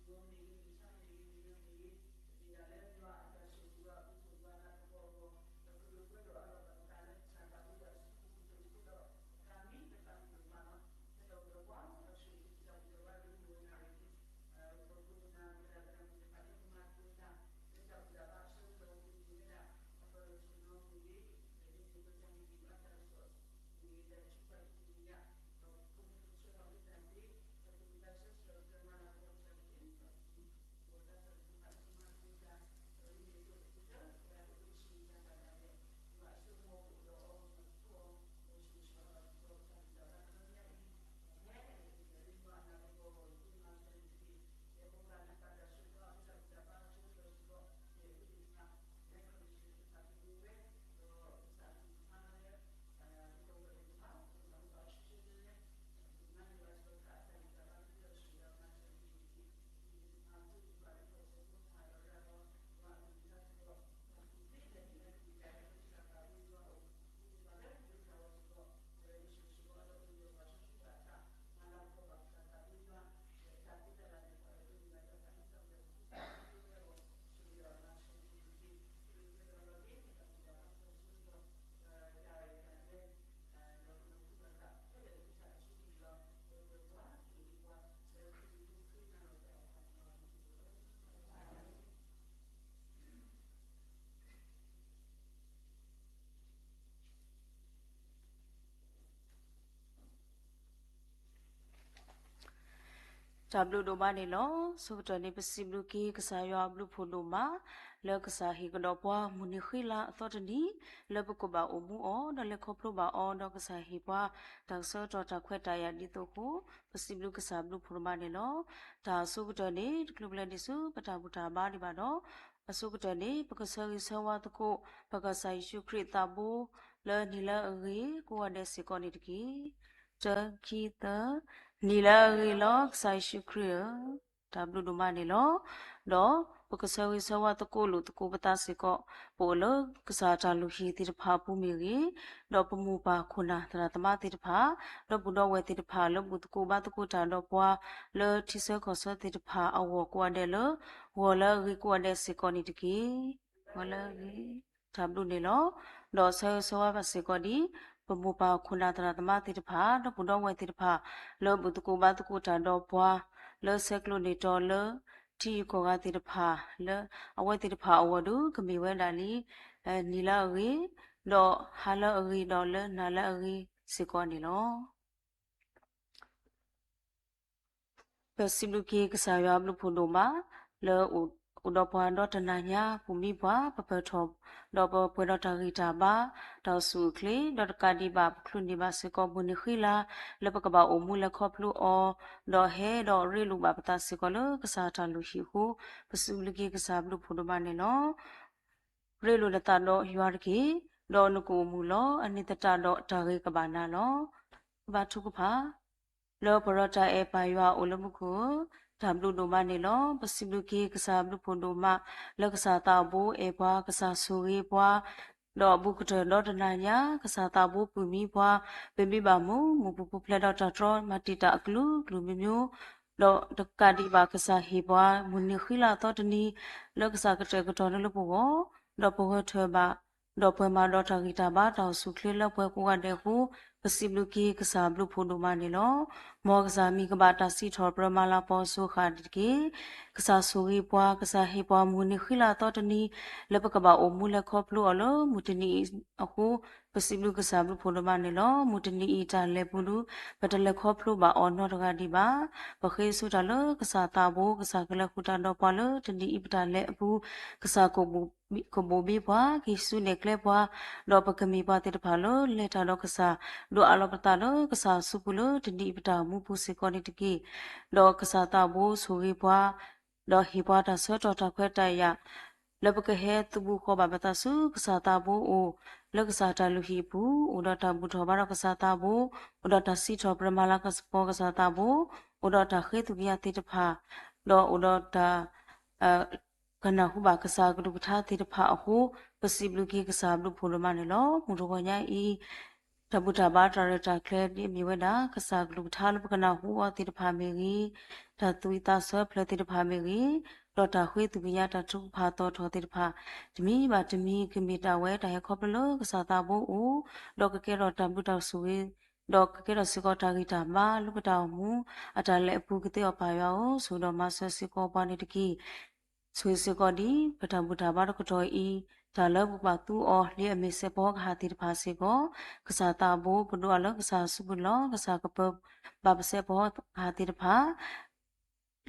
တၢ်ဘျုးဒိၣ်မးန့ၣ်လီၤ. အဆိကတၢၢ်န့ၣ် ပစံးဘျုးက့ၤကစၢ်ယွၤအဘျုးဖှိၣ်ဒိၣ်မး လၢကစၢ်ဟ့ၣ်ကဒီးပှၤမုၢ်နံၤဃံလၤအသီတနံၤ လၢပကဘၣ်အိၣ်မူအီၤ ဒီးလဲၤခီဖျိဘၣ်အီၤ ဒီးကစၢ်ဟ့ၣ်ပှၤတၢ်ကဆၢကတီၢ်တၢ်ခွဲးတၢ်ယာ်ဒ်သိးအဃိ ပစံးဘျုးကစၢ်ဘျုးဖှိၣ်ဒိၣ်မးန့ၣ်လီၤ. တၢ်အဆိကတၢၢ်န့ၣ် တချုးပလဲၤဒံးဆူပတၢ်ဘူၣ်တၢ်ဘါဒံးဘၣ်ဒီး အဆိကတၢၢ်န့ၣ် ပကဆၢဂ့ၤဆၢဝါသကိး ပကစၢ်ယ့ၣ်ၡူးခရံာ်အသးဘိ လၢနံၤလၢအဂ့ၤကိးဂၤဒဲးစ့ၢ်ကီးန့ၣ်တက့ၢ်. တၢ ခံ သၢ, နံၤလၢအဂ့ၤလီၤ ကစၢ်ယ့ၣ်ၡူးခရံာ်ဧၢ, တၢ်ဘျုးဒိၣ်မးန့ၣ်လီၤ. ဒီးပကဆၢဂ့ၤဆၢဝါသကိးလိာ်သကိးပသးစ့ၢ်ကီး, ပအိၣ်လၢကစၢ်တၢ်လုၢ်ဟံၣ်သ့ၣ်တဖၣ်အပူၤမ့ၢ်ဂ့ၤ, ဒီးပမိၢ်ပၢ်ခိၣ်နၢ်သရၣ်သမါသ့ၣ်တဖၣ်, ဒီပုၢ်ဒီဝဲၢ်သ့ၣ်တဖၣ် လၢဘူၣ်သကိးဘါသကိးတၢ်ဒီးပှၤ လၢထံဆၢကီၢ်ဆၢသ့ၣ်တဖၣ်အဂီၢ်ကိးဂၤဒဲးလၢ ဂီၤလၢအဂ့ၤကိးဂၤဒဲးစ့ၢ်ကီးန့ၣ်တက့ၢ်. ဂီၤလၢအဂ့ၤ, တၢ်ဘျုးန့ၣ်လီၤ. ဒီးဆၢဂ့ၤဆၢဝါဘၣ်စ့ၢ်ကီးဒ် ပမိၢ်ပၢ်ခိၣ်နၢ်သရၣ်သမါသ့ၣ်တဖၣ် ဒီပုၢ်ဒီဝဲၢ်သ့ၣ်တဖၣ် လၢဘူၣ်သကိးဘါသကိးတၢ်ဒီးပှၤ လၢဆဲးကျိးန့ၢ်တီၤလၢ ထံဂုၤကီၢ်ဂၤသ့ၣ်တဖၣ် လၢအဝဲသ့ၣ်တဖၣ်အဂီၢ်ဒီး ကမ့ၢ်ဝဲဒၣ်လံ နံၤလၢအဂ့ၤ, ဒီးဟါလၢအဂ့ၤ, ဒီးလၢနၤလၢအဂ့ၤစ့ၢ်ကီးန့ၣ်လီၤ. ပစံးဘျုးက့ၤကစၢ်ယွၤအဘျုးဖှိၣ်ဒိၣ်မး လၢအိၣ်ဒီးပှၤဒီတနၤညါ ပူၤမံပှၤ ပပၢၢ်ထီၣ် ဒီးပပှဲၤဒီးတၢ်ဂံၢ်တၢ်ဘါ တၢ်အိၣ်ဆူၣ်အိၣ်ချ့ ဒီးတကးဒံးဘၣ် ပချုးန့ၢ်ဘၣ်စ့ၢ်ကီးမုၢ်နံၤဃံလၤ လၢပကဘၣ်အိၣ်မူလဲၤခီဖျိအီၤ ဒီးဟဲဒီးရ့လိာ်ဘၣ်ပသးစ့ၢ်ကီးလၢကစၢ်တၢ်လုၢ်ဟံၣ်အဃိ ပစံးဘျုးက့ၤကစၢ်ဘျုးဖှိၣ်ဒိၣ်မးန့ၣ်လီၤ. ရ့လိာ်နသးဒီးယွၤတက့ၢ်, ဒီးနကအိၣ်မုာ်လီၤ. အန့ၣ်သတးဒီးတၢ်ဂ့ၤကဘၣ်နၤလီၤ. ကဘါထုကဖၣ် လၢပှၤဒီးတၢ်အဲၣ်ပၢ်ယွၤအိၣ်လၢမူခိၣ်ဧၢ, တၢ်ဘျုးဒိၣ်မးန့ၣ်လီၤ. ပစံးဘျုးက့ၤကစၢ်ဘျုးဖှိၣ်ဒိၣ်မး လၢကစၢ်သးဘိအဲၣ်ပှၤ ကစၢ်ဆိၣ်ဂ့ၤပှၤ ဒီးအဘူးကတၢၢ်ဒီတနၤညါ ကစၢ်သးဘိပူၤမံပှၤ ပမ့ၢ်ဘၣ်မူ မိၢ်ပူၤပူၤဖျဲးဒီးတၢ်တြီမၤတံာ်တာ်အကလုာ်ကလုာ်မံၤမံၤ ဒီးတကးဒံးဘၣ်ကစၢ်ဟ့ၣ်ပှၤ မုၢ်နံၤဃံလၤအသီတနံၤ လၢကစၢ်ကတဲာ်ကတီၤန့ၢ်လၢပဂီၢ် ဒီးပဂၢၢ်ထၢၣ်ဘၣ် ဒီးပှဲၤမးဒီးတၢ်ဂံၢ်တၢ်ဘါတၢ်အိၣ်ဆူၣ်အိၣ်ချ့လၢပှဲၤကိးဂၤဒဲးအဃိ ပစံးဘျုးက့ၤကစၢ်ဘျုးဖှိၣ်ဒိၣ်မးန့ၣ်လီၤ. မ်ကစၢ်မံၤကဘၣ်တၢ်စံးထီၣ်ပတြၢၤမၤလၤကပီၤအစိၤဃၣ်တက့ၢ်. ကစၢ်ဆိၣ်ဂ့ၤပှၤ ကစၢ်ဟ့ၣ်ပှၤမုၢ်နံၤဃံလၤအသီတနံၤ လၢပကဘၣ်အိၣ်မူလဲၤခီဖျိအီၤလၢမုၢ်တနံၤအံၤအဃိ ပစံးဘျုးကစၢ်ဘျုးဖှိၣ်ဒိၣ်မးန့ၣ်လီၤ. မုၢ်တနံၤအံၤတၢ်လဲၤပူၤဒုး ပတလဲၤခီဖျိဘၣ်အီၤနီတဂၤဒံးဘၣ်. ပဃ့ဆူတၢ်လၢကစၢ်သးဘိ ကစၢ်ကလဲၤဃုာ်တၢ်ဒီးပှၤလၢတနံၤအံၤပတၢ်လဲၤအပူၤ ကစၢ်ကဘိးဘ့ၣ်ပှၤ ကဟံးစုနဲၣ်ကျဲပှၤ ဒီးပကမ့ၢ်ပှၤသ့ၣ်တဖၣ်လၢလဲၤတၢ်ဒီးကစၢ် ဒိးအးလီၤပသးလၢကစၢ်အစုပူၤလၢတနံၤအံၤပတၢ်အိၣ်မူပူၤစ့ၢ်ကီးန့ၣ်တက့ၢ်. ဒီးကစၢ်သးဘိဆိၣ်ဂ့ၤပှၤ ဒီးဟ့ၣ်ပှၤတၢ်ဆၢကတီၢ်တၢ်ခွဲးတၢ်ယာ် လၢပကဟဲသုးဘူးဃီၤဘၣ်ပသးဆူကစၢ်သးဘိအအိၣ် လၢကစၢ်တၢ်လုၢ်ဟံၣ်အပူၤ အိၣ်ဒီးတၢ်ဘူၣ်ထီၣ်ဘါထီၣ်ကစၢ်သးဘိ အိၣ်ဒီးတၢ်စံးထီၣ်ပတြၢၤမၤလၤကပီၤကစၢ်သးဘိ အိၣ်ဒီးတၢ်ဃ့သကွံာ်ယၤသ့ၣ်တဖၣ် ဒီးအိၣ်ဒီးတၢ် ကနၢ်ဟူဘၣ်ကစၢ်အကလုၢ်ကထါသ့ၣ်တဖၣ်အဃိ ပစံးဘျုးက့ၤကစၢ်ဘျုးဖှိၣ်ဒိၣ်မးန့ၣ်လီၤ. မုၢ်တဂီၤညါအံၤ တၢ်ဘူၣ်တၢ်ဘါတၢ်ရဲၣ်တၢ်ကျဲၤဒ်အမ့ၢ်ဝဲဒၣ် ကစၢ်ကလုၢ်ကထါလၢပကနၢ်ဟူအီၤသ့ၣ်တဖၣ်မ့ၢ်ဂ့ၤ, တၢ်သူၣ်ဝံၣ်သးဆၢဖျၢၣ်သ့ၣ်တဖၣ်မ့ၢ်ဂ့ၤ, ဒီးတၢ်ဃ့သကွံၢ်ညါတၢ်ထုကဖၣ်သီၣ်ထီၣ်သ့ၣ်တဖၣ် တမံၤဘၣ်တမံၤ ကမ့ၢ်ဒၣ်ဝဲတၢ်ဟဲခီဖျိလၢကစၢ်သးဘိအအိၣ်, ဒီးကကဲထီၣ်တၢ်ဘျုးတၢ်ဆိၣ်ဂ့ၤ, ဒီးကကဲထီၣ်စ့ၢ်ကီးတၢ်ဂံၢ်တၢ်ဘါလၢပတၢ်အိၣ်မူ အတၢ်လဲၤအပူၤကသ့အီၤပၢ်ယွၤဧၢ, ဆိၣ်ဂ့ၤဒီးမၤစၢၤစ့ၢ်ကီးပှၤန့ၣ်တက့ၢ်. ဆိၣ်ဂ့ၤစ့ၢ်ကီးဒ် ပတၢ်ဘူၣ်တၢ်ဘါတကတီၢ်အံၤ, တၢ်လၢပဘၣ်သူအီၤလံအမ့ၢ်စဲးဖီကဟၣ်သ့ၣ်တဖၣ်စ့ၢ်ကီး, ကစၢ်သးဘိပဒိၣ်အီၤလၢကစၢ်အစုပူၤလီၤ. ကစၢ်ကပၢၤဘၣ်ပစဲးဖီကဟၣ်သ့ၣ်တဖၣ်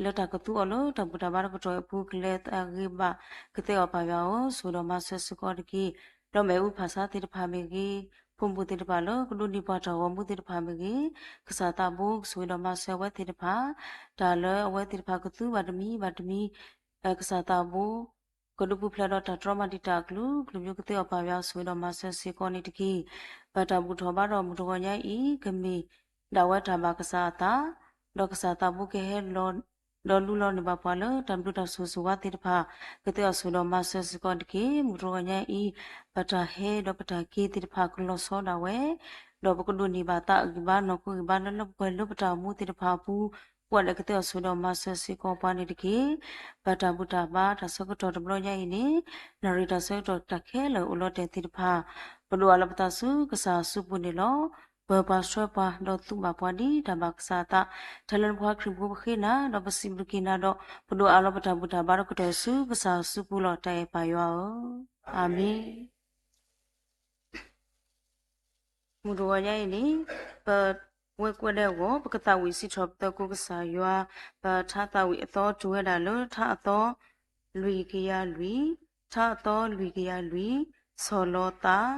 လၢတၢ်ကသူအီၤလၢတၢ်ဘူၣ်တၢ်ဘါတကတီၢ်အံၤအပူၤ ကလဲၤအဂ့ၤဘၣ် ကသ့အီၤပၢ်ယွၤဧၢ, ဆိၣ်ဂ့ၤဒီးမၤစၢၤစ့ၢ်ကီးတက့ၢ်. ဒီးမ့ၣ်အူဖၣ်ဆါသ့ၣ်တဖၣ်မ့ၢ်ဂ့ၤ, ဖိမုၣ်သ့ၣ်တဖၣ်လၢကဒိးန့ၢ်ပှၤတၢ်ဂီၤမူသ့ၣ်တဖၣ်မ့ၢ်ဂ့ၤ, ကစၢ်သးဘိကဆိၣ်ဂ့ၤဒီးမၤစၢၤအဝဲသ့ၣ်တဖၣ်, တၢ်လၢအဝဲသ့ၣ်တဖၣ်ကသူဘၣ်တမံၤဘၣ်တမံၤ ကစၢ်သးဘိ ကဒုးပူၤဖျဲးဒီးတၢ်တြီမၤတံာ်တာ်အကလုာ်ကလုာ် မ့ၢ်ကသ့အီၤပၢ်ယွၤ ဆိၣ်ဂ့ၤဒီးမၤစၢၤစ့ၢ်ကီးန့ၣ်တက့ၢ်. ပတၢ်ဘူၣ်ထီၣ်ဘါထီၣ်မုၢ်တဂီၤညါအံၤ ကမ့ၢ်ဒၣ်ဝဲတၢ်ဘၣ်ကစၢ်အသး, ဒီးကစၢ်သးဘိကဟဲလီၤ ဒီးလူလီၤန့ၢ်ဘၣ်ပှၤလၢတၢ်ဘျုးတၢ်ဆိၣ်ဂ့ၤဆိၣ်ဝါသ့ၣ်တဖၣ်, ကသ့အီၤဆိၣ်ဂ့ၤဒီးမၤစၢၤစ့ၢ်ကီးတက့ၢ်. မုၢ်တဂီၤညါအံၤ ပတၢ်ဟဲဒီးပတၢ်က့ၤသ့ၣ်တဖၣ်ကလီၤဆီဒၣ်ဝဲ, ဒီးပကဒိးန့ၢ်ဘၣ်သးအဂံၢ်ဘါနီၢ်ခိဂံၢ်ဘါလၢလၢပှဲၤပှဲၤလၢပတၢ်အိၣ်မူသ့ၣ်တဖၣ်အပူၤ, ပှၤဒဲးကသ့အီၤဆိၣ်ဂ့ၤဒီးမၤစၢၤစ့ၢ်ကီးပှၤန့ၣ်တက့ၢ်. ပတၢ်ဘူၣ်တၢ်ဘါတၢ်ဆၢကတီၢ်တဘျီညါအံၤန့ၣ်, နၣ်ရံၣ်တၢ်ဆၢကတီၢ်တၢ်ခဲလၢာ်အိၣ်လီၤတဲာ်သ့ၣ်တဖၣ်, ပဒိးအးလၢပသးဆူကစၢ်အစုပူၤန့ၣ်လီၤ. ပၢၤပှၤဆှၢပှၤဒီးသူဘၣ်ပှၤဒ်တၢ်ဘၣ်ကစၢ်အသး, ထဲလၢနဖိခွါခရံာ်ဖိပဃ့နၤ, ဒီးပစံးဘျုးက့ၤနၤဒီး ပဒိးအးလီၤပတၢ်ဘူၣ်တၢ်ဘါတကတီၢ်ဆူကစၢ်အစုပူၤလီၤ. တၢ်အဲၣ်ပၢ်ယွၤဧၢ, အၤမ့ၣ်. မုၢ်တဂီၤညါအံၤန့ၣ်, ပဝဲကွဲးဒဲးအဂီၢ် ပကသးဝံၣ်စံးထီၣ်ပသကိးကစၢ်ယွၤ, ပထါသးဝံၣ်အသီတုၤဝဲဒၣ်လၢထါအသီလွံၢ်ကယၤလွံၢ်, ထါအသီလွံၢ်ကယၤလွံၢ်, ဆီၣ်လီၤသး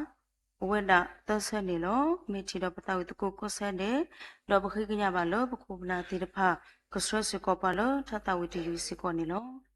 အဝဲဒၣ်သၢဆၢန့ၣ်လီၤ. မ့ၢ်ထံၣ်ဒီးပသးဝံၣ်သကိးကိးဆၢဒဲး, ဒီးပဃ့ကညးဘၣ်လၢပခိၣ်ပနၢ်သ့ၣ်တဖၣ် ကဆှၢစ့ၢ်ကီးပှၤလၢထါသးဝံၣ်တယုၢ်စ့ၢ်ကီးန့ၣ်လီၤ.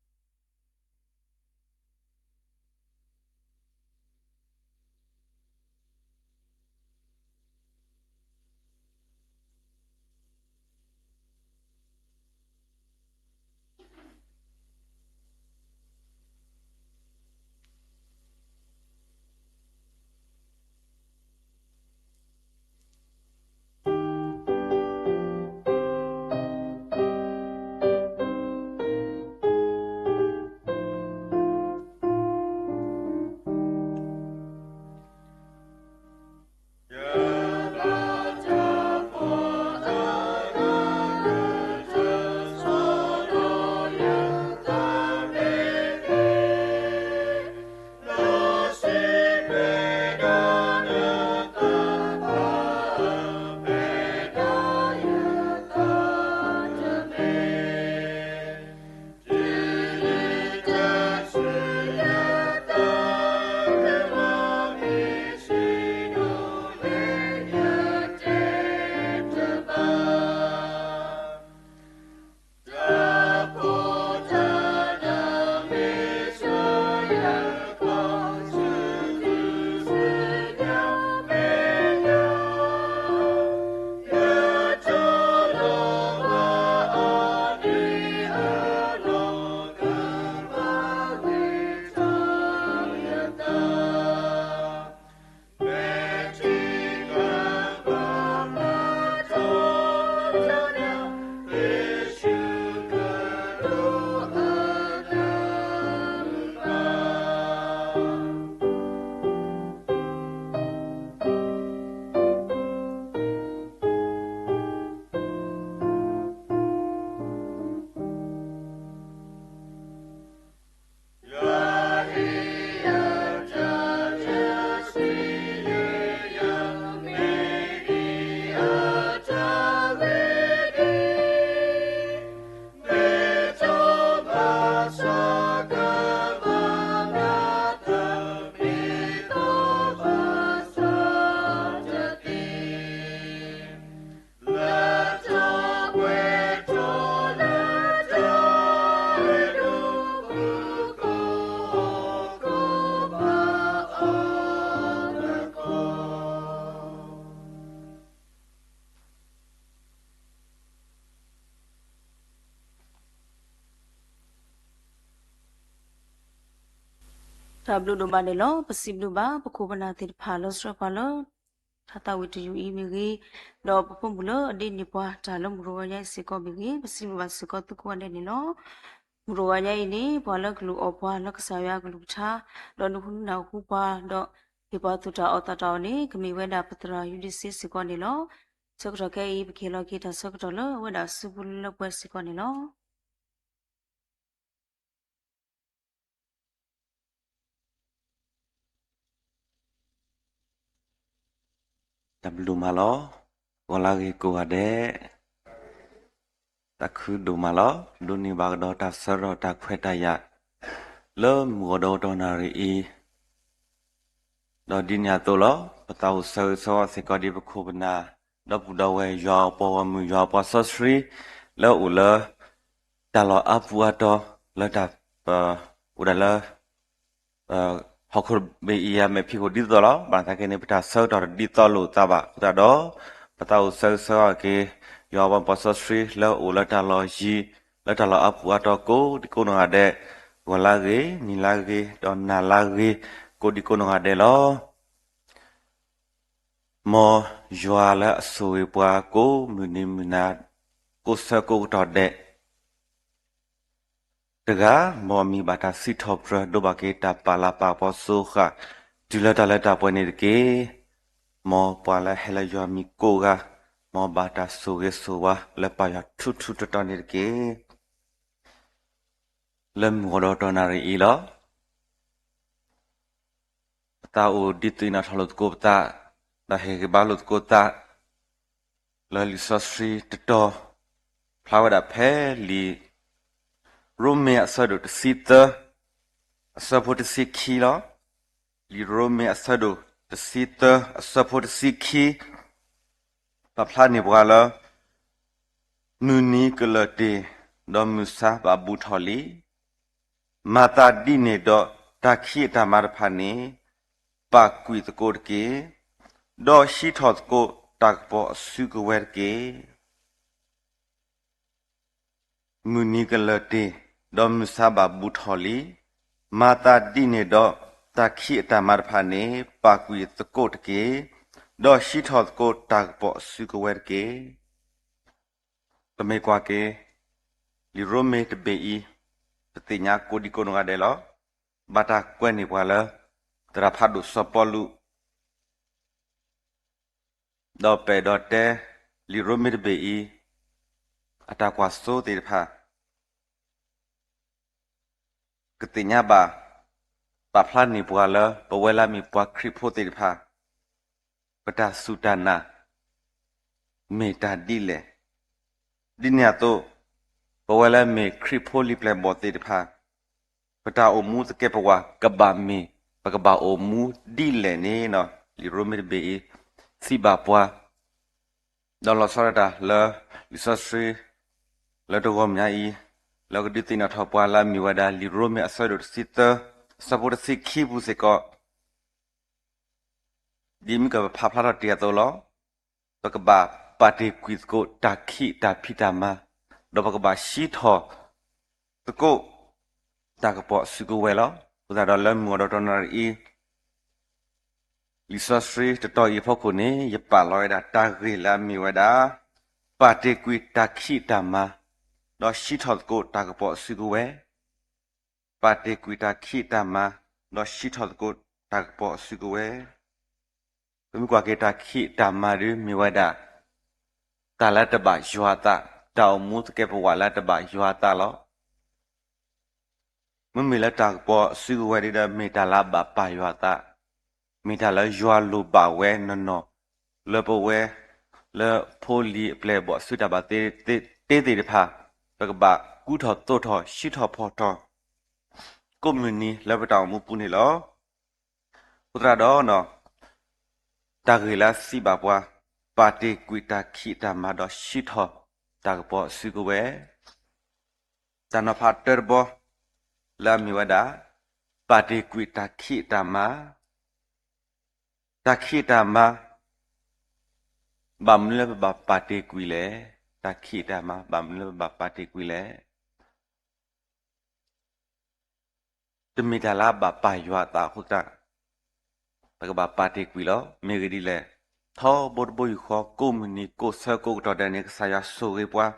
တၢ်ဘျုးဒိၣ်မးန့ၣ်လီၤ. ပစံးဘျုးဘၣ် ပခိၣ်ပနၢ်သ့ၣ်တဖၣ်လၢဆှၢပှၤလၢ ထါသးဝံၣ်တယူၤအံၤမ့ၢ်ဂ့ၤ, ဒီးပဖိမုၣ်လၢအဒိးန့ၢ်ပှၤတၢ်လၢမုၢ်တဂီၤညါအံၤစ့ၢ်ကီးမ့ၢ်ဂ့ၤ, ပစံးဘျုးဘၣ်စ့ၢ်ကီးသုကိးဂၤဒဲးန့ၣ်လီၤ. မုၢ်တဂီၤညါအံၤန့ၣ် ပှၤလၢကလူၤအီၣ်ပှၤလၢကစၢ်ယွၤအကလုၢ်ကထါ, ဒီးနၢ်ဟူနၢ်ဟူပှၤ, ဒီးဟ့ၣ်ပှၤသူၣ်တၢ်အီၣ်သးတၢ်အီၣ်န့ၣ် ကမ့ၢ်ဝဲဒၣ်ပသရၣ်ယူဒံးစ့ၢ်ကီးန့ၣ်လီၤ. ဆၢကတီၢ်ခဲအံၤ ပကဟ့ၣ်လီၤက့ၤတၢ်ဆၢကတီၢ်လၢအဝဲဒၣ်အစုပူၤလၢလၢပှဲၤပှဲၤစ့ၢ်ကီးန့ၣ်လီၤ. တၢ်ဘျုးမးလီၤ. ဂီၤလၢဂ့ၤကိးဂၤဒဲး, တၢ်ခုဒိၣ်မးလီၤ. ဒိးန့ၢ်ဘၣ်ကဒီးတၢ်ဆၢကတီၢ်တၢ်ခွဲးတၢ်ယာ် လၢမုၢ်ဂီၤဒီးတနၣ်ရံၣ်အံၤ, ဒီးဒ်န့ၣ်အသိးလီၤ. ပသးအိၣ်ဆၢဂ့ၤဆၢဝါစ့ၢ်ကီးဒ်ပခိၣ်ပနၢ် ဒီပုၢ်ဒီဝဲၢ် ယွၤအပှၤဂီၢ်မုၢ် ယွၤအပှၤစီဆှံ လၢအအိၣ်လၢ တၢ်လီၢ်အါပူၤအါတီၤ လၢတၢ် ပ အိၣ်ဒၣ်လၢ ဟီၣ်ခိၣ်တဘ့ၣ်အံၤအမဲာ်ဖံးခိၣ်ဒ်သိးလီၤ. ဘၣ်ဆၣ်သနာ်က့န့ၣ် ပတၢ်ဆၢကတီၢ်တဒ်သိးလိာ်သးဘၣ်အဃိသတးဒီး ပသးအိၣ်ဆၢဂ့ၤဆၢဝါက့ၤ ယွၤအပှၤစီဆှံ လၢအအိၣ်လၢတၢ်လီၢ်ယံၤ လၢတၢ်လီၢ်အါပူၤအါတီၤကိးဒံကိးနီၢ်ဂၤဒဲး, ဂီၤလၢဂ့ၤ နံၤလၢဂ့ၤ ဒီးနၤလၢဂ့ၤ ကိးဒံကိးနီၢ်ဂၤဒဲးလီၤ. မ်ယွၤလၢအဆိၣ်ဂ့ၤပှၤကိးမုၢ်နံၤမုၢ်နၤ ကိးဆၢကိးကတီၢ်ဒဲး တဂၤ, မ်အမံၤဘၣ်တၢ်စံးထီၣ်ပတြၢၤ ဒိးဘၣ်က့ၤတၢ်ပာ်လၤပာ်ကပီၤစိဃာ် တုၤလၢတၢ်လၢတၢ်ပှဲၤန့ၣ်တက့ၢ်. မ်ပှၤလၢဟဲလၢယွၤမံၤကိးဂၤ, မ်ဘၣ်တၢ်ဆိၣ်ဂ့ၤဆိၣ်ဝါ လၢပၢ်ယွၤထူထူတီတီန့ၣ်တက့ၢ်. လၢမုၢ်ဂီၤဒီးတနၣ်ရံၣ်အံၤလီၤ. ပသးအိၣ်ဒုးသ့ၣ်နီၣ်ထီၣ်လိာ်သကိးပသး, ဒီးဟ့ၣ်ဂံၢ်ဘါလိာ်သကိးသး လၢလံာ်စီဆှံတတီၤ ဖျါဝဲဒၣ်ဖဲလံာ်ရိမ့ၤအဆၢဒိၣ်တဆံသၢ အဆၢဖိတဆံခံလီၤ. လံာ်ရိမ့ၤအဆၢဒိၣ်တဆံသၢ အဆၢဖိတဆံခံ ပာ်ဖျါန့ၢ်ပှၤလၢ မုၢ်နံၤကလၢၢ်တ့ၢ် ဒီးမုၢ်ဆါဘၣ်ဘူးထီၣ်လံ. မၤသးဒ်န့ၣ်ဒီး တၢ်ခံးအတၢ်မၤတဖၣ်န့ၣ် ပာ်ကွံာ်သကိးတက့ၢ်. ဒီးဟံးထီၣ်သကိးတၢ်ကပီၤအစုကဝဲၤတက့ၢ်. မုၢ်နံၤကလၢၢ်တ့ၢ် ဒီးမုၢ်ဆါဘၣ်ဘူးထီၣ်လံ. မၤသးဒ်န့ၣ်ဒီး တၢ်ခံးအတၢ်မၤတဖၣ်န့ၣ် ပာ်ကွံာ်သကိးတက့ၢ်. ဒီးဟံးထီၣ်သကိးတၢ်ကပီၤအစုကဝဲၤတက့ၢ်. ပမ့ၢ်ကွၢ်က့ၤ လံာ်ရိမ့ၤတဘ့ၣ်အံၤ ပသ့ၣ်ညါကိးဒံကိးနီၢ်ဂၤဒဲးလီၤ. ဘၣ်တၢ်ကွဲးန့ၢ်ပှၤလၢ သရၣ်ဖးဒိၣ်စီၤပီလူး ဒီးပအဲၣ်ဒိးတဲ လံာ်ရိမ့ၤတဘ့ၣ်အံၤ အတၢ်ကွၢ်စိသ့ၣ်တဖၣ် ကသ့ၣ်ညါဘၣ် ပာ်ဖျါန့ၢ်ပှၤလၢ ပဝဲလၢအမ့ၢ်ပှၤခရံာ်ဖိသ့ၣ်တဖၣ် ပတၢ်စူၢ်တၢ်နာ် မ့ၢ်တၢ်ဒ်လဲၣ်. ဒ်န့ၣ်အသိး ပဝဲလၢမ့ၢ်ခရံာ်ဖိလံာ်ပျဲၢ်ဘီၣ်သ့ၣ်တဖၣ် ပတၢ်အိၣ်မူသကဲးပဝးကဘၣ်မ့ၢ် ပကဘၣ်အိၣ်မူဒ်လဲၣ်န့ၣ် လံာ်ရိမ့ၤတဘ့ၣ်အံၤ စံးဘၣ်ပှၤ ဒီးလီၤဆီဒၣ်တၢ်လၢ လံာ်စီဆှံ လၢတဂီၢ်မုၢ်နံၤအံၤ လၢကဒုးသ့ၣ်နီၣ်ထီၣ်ပှၤလၢအမ့ၢ်ဝဲဒၣ် လံာ်ရိမ့ၤအဆၢဒိၣ်တဆံသၢ အဆၢဖိတဆံခံပူၤစ့ၢ်ကီး ဒ်မ့ၢ်ကပာ်ဖျါထီၣ်တ့ၢ်အသိးလီၤ. ပကဘၣ်ပာ်တ့ၢ်ကွံာ်သကိးတၢ်ခံးတၢ်ဖံးတၢ်မၤ, ဒီးပကဘၣ်ဟံးထီၣ်သကိး တၢ်ကပီၤအစုကဝဲၤလီၤ. အဃိသတးဒီးလၢမုၢ်ဂီၤဒီးတနၣ်ရံၣ်အံၤ လံာ်စီဆှံတတီၤအံၤအဖီခိၣ်န့ၣ် ယပာ်လီၤဝဲဒၣ်တၢ်ဂ့ၢ်လၢအမ့ၢ်ဝဲဒၣ် ပာ်တ့ၢ်ကွံာ်တၢ်ခံးတၢ်မၤ, ဒီးဟံးထီၣ်သကိးတၢ်ကပီၤအစုကဝဲၤ ပာ်တ့ၢ်ကွံာ်တၢ်ခံးတၢ်မၤ, ဒီးဟံးထီၣ်သကိးတၢ်ကပီၤအစုကဝဲၤ. ပမ့ၢ်ကွၢ်က့ၤတၢ်ခံးတၢ်မၤဒ်မ့ၢ်ဝဲဒၣ် တၢ်လၢတဘၣ်ယွၤအသး, တၢ်အိၣ်မူသကဲးပဝးလၢတဘၣ်ယွၤအသးလီၤ. မ့မ့ၢ်လၢတၢ်ကပီၤအစုကဝဲၤဒ်ဒီး မ့ၢ်တၢ်လၢအဘၣ်ပာ်ယွၤအသး, မ့ၢ်တၢ်လၢယွၤလိၣ်ဘၣ်ဝဲနီၢ်နီၢ်, လၢပဝဲ လၢဖိလံၤအပျဲၢ်အဘီၣ်အစုတၢ်ဘၣ်သ့သ့ၣ်တဖၣ်, ပကဘၣ်ကူထီၣ်သိးထီၣ် ဟံးထီၣ်ဖီၣ်ထီၣ် ကိးမုၢ်နံၤလၢပတၢ်အိၣ်မူပူၤန့ၣ်လီၤ. အဃိသတးဒီး တၢ်ဂ့ၢ်လၢအစံးဘၣ်ပှၤ, ပာ်တ့ၢ်ကွံာ်တၢ်ခံးတၢ်မၤဒီးဟံးထီၣ်တၢ်ကပီၤအစုကဝဲၤ, တၢ်နီၤဖးတၢတဘီ လၢအမ့ၢ်ဝဲဒၣ် ပာ်တ့ၢ်ကွံာ်တၢ်ခံးတၢ်မၤ, တၢ်ခံးတၢ်မၤ ဘၣ်မနုၤလၢပဘၣ်ပာ်တ့ၢ်ကွံာ်လဲၣ်. တၢ်ခံးတၢ်မၤ ဘၣ်မနုၤလၢပဘၣ်ပာ်တ့ၢ်ကွံာ်လဲၣ်. တမ့ၢ်တၢ်လၢအဘၣ်ပာ်ယွၤအသးအဃိသတး ပကဘၣ်ပာ်တ့ၢ်ကွံာ်လီၤ. မ့ၢ်ဂ့ၢ်ဒ်လဲၣ်. ထီဘိတဘိယူၢ်ဃီ ကိးမုၢ်နံၤကိးဆၢကိးကတီၢ်ဒဲးန့ၣ် ကစၢ်ယွၤဆိၣ်ဂ့ၤပှၤ,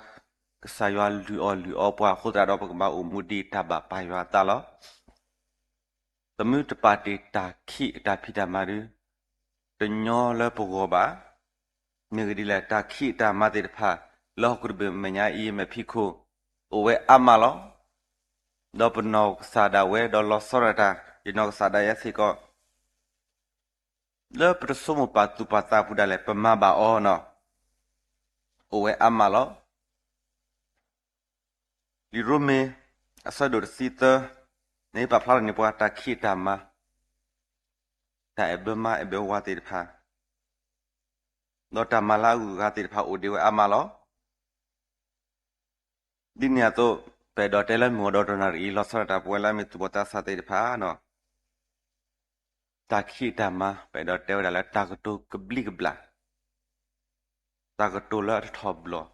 ကစၢ်ယွၤလုၢ်အီၣ်လုၢ်အီပှၤအဃိသတးဒီး ပကဘၣ်အိၣ်မူဒ်တၢ်ဘၣ်ပာ်ယွၤအသးလီၤ. ပမ့ၢ်တပာ်တ့ၢ်တၢ်ခံးအတၢ်ဖံးတၢ်မၤဒီး တညီလၢပဂီၢ်ဘၣ်. မ့ၢ်ဂ့ၢ်ဒ်လဲၣ်, တၢ်ခံးအတၢ်မၤသ့ၣ်တဖၣ် လၢဟီၣ်ခိၣ်တဘ့ၣ်မဲာ်ညါအံၤ မဲာ်ဖံးခိၣ် အိၣ်ဝဲအါမးလီၤ. ဒီးပနီၢ်ကစၢ်ဒၣ်ဝဲ ဒီးလီၤဆီဒၣ်တၢ် ယနီၢ်ကစၢ်ဒၣ်ယဲစ့ၢ်ကီး လၢပတဆိကမိၣ်ပာ်သူၣ်ပာ်သးပူၤဒၣ်လဲာ် ပမၤဘၣ်အီၤနီၤ, အိၣ်ဝဲအါမးလီၤ. လံာ်ရိမ့ၤ အဆၢဒိၣ်တဆံသၢ န့ၣ်ပာ်ဖျါထီၣ်န့ၢ်ပှၤတၢ်ခံးအတၢ်မၤ, တၢ်အဲၣ်ဘၢမါအဲၣ်ဘၢဝၤသ့ၣ်တဖၣ်, ဒီးတၢ်မၤလၢအဂုၤအဂၤသ့ၣ်တဖၣ်အိၣ်ဒံးဝဲအါမးလီၤ. ဒ်န့ၣ်အသိး ပအဲၣ်ဒိးတဲလၢမုၢ်ဂီၤဒီးတနၣ်ရံၣ်အံၤ လီၤဆီဒၣ်တၢ် ပဝဲလၢအမ့ၢ်သူၣ်ဘီၣ်သးစၢ်သ့ၣ်တဖၣ် တၢ်ခံးအတၢ်မၤ ပအဲၣ်ဒိးတဲဝဲဒၣ်လၢတၢ်ကတိၤကဘျံးကဘျၣ်, တၢ်ကတိၤလၢအတထီၣ်ဘျီၣ်,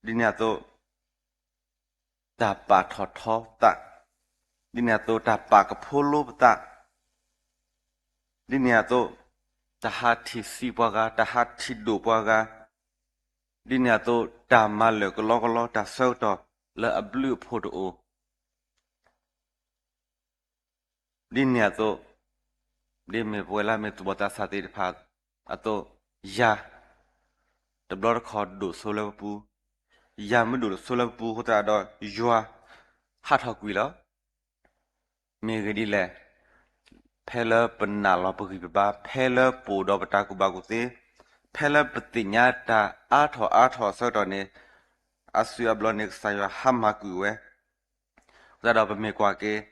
ဒ်န့ၣ်အသိး တၢ်ပာ်ထီၣ်ထီသး, ဒ်န့ၣ်အသိးတၢ်ပာ်ကဖိလိပသး, ဒ်န့ၣ်အသိး တၢ်ဟးထံၣ်ဆံးပှၤဂၤ, တၢ်ဟးထံၣ်ဒိၣ်ပှၤဂၤ, ဒ်န့ၣ်အသိး တၢ်မၤလၢာ်ကလီကလီ တၢ်ဆၢကတီၢ်လၢအဘျုးအဖှိၣ်တအိၣ်, ဒ်န့ၣ်အသိး ဒ်မ့ၢ်ပဝဲလၢမ့ၢ်သူၣ်ဘီၣ်သးစၢ်သ့ၣ်တဖၣ်အသိး ယၤ တဘျီတခီၣ်ဒိၣ်ဆိလၢပပူၤ, ယၤမ့ၢ်ဒိၣ်ဆိလၢပပူၤအဃိသတးဒီး ယွၤဟးထီၣ်ကွံာ်လီၤ. မ့ၢ်ဂ့ၢ်ဒ်လဲၣ်, ဖဲလၢပနာ်လီၤပဂံၢ်ပဘါ, ဖဲလၢပအိၣ်ဒီးပတၢ်ကူၣ်ဘၣ်ကူၣ်သ့, ဖဲလၢပသ့ၣ်ညါတၢ်အါထီၣ်အါထီၣ်အဆၢကတီၢ်န့ၣ် အါစုအါဘျီန့ၣ် ကစၢ်ယွၤဟါမၢ်ကွံာ်ဝဲ, အဃိသတးဒီးပမ့ၢ်ကွၢ်က့ၤ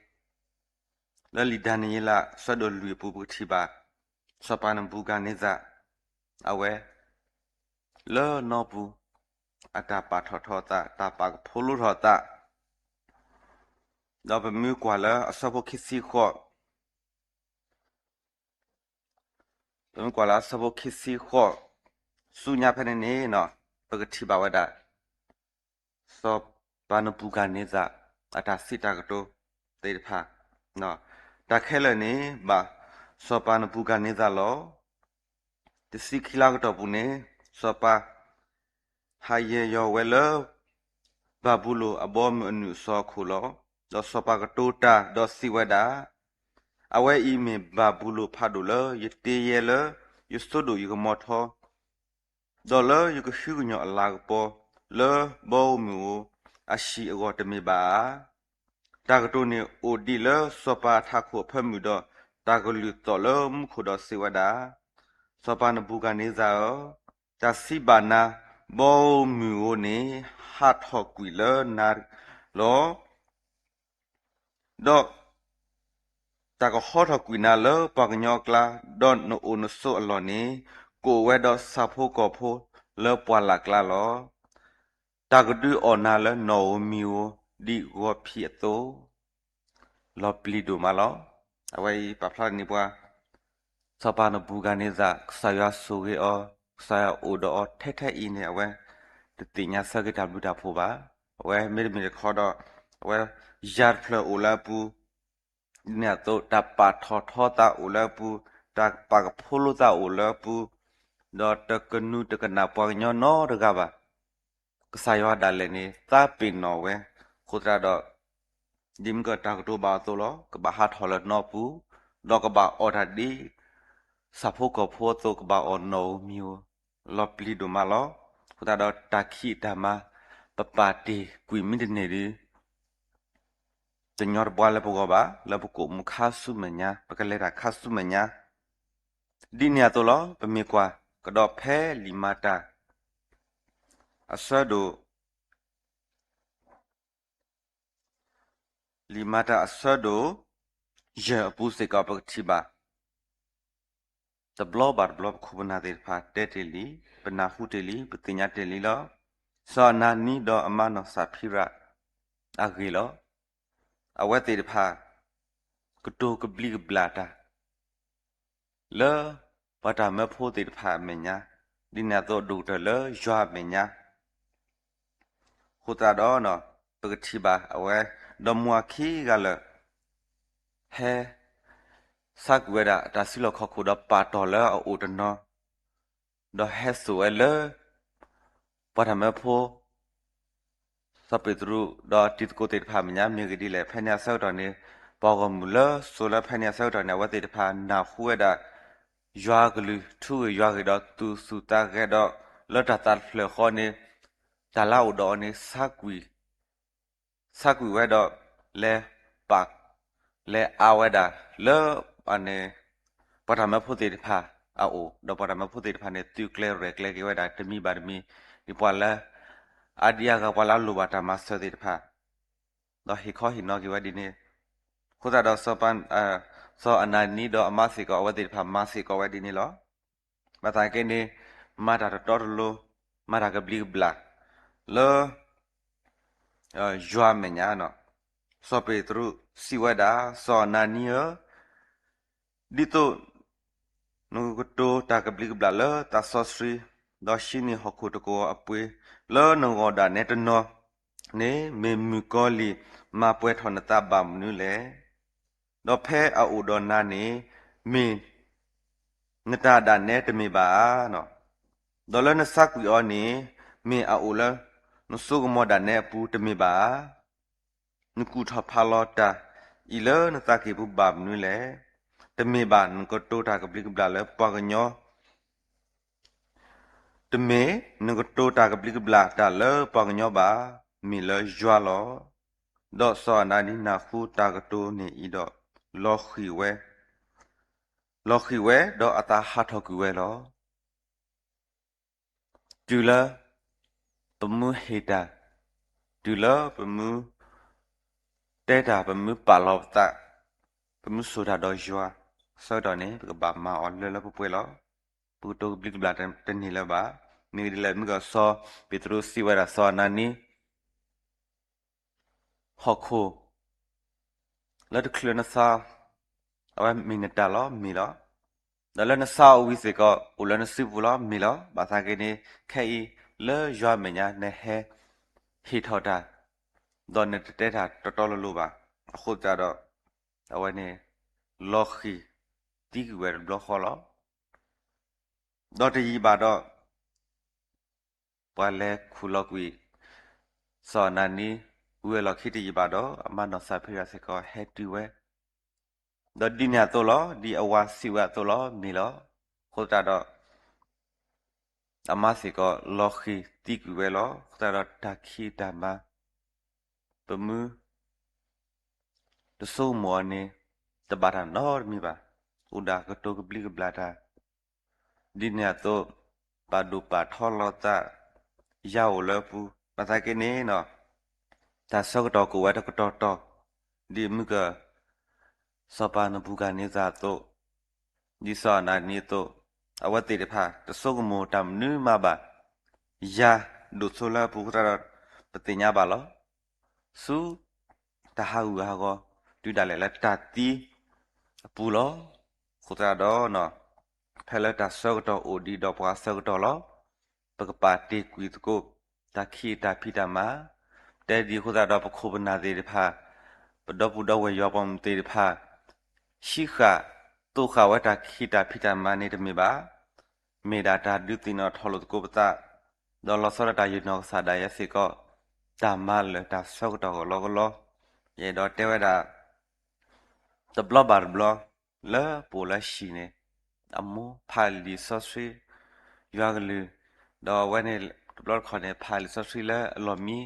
လၢလံာ်ဒၤနံးယ့လး အဆၢဒိၣ်လွံၢ်အပူၤ ပကထံၣ်ဘၣ် စီၤပၤနဘူၤခၣ်န့စၢ် အဝဲ လၢနီပူၤ အတၢ်ပာ်ထီၣ်ထီအသး, တၢ်ပာ်ကဖိလိထီၣ်အသး, ဒီးပမ့ၢ်ကွၢ်လၢအဆၢဖိခံဆံဃိး, ပမ့ၢ်ကွၢ်လၢအဆၢဖိခံဆံဃိး ဆူညါဖဲန့ၣ်န့ၣ် ပကထံၣ်ဘၣ်ဝဲဒၣ် စီၤပၤနဘူၤခၣ်န့စၢ် အတၢ်စံးတၢ်ကတိၤသ့ၣ်တဖၣ်, တၢ်ခဲလၢာ်န့ၣ် ဘၣ်စီၤပၤနဘူၤခၣ်န့စၢ်လီၤ. တဆံခံလါကတီၢ်ပူၤန့ၣ် စီၤပၤ ဟးယဲၢ်ယီၤဝဲလၢ ဘၤဘူလိၣ်အဘီအမုၢ်အနုာ်အစီအခိၣ်လီၤ. ဒီးစီၤပၤကတိၤတၢ်ဒီးစံးဝဲဒၣ်, အဝဲအံၤမ့ၢ်ဘၤဘူလိၣ်ဖးဒိၣ်လၢယတ့ယဲလၢယစိဒိၣ်ယကမီၤထီ ဒီးလၢယကဟုကညီၢ်အလၤကပီၤ လၢဘီဧိၤမုၢ်ဧိၤအဟံၣ်အဂီၢ်တမ့ၢ်ဘၣ်ဧါ. တၢ်ကတိၤန့ၣ်အိၣ်ဒံးလၢစီၤပၤအထးခိၣ်အဖၢမုၢ်ဒီး တၢ်ကလုၢ်သီၣ်လၢမူခိၣ်ဒီးစံးဝဲဒၣ်, စီၤပၤနဘူၤခၣ်န့စၢ်ဧၢ, တၢ်စံးဘၣ်နၤ ဘီဧိၤမုၢ်ဧိၤန့ၣ် ဟးထီၣ်ကွံာ်လၢနၤလီၤ. ဒီး တၢ်ကဟီထီၣ်ကွံာ်နၤလၢပှၤကညီအကျါ, ဒီးနအိၣ်နဆိးအလီၢ်န့ၣ် ကအိၣ်ဝဲဒီးဆၣ်ဖိကီၢ်ဖိလၢပှၢ်လၢ်ကျါလီၤ. တၢ်ကဒုးအီၣ်နၤလၢနီၣ်ဧိၤမံၤဧိၤ ဒ်ဂီၤဖံးအသိး လီၤပျံၤဒိၣ်မးလီၤ. အဝဲအံၤပာ်ဖျါန့ၢ်ပှၤ စီၤပၤနဘူၤခၣ်န့စၢ် ကစၢ်ယွၤဆိၣ်ဂ့ၤအီၤ, ကစၢ်ယွၤအိၣ်ဒီးအီၤထဲထဲအံၤန့ၣ် အဝဲတသ့ၣ်ညါဆၢက့ၤတၢ်ဘျုးတၢ်ဖှိၣ်ဘၣ်. အဝဲမ့တမ့ၢ်တခီဒီး အဝဲယၤတဖျၢၣ်အိၣ်လၢအပူၤ, ဒ်န့ၣ်အသိး တၢ်ပာ်ထီၣ်ထီသးအိၣ်လၢအပူၤ, တၢ်ပာ်ကဖိလိသးအိၣ်လၢအပူၤ, ဒီးတကနူၤတကနၣ်ပှၤကညီနီတဂၤဘၣ်. ကစၢ်ယွၤဒၣ်လဲာ်န့ၣ် သးပ့ၤနီၣ်ဝဲ, အဃိသတးဒီး ဒ်မ့ၢ်ကတၢ်ကတိၤဘၣ်အီၤအသိးလီၤ. ကဘၣ်ဟးထီၣ်လၢနီပူၤ, ဒီးကဘၣ်အီၣ်တၢ်ဒ် ဆၣ်ဖိကီၢ်ဖိအသိး ကဘၣ်အီၣ်နီၣ်ဧိၤမံၤဧိၤ, လီၤပျံၤဒိၣ်မးလီၤ. အဃိသတးဒီးတၢ်ခံးတၢ်မၤ ပပာ်တ့ၢ်ကွံာ်မ့ၢ်တန့ၢ်ဒီး တညီတဘှါလၢပဂီၢ်ဘၣ်, လၢပကအိၣ်မူခါဆူမဲာ်ညါ, ပကလဲၤတၢ်ခါဆူမဲာ်ညါ, ဒ်န့ၣ်အသိးလီၤ. ပမ့ၢ်ကွၢ်ကဒီးဖဲလံာ်မၤတၢ် အဆၢဒိၣ် လံာ်မၤတၢ်အဆၢဒိၣ် ယဲၢ်အပူၤစ့ၢ်ကီး ပကထံၣ်ဘၣ် တဘျီဘၣ်တဘျီ ပခိၣ်ပနၢ်သ့ၣ်တဖၣ်တဲတ့ၢ်လံ, ပနၢ်ဟူတ့ၢ်လံ, ပသ့ၣ်ညါတ့ၢ်လံလီၤ. စီၤအနၤနံဒီးအမါနီၢ်စဖံရၣ်အဂ့ၢ်လီၤ. အဝဲသ့ၣ်တဖၣ် ကတိၤကဘျံးကဘျၣ်တၢ် လၢပှၤတၢ်မၢဖိသ့ၣ်တဖၣ်အမဲာ်ညါ, ဒ်န့ၣ်အသိးဒိၣ်ကတၢၢ်လၢယွၤအမဲာ်ညါ အဃိသတးဒီး ပကထံၣ်ဘၣ်အဝဲ ဒီမါဝၤခံဂၤလၢာ် ဟဲ ဆါကွံာ်ဝဲဒၣ်အတၢ်စုလီၢ်ခီၣ်ခိၣ်ဒီးပာ်တ့ၢ်လၢအအိၣ်တနီၤ ဒီးဟဲစိာ်ဝဲလၢ ပှၤတၢ်မၢဖိ စီၤပ့းတရူး ဒီးတံၤသကိးသ့ၣ်တဖၣ်အမဲာ်ညါ မ့ၢ်ဂ့ၤဒ်လဲၣ်. ဖဲန့ၣ်အဆၢကတီၢ်န့ၣ် ပှၤဂီၢ်မုၢ်လၢစိာ်လၢဖဲန့ၣ်အဆၢကတီၢ်န့ၣ် အဝဲသ့ၣ်တဖၣ်နၢ်ဟူဝဲဒၣ် ယွၤအကလုၢ်ထူဂ့ၤယွၤဂ့ၤဒီးသူၣ်ဆူၣ်သးဂဲၤဒီး လၢတၢ်သးတဖျၢၣ်ဃီန့ၣ် တၢ်လၢအအိၣ်ဒီးအီၤန့ၣ် ဆါကွံာ်ဝဲဒီး လဲၤပာ် လဲၤအါဝဲဒၣ်လၢ ပှၤတၢ်မၢဖိသ့ၣ်တဖၣ်အအိၣ် ဒီးပှၤတၢ်မၢဖိသ့ၣ်တဖၣ်န့ၣ် သုးကျဲၤရဲၣ်ကျဲၤက့ၤဝဲဒၣ်တမံၤဘၣ်တမံၤ ဒ်ပှၤလၢ အါဒံအါဂၤ ပှၤလၢအလိၣ်ဘၣ်တၢ်မၤစၢၤသ့ၣ်တဖၣ် ဒီးဟ့ၣ်ခီဟ့ၣ်နီၤက့ၤဝဲဒ်န့ၣ်. အဃိသတးဒီး စီၤအနၤနံဒီးအမါစ့ၢ်ကီး အဝဲသ့ၣ်တဖၣ်မၤစ့ၢ်ကီးဝဲဒ်န့ၣ်လီၤ. ဘၣ်ဆၣ်က့န့ၣ် မၤတၢ်တတီတလိၤ မၤတၢ်ကဘျံးကဘျၣ် လၢ ယွၤအမဲာ်ညါန့ၣ် စီၤပ့းတရူးစံးဝဲဒၣ်, စီၤအနၤနံဧၢ, ဒ်သိး နကကတိၤတၢ်ကဘျံးကဘျၣ်လၢသးစီဆှံ, ဒီးဟံးန့ၢ်ဟီၣ်ခိၣ်တကဝီၤအပှ့ၤ လၢနဂီၢ်ဒၣ်နဲတနီၤန့ၣ် မ့ၢ်မုၣ်ကီၤလံၢ်မၤပှဲၤထီၣ်နသးဘၣ်မနုၤလဲၣ်. ဒီးဖဲအအိၣ်ဒီးနၤန့ၣ် မ့ၢ်နတၢ်ဒၣ်နဲတမ့ၢ်ဘၣ်ဧါ. ဒီးလၢနဆါကွံာ်အီၤန့ၣ် မ့ၢ်အအိၣ်လၢနစိကမီၤဒၣ်နဲအပူၤတမ့ၢ်ဘၣ်ဧါ. နကူၣ်ထီၣ်ဖးလီၤတၢ်အံၤလၢနသးကံၢ်ပူၤဘၣ်မနုၤလဲၣ်. တမ့ၢ်ဘၣ်နကတိၤတၢ်ကဘျံးကဘျၣ်လၢပှၤကညီ တမ့ၢ်နကတိၤတၢ်ကဘျံးကဘျၣ်တၢ်လၢပှၤကညီဘၣ်, မ့ၢ်လၢယွၤလီၤ. ဒီးစီၤအနၤနံနၢ်ဟူတၢ်ကတိၤန့ၣ်အံၤဒီး လီၤဃံၤဝဲ, လီၤဃံၤဝဲဒီးအသးဟးထီၣ်ကွံာ်ဝဲလီၤ. တုၤလၢပမူဟ့ၣ်တၢ်, တုၤလၢပမူတဲတၢ်, ပမူပာ်လီၤပသး, ပမူစိာ်တၢ်ဒီးယွၤအဆၢကတီၢ်န့ၣ် ပကဘၣ်မၤအီၤလၢလၢပှဲၤပှဲၤလီၤ. ပကတိၤကဘျံးကဘျၣ်တန့ၢ်လၢၤဘၣ်. မ့ၢ်ဂ့ၢ်ဒ်လဲၣ်, မုၢ်ကီၢ်စီၤပ့းတရူးစံးဝဲဒၣ်စီၤအနၤနံ ဟီၣ်ခိၣ်လၢတချုးနသး အဝဲမ့ၢ်နတၢ်လီၤ, မ့ၢ်လီၤ. ဒီးလၢနသးအီၤဝံၤစ့ၢ်ကီး အိၣ်လၢနစုပူၤလီၤ, မ့ၢ်လီၤ. ဘၣ်ဆၣ်က့န့ၣ် ခဲအံၤလၢယွၤမဲာ်ညါ နဟဲဟ့ၣ်ထီၣ်တၢ်, ဒီးနတတဲတၢ်တီတီလိၤလိၤဘၣ်. အဃိသတးဒီး အဝဲန့ၣ် လီၤဃံၤသံကွံာ်ဝဲတဘျီဃီလီၤ. ဒီးတယံာ်ဘၣ်ဒီး ပှၤလဲၤခူၣ်လီၤကွံာ် စီၤအနၤနံ ဝံၤအလီၢ်ခံတယံာ်ဘၣ်ဒီး အမါနီၢ်စၤဖံရၤစ့ၢ်ကီးဟဲတုၤဝဲ, ဒီးဒ်န့ၣ်အသိးလီၤ, ဒ်အဝၤစံးဝဲအသိးလီၤ, မ့ၢ်လီၤ. အဃိသတးဒီး အမါစ့ၢ်ကီးလီၤဃံၤသံကွံာ်ဝဲလီၤ. အဃိသတးဒီးတၢ်ခံးတၢ်မၤ ပမူ တစိကမီၤအီၤန့ၣ် တဘၣ်တၢ်နီတမံၤဘၣ်. အိၣ်ဒၣ်ကတိၤကဘျံးကဘျၣ်တၢ် ဒ်န့ၣ်အသိး ပာ်ဒိၣ်ပာ်ထီလီၤသး ယၤအိၣ်လၢအပူၤ. ဘၣ်ဆၣ်က့န့ၣ် တၢ်ဆၢကတီၢ်ကအိၣ်ဝဲတကတီၢ်တီၢ်, ဒ်မုၢ်က စီၤပၤနဘူၤခၣ်န့စၢ်အသိး, ဒ်စီၤအနၤနံအသိး, အဝဲသ့ၣ်တဖၣ် တဆိကမိၣ်တၢ်မနုၤမးဘၣ်. ယၤဒိၣ်စိလၢအပူၤအဃိသတးဒီး ပသ့ၣ်ညါဘၣ်လီၤ. ဆူတၢ်ဟးဂူာ်ဟးဂီၤ တုၤဒၣ်လဲာ်လၢတၢ်သံအပူၤလီၤ. အဃိသတးဒီး ဖဲလၢတၢ်ဆၢကတီၢ်အိၣ်ဒံးဒီးပှၤဆၢကတီၢ်လီၤ. ပကပာ်တ့ၢ်ကွံာ်သကိး တၢ်ခံးတၢ်ဖံးတၢ်မၤ, တဲဒ်အဃိသတးဒီး ပခိၣ်ပနၢ်သ့ၣ်တဖၣ်, ပဒီပုၢ်ဒီဝဲၢ်ယွၤပှၤမုၣ်သ့ၣ်တဖၣ်, ဟံးဃာ်သိးဃာ်ဝဲတၢ်ခံးတၢ်ဖံးတၢ်မၤန့ၣ်တမ့ၢ်ဘၣ်. မ့ၢ်ဒၣ်တၢ်ဒုးသ့ၣ်နီၣ်ထီၣ်လိာ်သကိးပသး, ဒီးလီၤဆီဒၣ်တၢ်ယနီၢ်ကစၢ်ဒၣ်ယဲစ့ၢ်ကီး, တၢ်မၤလၢာ်တၢ်ဆၢကတီၢ်ကလီကလီ. ယအဲၣ်ဒိးတဲဝဲဒၣ် တဘျီဘၣ်တဘျီ လၢပအိၣ်လၢဟံၣ်န့ၣ် အမိၢ်ဖးလံာ်စီဆှံ ယွၤကလုၢ်, ဒီးအဝဲန့ၣ် တဘျီတခီၣ်န့ၣ် ဖးလံာ်စီဆှံလၢအလီၢ်မံ,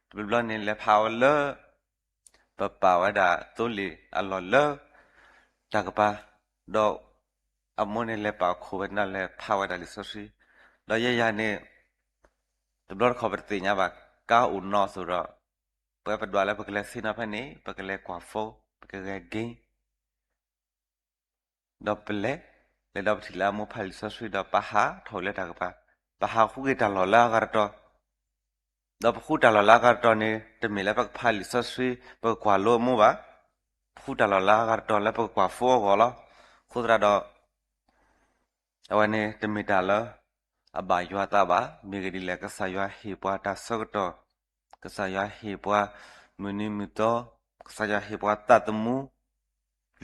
တဘျီဘျီန့ၣ် လဲၤဖးဝဲလၢ ပပာ်ဝဲဒၣ်သိလ့ၣ်အလီၢ်လၢ တၢ်ကပၤ, ဒီးအမိၢ်န့ၣ်လဲၤပာ်ခိၣ်ဝဲဒၣ်လဲၤဖးဝဲဒၣ်လံာ်စီဆှံ, ဒီးယဲယၤန့ၣ် တဘျီတခီၣ်ပတသ့ၣ်ညါဘၣ်, ကါအိၣ်နီသိးဒီး ပဝဲပဒွးလၢပကလဲၤဆ့ၣ်နီၤဖဲန့ၣ် ပကလဲၤကွၢ်ဖိ, ပကဂဲၤက့ၤ ဒီးပလဲၤ, လဲၤဒီးပထံၣ်လၢအမိၢ်ဖးလံာ်စီဆှံဒီး ပဟးထီၣ်လၢတၢ်ကပၤ, ပဟးဃုက့ၤတၢ်လီၢ်လၢအဂၤတတီၤ, ဒီးပဃုတၢ်လီၢ်လၢအဂၤတတီၤန့ၣ် တမ့ၢ်လၢပကဖးလံာ်စီဆှံ ပကကွၢ်လိအမိၢ်ဘၣ်, ပဃုတၢ်လီၢ်လၢအဂၤတတီၤလၢပကကွၢ်ဖိအဂီၢ်လီၤ. အဃိသတးဒီး အဝဲန့ၣ်တမ့ၢ်တၢ်လၢအဘၣ်ယွၤအသးဘၣ်. မ့ၢ်ဂ့ၢ်ဒ်လဲၣ်, ကစၢ်ယွၤဟ့ၣ်ပှၤတၢ်ဆၢကတီၢ်, ကစၢ်ယွၤဟ့ၣ်ပှၤမုၢ်နံၤမုၢ်သီ, ကစၢ်ယွၤဟ့ၣ်ပှၤသးသမူ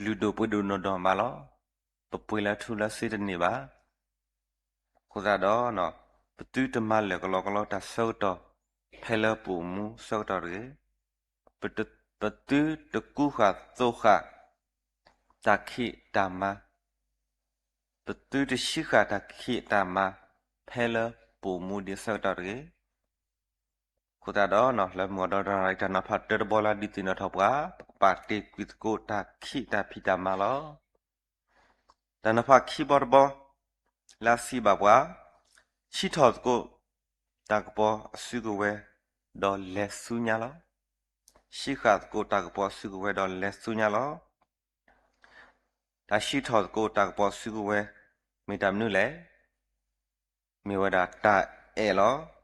လုၢ်ဒိၣ်ပှ့ၤဒိၣ်နီၢ်ဒီးမးလီၤ. ပပှ့ၤလၢထူလၢစ့တန့ၢ်ဘၣ်. အဃိသတးဒီး ပသုတမၤလၢာ်ကလီကလီတၢ်ဆၢကတီၢ် ဖဲလၢပအိၣ်မူဆၢကတီၢ်တဂ့ၤ. ပသုတကူဃာ်သိးဃာ် တၢ်ခံးတၢ်မၤ, ပသုတဆံးဃာ်တၢ်ခံးတၢ်မၤ ဖဲလၢပအိၣ်မူဒံးဆၢကတီၢ်တဂ့ၤ. အဃိသတးဒီး လၢမုၢ်အဒီတနၣ်ရံၣ် တၢ်နီၤဖးတၢတဘီလၢဒုးသ့ၣ်နီၣ်ထီၣ်ပှၤ ပကပာ်တ့ၢ်ကွံာ်သကိးတၢ်ခံးတၢ်ဖံးတၢ်မၤလီၤ. တၢ်နီၤဖးခံဘီတဘီ လၢအစံးဘၣ်ပှၤ, ဆံးထီၣ်သကိးတၢ်ကပီၤအစုကဝဲၤ ဒီးလဲၤဆူညါလီၤ. ဆံးဃာ်သကိးတၢ်ကပီၤအစုကဝဲၤ ဒီးလဲၤဆူညါလီၤ. တၢ်ဆံးထီၣ်သကိးတၢ်ကပီၤအစုကဝဲၤ မ့ၢ်တၢ်မနုၤလဲၣ်. မ့ၢ်ဝဲဒၣ်တၢ်အဲၣ်လီၤ.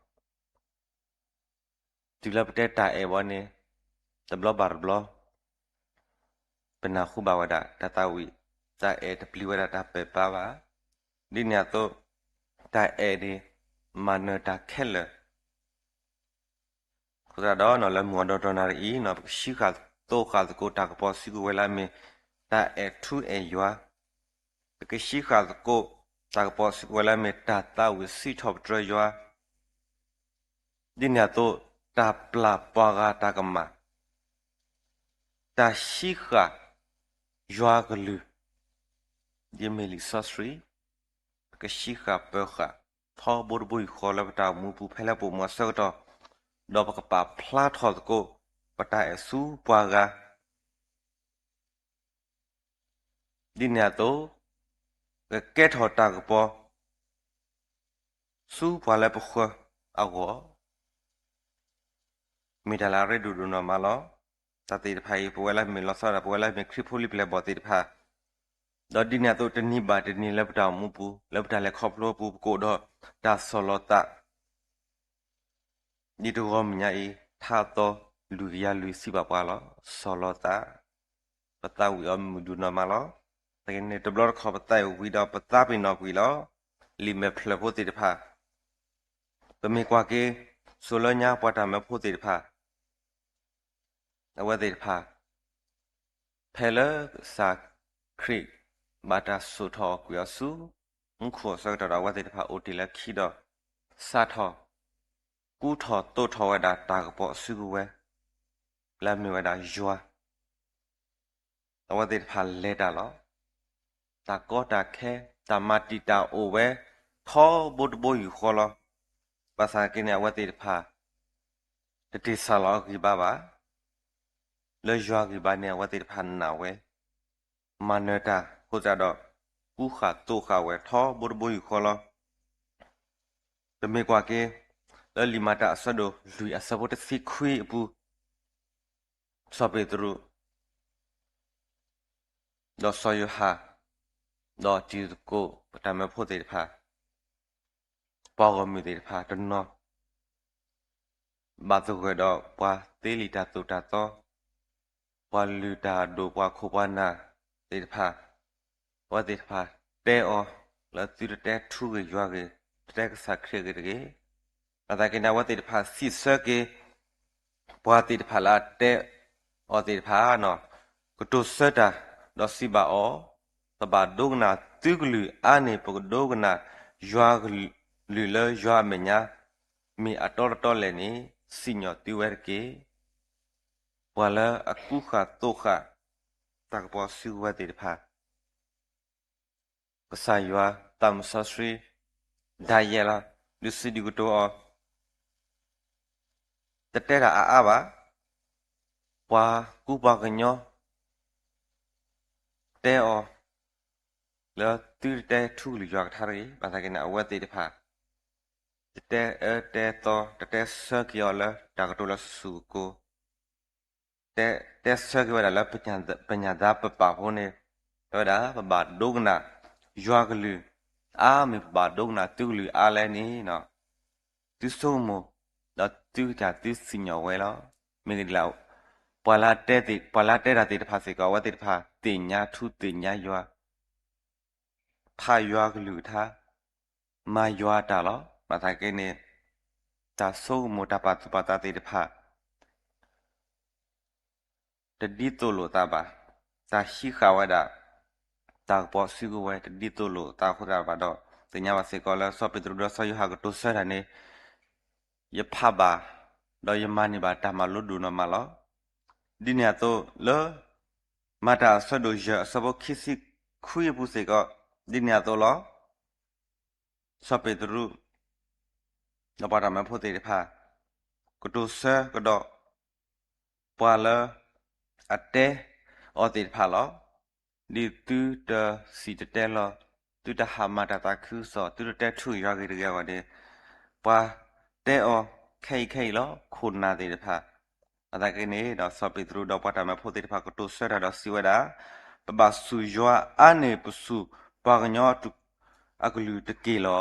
တုၤလၢပတဲတၢ်အဲၣ်ဘၣ်န့ၣ် တဘျီဘၣ်တဘျီ ပနၢ်ဟူဘၣ်ဝဲဒၣ်တၢ်သးဝံၣ်, တၢ်အဲၣ်တပျံၤဝဲဒၣ်တၢ်ပဲာ်ပါဘၣ်. ဒ်န့ၣ်အသိး တၢ်အဲၣ်န့ၣ် မၤနၢၤတၢ်ခဲလၢာ်. အဃိသတးဒီး လၢမုၢ်အဒီတနၣ်ရံၣ်အံၤ ပကဆံးဃာ်သိးဃာ်သကိးတၢ်ကပီၤစုကဝဲၤလၢအမ့ၢ် တၢ်အဲၣ်ထူအဲၣ်ယွၤ, ပကဆံးဃာ်သကိးတၢ်ကပီၤစုကဝဲၤလၢအမ့ၢ် တၢ်သးဝံၣ်စံးထီၣ်ပတြၢၤယွၤ, ဒ်န့ၣ်အသိး တၢ်ပျၢ်ပှၤဂၤတၢ်ကမၣ်, တၢ်ဆံးဃာ်ယွၤကလုၢ်, ဒ်အမ့ၢ်လံာ်စီဆှံ, ပကဆံးဃာ်ပၢၤဃာ် ထီဘိတဘိယူၢ်ဃီလၢပတၢ်အိၣ်မူပူၤ ဖဲလၢပအိၣ်မူအဆၢကတီၢ်, ဒီးပကပာ်ဖျါထီၣ်သကိး ပတၢ်အဲၣ်ဆူပှၤဂၤ ဒ်န့ၣ်အသိး ကကဲထီၣ်တၢ်ကပီၤ ဆူပှၤလၢပဃၢၤအဂီၢ်, မ့ၢ်တၢ်လၢအရ့ဒိၣ်ဒိၣ်နီၢ်မးလီၤ. တၢ်သ့ၣ်တဖၣ်အံၤ ပဝဲလၢမ့ၢ်လီၤဆီဒၣ် ပဝဲလၢမ့ၢ်ခရံာ်ဖိလံၤပျဲၢ်ဘီၣ်သ့ၣ်တဖၣ်, ဒီးဒ်န့ၣ်အသိးတနံၤဘၣ်တနံၤလၢပတၢ်အိၣ်မူပူၤ လၢပတၢ်လဲၤခီဖျိအပူၤ ပကအိၣ်ဒီးတၢ်ဆီၣ်လီၤသး ဒ်တဂီၤမုၢ်ညါအံၤ ထါအသီလွံၢ်ကယၤလွံၢ်စံးဘၣ်ပှၤလီၤ. ဆီၣ်လီၤသး, ပသးဝံၣ်အီၤမုာ်ဒိၣ်နီၢ်မးလီၤ. သနာ်က့န့ၣ် တဘျီတခီၣ်ပသးဝံၣ်ဝံၤဒီးပသးပ့ၤနီၣ်ကွံာ်လီၤ. လံာ်မဲာ်ဖျၢၣ်ဖိသ့ၣ်တဖၣ်, ပမ့ၢ်ကွၢ်က့ၤ စိၤလၢညါပှၤတၢ်မၢဖိသ့ၣ်တဖၣ် အဝဲသ့ၣ်တဖၣ် ဖဲလၢကစၢ်ခရံာ်ဘၣ်တၢ်စိာ်ထီၣ်အီၤကွံာ်အီၤဆူ မူခိၣ်အဆၢကတီၢ်ဒီး အဝဲသ့ၣ်တဖၣ်အိၣ်တ့ၢ်လၢခံဒီး စးထီၣ် ကူထီၣ်သိးထီၣ်ဝဲဒၣ်တၢ်ကပီၤအစုကဝဲၤ လၢအမ့ၢ်ဝဲဒၣ်ယွၤ အဝဲသ့ၣ်တဖၣ်လဲၤတၢ်လီၤ. တၢ်ကီတၢ်ခဲ တၢ်မၤတံာ်တာ်အိၣ်ဝဲ ထီဘိတဘိယူၢ်ဃီလီၤ. ဘၣ်ဆၣ်သနာ်က့န့ၣ် အဝဲသ့ၣ်တဖၣ် တတ့ၢ်ဆၣ်လီၤအဂံၢ်ဘါဘၣ်. လၢယွၤဂံၢ်ဘါန့ၣ် အဝဲသ့ၣ်တဖၣ်နာ်ဝဲ, မၤနၢၤတၢ်အဃိသတးဒီး ကူဃာ်သိးဃာ်ဝဲ ထီဘိတဘိယူၢ်ဃီလီၤ. ပမ့ၢ်ကွၢ်က့ၤ လၢလံာ်မၤတၢ်အဆၢဒိၣ်လွံၢ်အဆၢဖိတဆံခွံအပူၤ, စီၤပ့းတရူး ဒီးစီၤယိၤဟၣ် ဒီးတံၤသကိး ပတၢ်မၢဖိသ့ၣ်တဖၣ်, ပှၤဂီၢ်မုၢ်သ့ၣ်တဖၣ်တနီၤ ဘၣ်သဂၢၢ်ဒီးပှၤသ့လံာ်တၢ်သိၣ်တၢ်သီ, ပှၤလုၢ်တၢ်အဒိၣ် ပှၤခိၣ်ပှၤနၢ်သ့ၣ်တဖၣ်, အဝဲသ့ၣ်တဖၣ်တဲအီၤ လၢသုတတဲထူဂ့ၢ်ယွၤဂ့ၢ်, တတဲကစၢ်ခရံာ်အဂ့ၢ်တဂ့ၤ. ဘၣ်ဆၣ်သနာ်က့န့ၣ် အဝဲသ့ၣ်တဖၣ်စံးဆၢက့ၤ ပှၤသ့ၣ်တဖၣ်လၢအတဲအီၤသ့ၣ်တဖၣ်, ကတိၤဆၢတၢ်ဒီးစံးဘၣ်အီၤ, ပဘၣ်ဒိကနၣ်သုကလုၢ်အါန့ၢ် ပကဒိကနၣ်ယွၤကလုၢ်လၢယွၤအမဲာ်ညါ မ့ၢ်အတီတတီလဲၣ်န့ၣ် စံၣ်ညီၣ်သုဝဲတက့ၢ်. ပှၤလၢအကူဃာ်သိးဃာ် တၢ်ကပီၤစုကဝဲၤသ့ၣ်တဖၣ် ကစၢ်ယွၤ သးစီဆှံ ဒၣ်ယဲလီၤ ဒုးစံးဒုးကတိၤအီၤ, တတဲတၢ်အါအါဘၣ်. ပှၤကူပှၤကညီ တဲအီၤ လၢသုတတဲထူကလုၢ်ယွၤကထါတဂ့ၤ. ဘၣ်ဆၣ်သနာ်က့န့ၣ် အဝဲသ့ၣ်တဖၣ် တတဲအၢတဲသီ တတဲဆၢက့ၤအီၤလၢတၢ်ကတိၤလၢစုာ်စုာ်ကိၢ်ကိၢ် တဲဆၢက့ၤဝဲဒၣ်လၢ ပညၣ်သၢပပာ်ဖိန့ၣ် တဲဝဲဒၣ် ပဘၣ်ဒိကနၣ်ယွၤကလုၢ် အါမ့ၢ်ပဘၣ်ဒိကနၣ်သုကလုၢ်အါလဲၣ်န့ၣ် သုဆိကမိၣ် ဒီးသုကစၢ်သုစံၣ်ညီၣ်ဝဲလီၤ. မ့ၢ်ဂ့ၤဒ်လဲၣ် ပှၤလၢအတဲသ့ၣ် ပှၤလၢအတဲတၢ်သ့ၣ်တဖၣ်စ့ၢ်ကီး အဝဲသ့ၣ်တဖၣ်သ့ၣ်ညါထူသ့ၣ်ညါယွၤ ဖးယွၤကလုၢ်ကထါ မၤယွၤတၢ်လီၤ. ဘၣ်ဆၣ်သနာ်က့န့ၣ် တၢ်ဆိကမိၣ်တၢ်ပာ်သူၣ်ပာ်သးသ့ၣ်တဖၣ် တဒ်သိးလိာ်သးဘၣ်. တၢ်ဟံးဃာ်ဝဲဒၣ် တၢ်ကပီၤစုကဝဲၤ တဒ်သိးလိာ်သးအဃိသတးဘၣ်ဒီး သ့ၣ်ညါဘၣ်စ့ၢ်ကီးလၢစီၤပ့းတရူးဒီးစီၤယိၤဟၣ်ကတိၤဆၢတၢ်န့ၣ် ယဖးဘၣ် ဒီးယမၤန့ၢ်ဘၣ်တၢ်မၤလိဒိၣ်နီၢ်မးလီၤ. ဒ်န့ၣ်အသိးလၢ မၤတၢ်အဆၢဒိၣ်ယဲၢ်အဆၢဖိခံဆံခွံအပူၤစ့ၢ်ကီး ဒ်န့ၣ်အသိးလီၤ. စီၤပ့းတရူး ဒီးပှၤတၢ်မၢဖိသ့ၣ်တဖၣ် ကတိၤဆၢကဒီး ပှၤလၢ အတဲအီၤသ့ၣ်တဖၣ်လီၤ. ဒ်သုတစံၣ်တဲၤတဲလီၤ, သုတဟးမၤတၢ်သးခုကစီၣ်, သုတတဲထူယွၤဂ့ၢ်တဂ့ၤအဂီၢ်န့ၣ်, ပှၤတဲအီၤခဲအံၤခဲအံၤလီၤ. ခိၣ်နၢ်သ့ၣ်တဖၣ်, အသးက့န့ၣ်ဒီး စီၤပ့းတရူးဒီးပှၤတၢ်မၢဖိသ့ၣ်တဖၣ်ကတိၤဆၢတၢ်ဒီးစံးဝဲဒၣ်, ပဘၣ်ဆူၣ်ယွၤအါန့ၢ်ပဆူၣ်ပှၤကညီအကလုၢ်တက့ၢ်လီ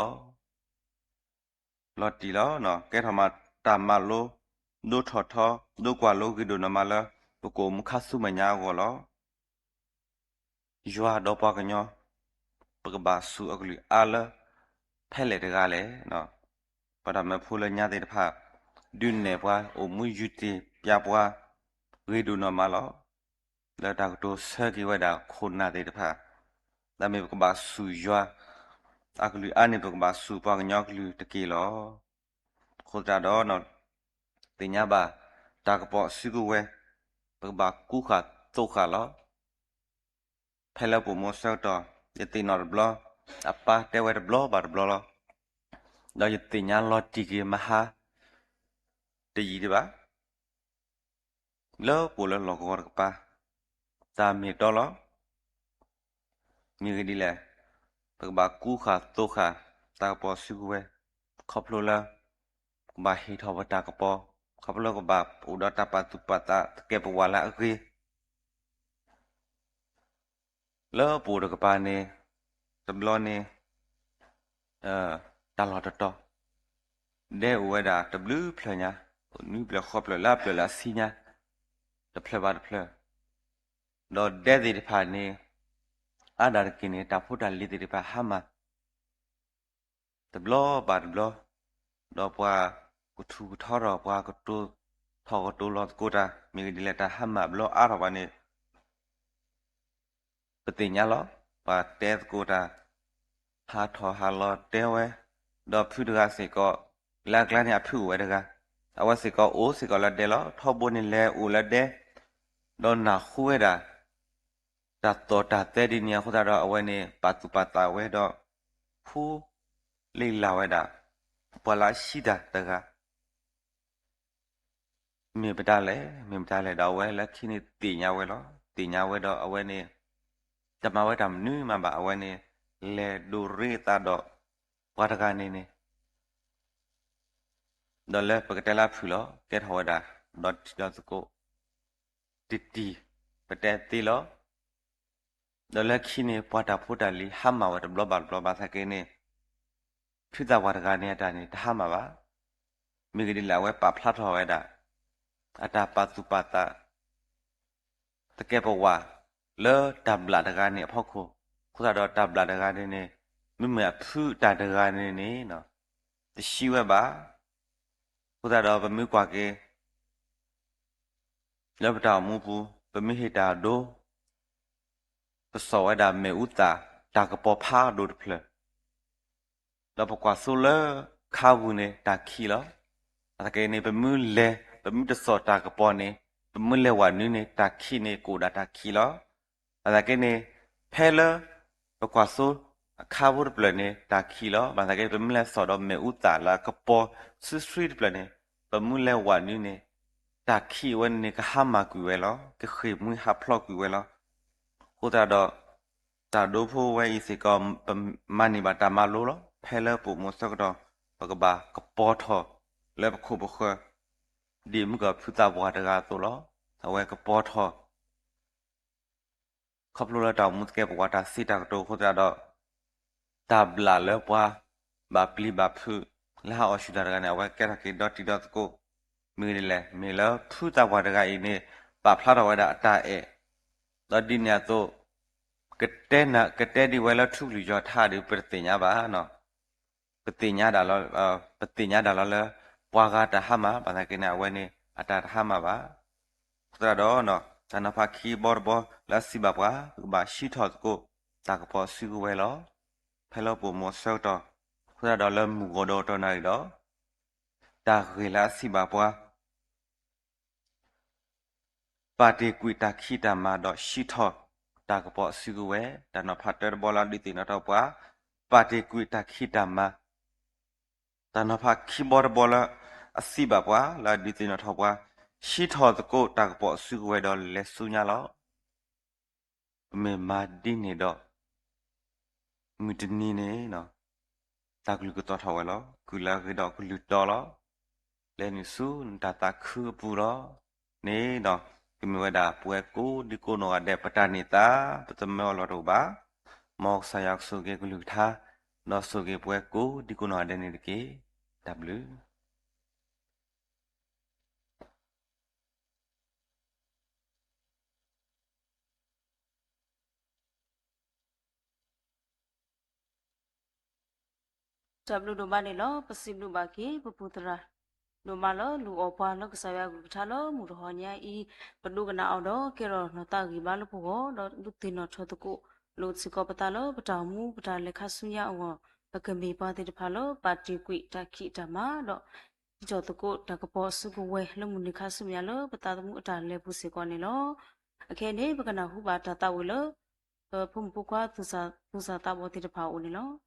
ၤ. လီၤတံၢ်လီၤ. ကဲထီၣ်မၤတၢ်မၤလိ ဒိထီၣ်ထီ ဒိကွၢ်လိဂ့ၤဒိၣ်နီၢ်မးလၢ ပကအိၣ်မူခါဆူမဲာ်ညါအဂီၢ်လီၤ. ယွၤဒီးပှၤကညီ ပကဘၣ်ဆူၣ်အကလုၢ်အါလၢ ဖဲလဲၣ်တဂၤလဲၣ်. ပှၤတၢ်မၢဖိလၢညါသ့ၣ်တဖၣ် ဒုးနဲၣ်ပှၤ အိၣ်မူယူၤတ့ၢ်ပျးပှၤ ဂ့ၤဒိၣ်နီၢ်မးလီၤ. လၢတၢ်ကတိၤဆၢက့ၤဝဲဒၣ်ခိၣ်နၢ်သ့ၣ်တဖၣ်, တၢ်မ့ၢ်ပကဘၣ်ဆူၣ်ယွၤအကလုၢ်အါန့ၣ် ပကဘၣ်ဆူၣ်ပှၤကညီအကလုၢ်တက့ၢ်လီၤ. အဃိသတးဒီး သ့ၣ်ညါဘၣ် တၢ်ကပီၤစုကဝဲၤ ပကဘၣ်ကူဃာ်သိးဃာ်လီၤ. ဖဲလၢပအိၣ်မူအဆၢကတီၢ် ယသ့ၣ်နီၣ်တဘျီ အပၢ်တဲဝဲတဘျီဘၣ်တဘျီလီၤ. ဒီးယသ့ၣ်ညါလီၤတံၢ်က့ၤမဟါ တယံာ်ဒံးဘၣ် လၢပအိၣ်လၢလီၢ်ကဝီၤတကပၤ တၢ်မ့ၢ်တီလီၤ. မ့ၢ်ဂ့ၢ်ဒ်လဲၣ်, ပကဘၣ်ကူဃာ်သိးဃာ် တၢ်ကပီၤစုကဝဲၤ ခီဖျိလၢ ပကဘၣ်ဟ့ၣ်ထီၣ်ပတၢ်ကပီၤ, ခီဖျိလၢပဘၣ်အိၣ်ဒီးတၢ်ပာ်သူၣ်ပာ်သးသကဲးပဝးလၢအဂ့ၤ လၢပအိၣ်တကပၤန့ၣ် တဘျီန့ၣ် တၢ်လီၢ်တတီၤ ဒဲအိၣ်ဝဲဒၣ်တဘျုးဖျၢၣ်ညါ, အိၣ်နွံဖျၢၣ်ဃိးဖျၢၣ်လၢအဖျၢၣ်လၢအဆံညါ, တဖျၢၣ်ဘၣ်တဖျၢၣ်, ဒီးဒဲသ့ၣ်တဖၣ်န့ၣ် အါဒၣ်တက့ၢ်န့ၣ် တၢ်ဖိတၢ်လံၤသ့ၣ်တဖၣ်ဟါမၢ် တဘျီဘၣ်တဘျီ, ဒီးပှၤကထူးကထီထီၣ် ပှၤကတိၤထီၣ်ကတိၤလီၤသကိးတၢ် မ့ၢ်ဂ့ၢ်ဒ်လဲၣ် တၢ်ဟါမၢ်အဘျီအါထီၣ်ဘၣ်န့ၣ် ပသ့ၣ်ညါလီၤ. ပှၤတဲသကိးတၢ် ဟးထီၣ်ဟးလီၤတဲဝဲ, ဒီးဖုတဂၤစ့ၢ်ကီး လၢအကျါန့ၣ်အဖုအိၣ်ဝဲတဂၤ, အဝဲစ့ၢ်ကီးအိၣ်စ့ၢ်ကီးလၢဒဲလီၤ. ထီဘိန့ၣ်လဲၤအိၣ်လၢဒဲ, ဒီးနၢ်ဟူဝဲဒၣ် တၢ်သီၣ်တၢ်သဲဒ်န့ၣ်အဃိသတးဒီး အဝဲန့ၣ် ပာ်သူၣ်ပာ်သးဝဲဒီး ဖူလ့လၢ်ဝဲဒၣ် ပှၤလၢအဆံးတၢ်တဂၤ မ့ၢ်မတၤလဲၣ်, မ့ၢ်မတၤလဲၣ်ဒီး အဝဲလၢခံန့ၣ်သ့ၣ်ညါဝဲလီၤ. သ့ၣ်ညါဝဲဒီးအဝဲန့ၣ် တမၤဝဲတၢ်မနုၤမးဘၣ်, အဝဲန့ၣ် လဲၤဒိးရ့အသးဒီးပှၤတဂၤန့ၣ်န့ၣ် ဒီးလၢပကတဲလၢအဖုၣ်လီၤ ကဲထီၣ်ဝဲဒၣ် ဒီးတံၤဒီးသကိး တံၤတံၤ ပတဲသ့လီၤ. ဒီးလၢခံန့ၣ် ပှၤတၢ်ဖိတၢ်လံၤဟါမၢ်ဝဲတဘျီဘၣ်တဘျီဘၣ်သနာ်က့န့ၣ် ဖုသၣ်ပှၢ်တဂၤန့ၣ်အတၢ်န့ၣ် တဟါမၢ်ဘၣ်. မ့ၢ်ဂ့ၢ်ဒ်လဲၣ် အဝဲပာ်ဖျါထီၣ်ဝဲဒၣ် အတၢ်ပာ်သူၣ်ပာ်သး သကဲးပဝး လၢတၢ်ဘျၣ်တဂၤန့ၣ်အဖီခိၣ်, အဃိသတးဒီးတၢ်ဘျၣ်တဂၤန့ၣ်န့ၣ် မ့မ့ၢ်အဖုတၢ်တဂၤန့ၣ်န့ၣ် တဆံးဝဲဘၣ်. အဃိသတးဒီးပမ့ၢ်ကွၢ်က့ၤ လၢပတၢ်အိၣ်မူပူၤ ပမ့ၢ်ဟ့ၣ်တၢ်ဒိ ပစိာ်ဝဲဒၣ်မ့ၣ်အူသၣ် တၢ်ကပီၤဖးဒိၣ်တဖျၢၣ် ဒီးပကွၢ်သိလၢခါပူၤန့ၣ် တၢ်ခံးလီၤ. ဘၣ်သနာ်က့န့ၣ် ပမ့ၢ်လဲၤ ပမ့ၢ်တစိာ်တၢ်ကပီၤန့ၣ် ပမ့ၢ်လဲၤဝးနုာ်န့ၣ် တၢ်ခံးန့ၣ် ကအိၣ်ဒၣ်တၢ်ခံးလီၤ. ဘၣ်သနာ်က့န့ၣ် ဖဲလၢ ပကွၢ်သိအခါဖိတဖျၢၣ်န့ၣ် တၢ်ခံးလီၤ. ဘၣ်သနာ်က့ ပမ့ၢ်လဲၤစိာ်ဒီးမ့ၣ်အူသၣ်လၢအကပီၤဆှံဆှံတဖျၢၣ်န့ၣ် ပမ့ၢ်လဲၤဝးနုာ်န့ၣ် တၢ်ခံးအဝဲန့ၣ်န့ၣ် ကဟါမၢ်ကွံာ်ဝဲလီၤ. ကဃ့ၢ်မှံဟးဖျိးကွံာ်ဝဲလီၤ. အဃိသတးဒီး တၢ်ဒိဖိဝဲအံၤစ့ၢ်ကီး ပမၤန့ၢ်ဘၣ်တၢ်မၤလိလီၤ. ဖဲလၢပအိၣ်မူအဆၢကတီၢ် ပကဘၣ်ကပီၤထီၣ်လၢပခိၣ်ပဃၢၤ ဒ်မုၢ်ကီၢ်ဖုသၣ်ပှၢ်တဂၤအသိးလီၤ. အဝဲကပီၤထီၣ် ခီဖျိလၢတၢ်အိၣ်မူသကဲးပဝးတၢ်စံးတၢ်ကတိၤအဃိသတးဒီး တၢ်ဘျၣ်လၢပှၤဘၣ်ပျံၤဘၣ်ဖုး လၢဟးအီၣ်ဆူၣ်တၢ်တဂၤန့ၣ် အဝဲကဲထီၣ်က့ၤဒီတံၤဒီသကိး မ့ၢ်ဂ့ၢ်ဒ်လဲၣ်. မ့ၢ်လၢဖုသၣ်ပှၢ်တဂၤအံၤန့ၣ် ပာ်ဖျါထီၣ်ဝဲဒၣ်အတၢ်အဲၣ် ဒီးဒ်န့ၣ်အသိး ကတဲန ကတဲဒ်ဝဲလၢထူကလုၢ်ယီၤထါဒီး ပတသ့ၣ်ညါဘၣ်နီၤ. ပသ့ၣ်ညါဒၣ်လီၤ ပသ့ၣ်ညါဒၣ်လီၤလၢ ပှၤဂၤတၢ်ဟါမၢ် ဘၣ်သနာ်က့န့ၣ် အဝဲန့ၣ် အတၢ်တဟါမၢ်ဘၣ်. အဃိသတးဒီး တၢ်နီၤဖးခံဘီတဘီလၢအစံးဘၣ်ပှၤ ပကဘၣ်ဟံးထီၣ်သကိး တၢ်ကပီၤစုကဝဲၤလီၤ. ဖဲလၢပိာ်မုၣ်အဆၢကတီၢ်, အဃိသတးဒီးလၢမုၢ်ဂီၤဒီးတနၣ်ရံၣ်ဒီး, တၢ်ဂ့ၢ်လၢအစံးဘၣ်ပှၤ ပာ်တ့ၢ်ကွံာ်တၢ်ခံးတၢ်မၤဒီးဟံးထီၣ်တၢ်ကပီၤအစုကဝဲၤ, တၢ်နီၤဖးတၢတဘီလၢအဒုးသ့ၣ်နီၣ်ထီၣ်ပှၤ, ပာ်တ့ၢ်ကွံာ်တၢ်ခံးတၢ်မၤ, တၢ်နီၤဖးခံဘီတဘီလၢအစံးဘၣ်ပှၤ လၢအဒုးသ့ၣ်နီၣ်ထီၣ်ပှၤ, ဟံးထီၣ်သကိးတၢ်ကပီၤအစုကဝဲၤဒီးလဲၤဆူညါလီၤ. ပမ့ၢ်မၤဒ်န့ၣ်ဒီး မုၢ်တနံၤန့ၣ် တၢ်ကလုၢ်ကသီၣ်ထီၣ်ဝဲလီၤ. ကုၢ်လၢအဂ့ၤဒီးကလုၢ်တီလီၤ. လဲၤနုာ်ဆူနတၢ်သးခုအပူၤလီၤ. န့ၣ်ဒီး ကမ့ၢ်ဝဲဒၣ်ပဝဲကိးဒံကိးနီၢ်ဂၤဒဲး ပတၢ်န့ၢ်သါ ပသမၢအီၤလီၤတအိၣ်ဘၣ်. မ်ကစၢ်ယွၤကဆိၣ်ဂ့ၤကလုၢ်ကထါ ဒီးဆိၣ်ဂ့ၤပဝဲကိးဒံကိးနီၢ်ဂၤဒဲးန့ၣ်တက့ၢ်. တၢ်ဘျုး တၢ်ဘျုးဒိၣ်မးန့ၣ်လီၤ. ပစံးဘျုးဘၣ်က့ၤ ပပူၤသရၣ်ဒိၣ်မးလၢလူၤအီၣ်ပှၤလၢကစၢ်ယွၤအကလုၢ်ကထါလၢမုၢ်တဟီၣ်ညါအံၤ, ပဒိကနၣ်အီၤဒီးကဲထီၣ်နီၢ်သးဂံၢ်ဘါလၢပဂီၢ်, ဒီးဒုးသ့ၣ်နီၣ်ထီၣ်သကိးလိာ်စ့ၢ်ကီးပသးလၢပတၢ်အိၣ်မူပတၢ်လဲၤခါဆူညါအဂီၢ်, ပကမ့ၢ်ပှၤသ့ၣ်တဖၣ်လၢပာ်တ့ၢ်ကွံာ်တၢ်ခံးတၢ်မၤ, ဒီးဟံးထီၣ်သကိးတၢ်ကပီၤအစုကဝဲၤလၢမုၢ်နံၤခါဆူမဲာ်ညါလၢပသးသမူအတၢ်လဲၤပူၤစ့ၢ်ကီးန့ၣ်လီၤ. အခဲအံၤန့ၣ် ပကနၢ်ဟူဘၣ်တၢ်သးဝံၣ်လၢ ပဖိမုၣ်ဖိခွါသူၣ်စၢ်သးဘီၣ်သ့ၣ်တဖၣ်အအိၣ်န့ၣ်လီၤ.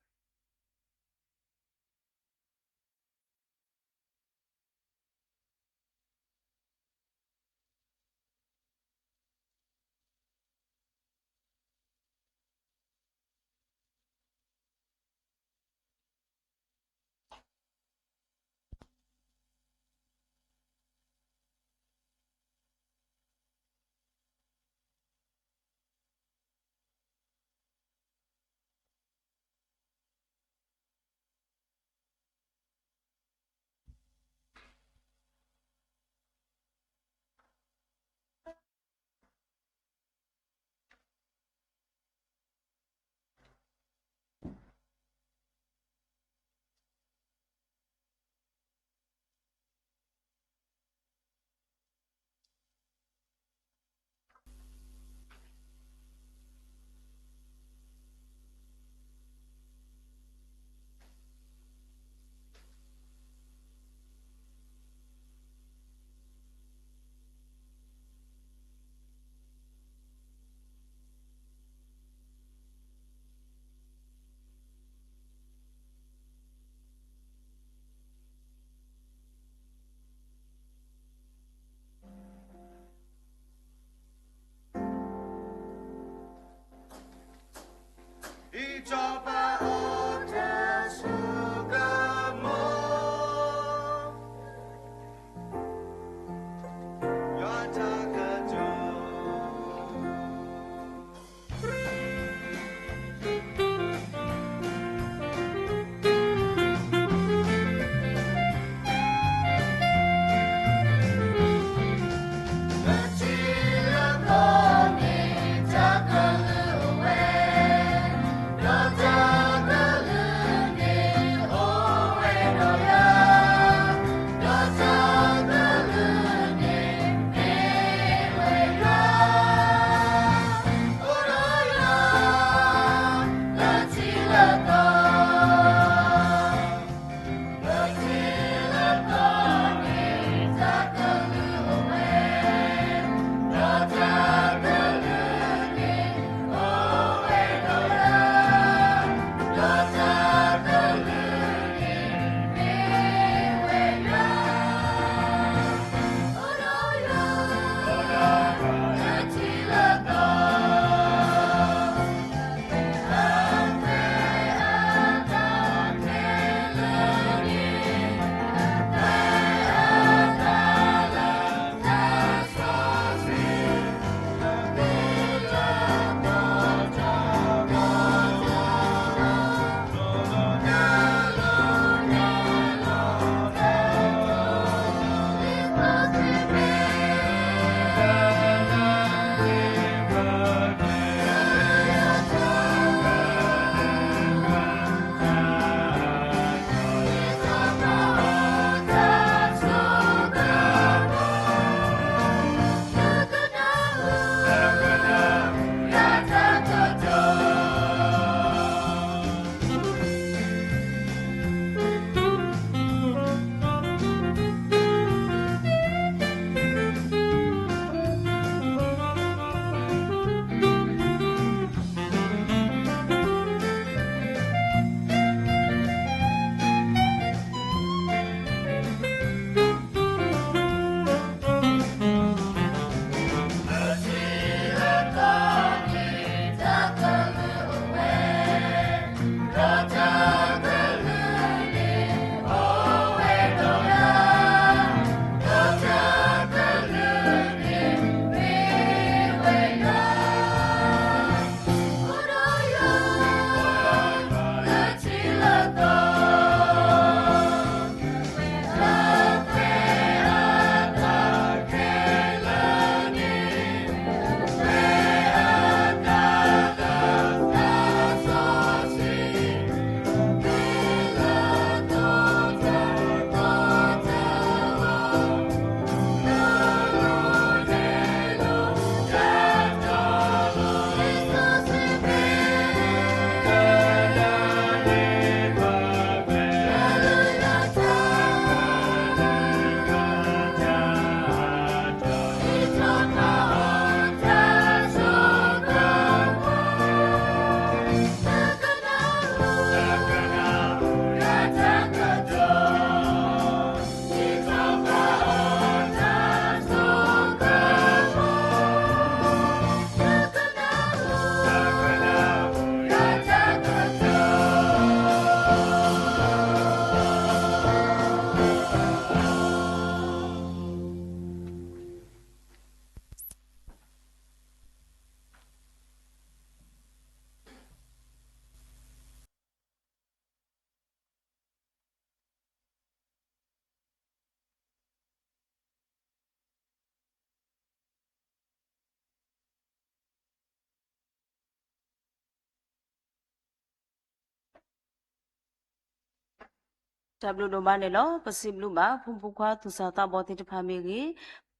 တၢ်ဘျုးဒိၣ်မးန့ၣ်လီၤ. ပစံးဘျုးဘၣ် ဖိမုၣ်ဖိခွါ သူၣ်စၢ်သးဘီၣ်သ့ၣ်တဖၣ်မ့ၢ်ဂ့ၤ,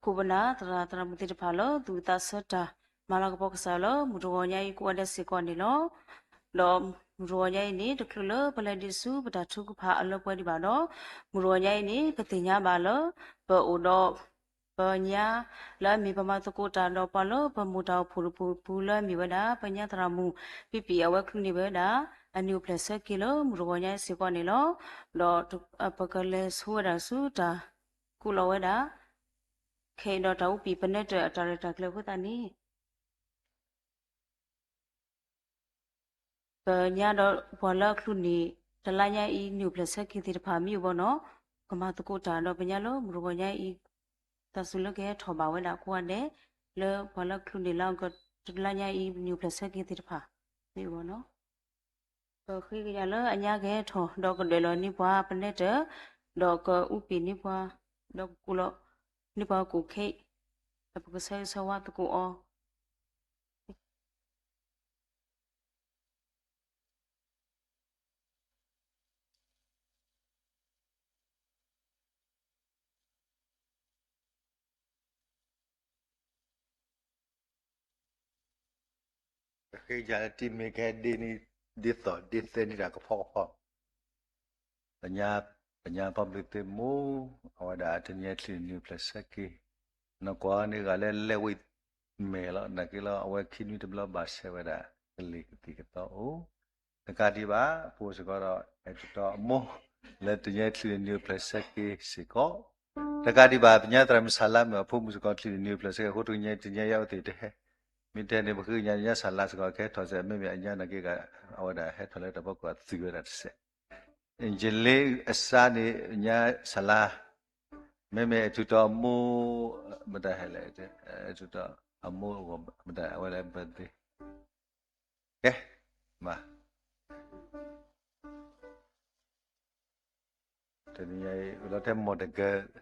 ပခိၣ်ပနၢ် သရၣ်သရၣ်မုၣ်သ့ၣ်တဖၣ်လၢ သူၣ်ဝံၣ်သးဆၢတၢ် မၤလၤကပီၤကစၢ်ယွၤလၢ မုၢ်တဂီၤညါအံၤကိးဂၤဒဲးစ့ၢ်ကီးန့ၣ်လီၤ. ဒီးမုၢ်တဂီၤညါအံၤန့ၣ် တချုးလၢပလဲၤဒံးဆူပတၢ်ထုကဖၣ်အလၢပှဲၤဒံးဘၣ်ဒီး, မုၢ်တဂီၤညါအံၤန့ၣ် ပသ့ၣ်ညါဘၣ်လၢ ပအိၣ်ဒီး ပညါ လၢအမ့ၢ်ပမၤသကိးတၢ်ဒီးပှၤလၢပမိၢ်တၢ်အိၣ်ဖှိၣ်တပူၤပူၤလၢအမ့ၢ်ဝဲဒၣ် ပညါသရၣ်မုၣ် ပံပံ အဝဲချုးန့ၢ်ဝဲဒၣ် အနံၣ်အိၣ်ဖျဲၣ်ဆၢက့ၤလၢမုၢ်တဂီၤညါအံၤစ့ၢ်ကီးန့ၣ်လီၤ. ဒီးပကလဲၤဆိဝဲဒၣ်ဆူတၢ်ကူၣ်လီၤဝဲဒၣ် ခဲအံၤဒီးတၢ်အူပံာ်ပနဲတၢၢ်အတၢ်ရဲၣ်တၢ်ကျဲၤအဃိသတးန့ၣ် ပညါဒီးပှၤလၢအချုးန့ၢ် တလါညါအံၤ နံၣ်အိၣ်ဖျဲၣ်ဆၢက့ၤသ့ၣ်တဖၣ်မ့ၢ်အိၣ်ဘၣ်နီၤ, ကမၤသကိးတၢ်ဒီးပညါလၢမုၢ်တဂီၤညါအံၤ တၢ်စူၤလၢကဟဲထီၣ်ဘၣ်ဝဲဒၣ်ကိးဂၤဒဲး လၢပှၤလၢချုးန့ၢ်လၢအကတလါညါအံၤ နံၣ်အိၣ်ဖျဲၣ်ဆၢက့ၤသ့ၣ်တဖၣ် မ့ၢ်အိၣ်ဘၣ်နီၤ ပဃ့ကညးလၢအညါကဟဲထီၣ်ဒီးကဒွဲၣ်လီၤန့ၢ်ပှၤပနဲတၢၢ်, ဒီးကအူပံာ်န့ၢ်ပှၤ, ဒီးကကူၣ်လီၤန့ၢ်ပှၤကိၣ်ခဲအံၤ, ဒီးပကဆၢဂ့ၤဆၢဝါသကိးအီၤ ပဃ့ကညးလၢတံၤမ့ၢ်ကဟဲဒ်န့ၣ် ဒ်သိးဒ်သဲန့ၣ်တၢ်ကဖီကဖီ ပညါ ပညါဖီဘုးသ့ၣ်မိၢ် အဝဲဒၣ်တနံၤအံၤချုးန့ၢ်နံၣ်အိၣ်ဖျဲၣ်ဆၢက့ၤ, နကွၢ်န့ၢ်ဂၤလၢလဲၤဝံၤမဲာ်လီၤ နာ်က့လီၤ အဝဲခံနွံတဘျီဘၣ်ဆဲးဝဲဒၣ် ကလံၤကသံၣ်ကသီအိၣ်, တကးဒံးဘၣ် အဖိစ့ၢ်ကီးဒီး အဲၣ်ထူးတီအမိၢ် လၢတနံၤအံၤချုးန့ၢ်နံၣ်အိၣ်ဖျဲၣ်ဆၢက့ၤစ့ၢ်ကီး, တကးဒံးဘၣ် ပညါသရၣ်မုၣ်စၤလါမ့ၢ်အဖိမုၣ်စ့ၢ်ကီးချုးန့ၢ်နံၣ်အိၣ်ဖျဲၣ်ဆၢက့ၤအဃိ တနံၤအံၤ တနံၤအံၤအဝဲသ့ၣ်တဟဲ မ့ၢ်တဟဲန့ၣ် ပဃ့ကညးညါစၤလါစ့ၢ်ကီး ကဟဲထီၣ်စ့ၢ် မ့မ့ၢ်အညါနာ်က့ဂၤ အဝဲဒၣ်ဟဲထီၣ်လၢတၢ်ဖီခိၣ်အသုးဝဲဒၣ်တစဲး အ့ၣ်ကလ့အစါန့ၣ် ညါစၤလါ, မ့မ့ၢ်အဲၣ်ထူးတီအမိၢ် မတၤဟဲလဲၣ်, အဲၣ်ထူးတီအမိၢ်အဂီၢ် မတၤအဝဲလၢ birthday, ကဲ, မၤ တနံၤအံၤ အိၣ်လီၤထဲမိၢ်တဂၤ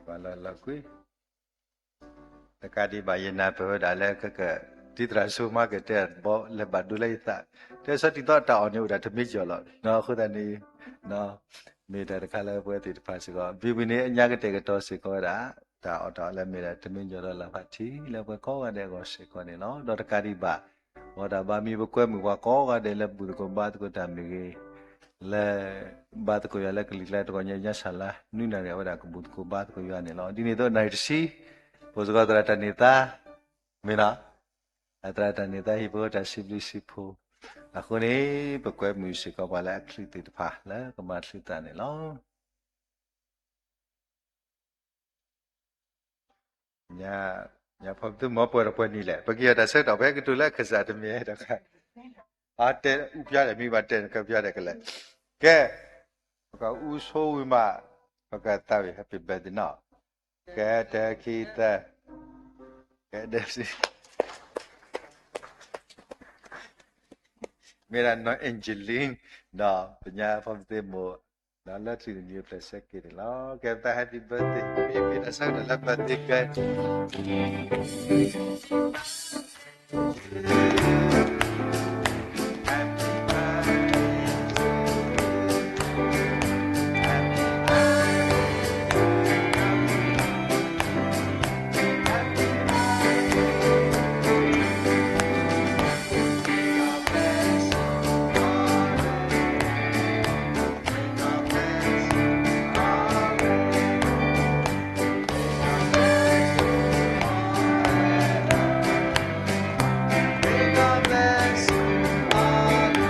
ဘၣ်လၢလီၤကွံာ် တကးဒံးဘၣ် ယနၢ်ပၢၢ်ဝဲဒၣ်လၢကက ဒ်သရၣ်စိမါကတဲဘီ လဲၤဘၣ်ဒိလၢယသး တဲဆၢတံၢ်သီတၢ်အီၣ်န့ၣ်အိၣ်ဒၣ်တမ့ၢ်ယီၤလီၤ. အဃိသတးန့ၣ် မ့ၢ်တၢ်တခါလၢပဝဲသ့ၣ်တဖၣ်စ့ၢ်ကီး ဘံဝံၤန့ၣ် အညါကတဲာ်ကတီၤစ့ၢ်ကီးဝဲဒၣ် တၢ်အီၣ်တၢ်အီလၢအမ့ၢ်ဒၣ်တမ့ၢ်ယီၤဒီးလၢ်ဖးထံ လၢပှၤကိးဂၤဒဲးအဂီၢ်စ့ၢ်ကီးန့ၣ်လီၤ. ဒီးတကးဒံးဘၣ် အဃိတၢ်ဘၣ်မံၤပကွဲမုာ်ပှၤကိးဂၤဒဲးလၢဘူၣ်သကိးဘါသကိးတၢ်မ့ၢ်ဂ့ၤ လၢ ဘါသကိးယွၤလၢကလံၤကျါတဂီၤညါ ညါစၤလါ နွံနၣ်ရံၣ် အဝဲဒၣ်ကဘူၣ်သကိးဘါသကိးယွၤန့ၣ်လီၤ. ဒ်န့ၣ်အသိးနၣ်ရံၣ်တဆံ ပှၤစ့ၢ်ကီးသရၣ်တၢ်န့ၢ်သါ မ့ၢ်နီၤ အသရၣ်တၢ်န့ၢ်သါဟံၣ်ဖိတၢ်စံးဘျုးစံးဖှိၣ် အဃိန့ၣ် ပကွဲမုာ်စ့ၢ်ကီးပှၤလၢအချုးသ့ၣ်တဖၣ်လၢကမၤချုးသးန့ၣ်လီၤ. ညါဖီသုမီၤပှဲၤဒီးပှဲၤနံၤလဲၣ် ပကယီၤတၢ်ဆၢကတီၢ်ဖဲကတိၤလၢခၢၣ်စးတမံၤတခါ အတဲအူပျါဒီးမံဘၣ်တဲနကပျါဒီးကလဲၤ ကဲ ပကအူဆိဝံၤမး ပကသးဝံၣ် happy birthday နီၤ ကဲတၢခံသၢ ကဲတၢ မ့ၢ်ဒၣ်နီၢ် Angeline ဒီးပညါဖီသုမိၤ ဒီးလၢချုးန့ၢ်နံၣ်အိၣ်ဖျဲၣ်ဆၢက့ၤန့ၣ်လီၤ. ကဲပသး happy birthday မ့ၢ်က့ၤတၢ်ဆၢကတီၢ်လၢ birthday girl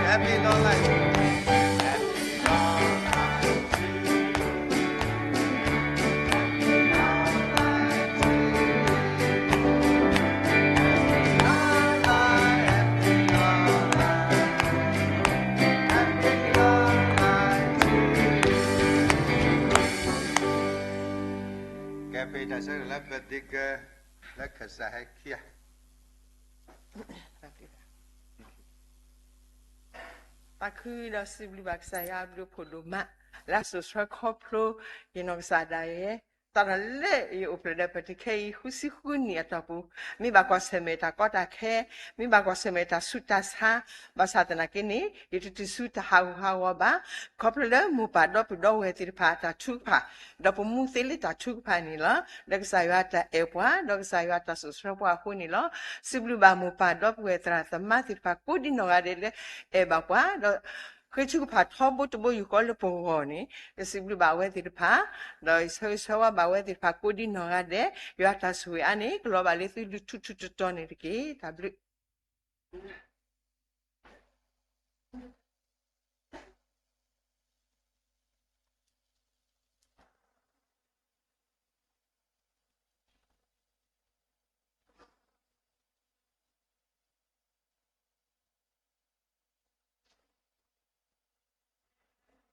Happy long life. ကဲ ပတၢ်ဆၢကတီၢ်လၢ birthday girl လၢခၢၣ်စးဟဲခံဂၤ သးခုဒီးစံးဘျုးဘၣ်ကစၢ်ယွၤအဘျုးအဖှိၣ်ဒိၣ်မး လၢအစိာ်ဆှၢခီဖျိ ယနီၢ်ကစၢ်ဒၣ်ယဲ စးထီၣ်လၢယအိၣ်ဖျဲၣ်ဒီးပတခါအံၤ ဃုဆံဃုနံၣ်အတီၢ်ပူၤ, မ့ၢ်ဘၣ်ကွၢ်ဆၢၣ်မဲာ်တၢ်ကီတၢ်ခဲ, မ့ၢ်ဘၣ်ကွၢ်ဆၢၣ်မဲာ်တၢ်ဆူးတၢ်ဆါ, ဘၣ်ဆၣ်သနာ်က့န့ၣ် ယတတုၤဆူတၢ်ဟးဂူာ်ဟးဂီၤဘၣ်, ခီဖျိလၢမိၢ်ပၢ်ဒီပုၢ်ဒီဝဲၢ်သ့ၣ်တဖၣ်အတၢ်ထုကဖၣ်, ဒီးပမူသ့လၢတၢ်ထုကဖၣ်န့ၣ်လီၤ. ဒီးကစၢ်ယွၤတၢ်အဲၣ်ပှၤ, ဒီးကစၢ်ယွၤတၢ်စိာ်ဆှၢပှၤအဃိန့ၣ်လီၤ. စံးဘျုးဘၣ်မိၢ်ပၢ်ဒီပုၢ်ဝဲၢ်သရၣ်သမါသ့ၣ်တဖၣ်ကိးဒံနီၢ်ဂၤဒဲးလၢအဲၣ်ဘၣ်ပှၤ, ဒီးဃ့ထုကဖၣ်ထီဘိတဘိယူၢ်ဃီလၢပဂီၢ်န့ၣ်, ယစံးဘျုးဘၣ်အဝဲသ့ၣ်တဖၣ်, ဒီးယဆၢဂ့ၤဆၢဝါဘၣ်အဝဲသ့ၣ်တဖၣ်ကိးဒံနီၢ်ဂၤဒဲး, ယွၤတၢ်ဆိၣ်ဂ့ၤအါန့ၣ် ကလီၤဘၣ်လၢသုလုၢ်ထူၣ်ထူၣ်တီၤတီၤန့ၣ်တက့ၢ်. တၢ်ဘျုး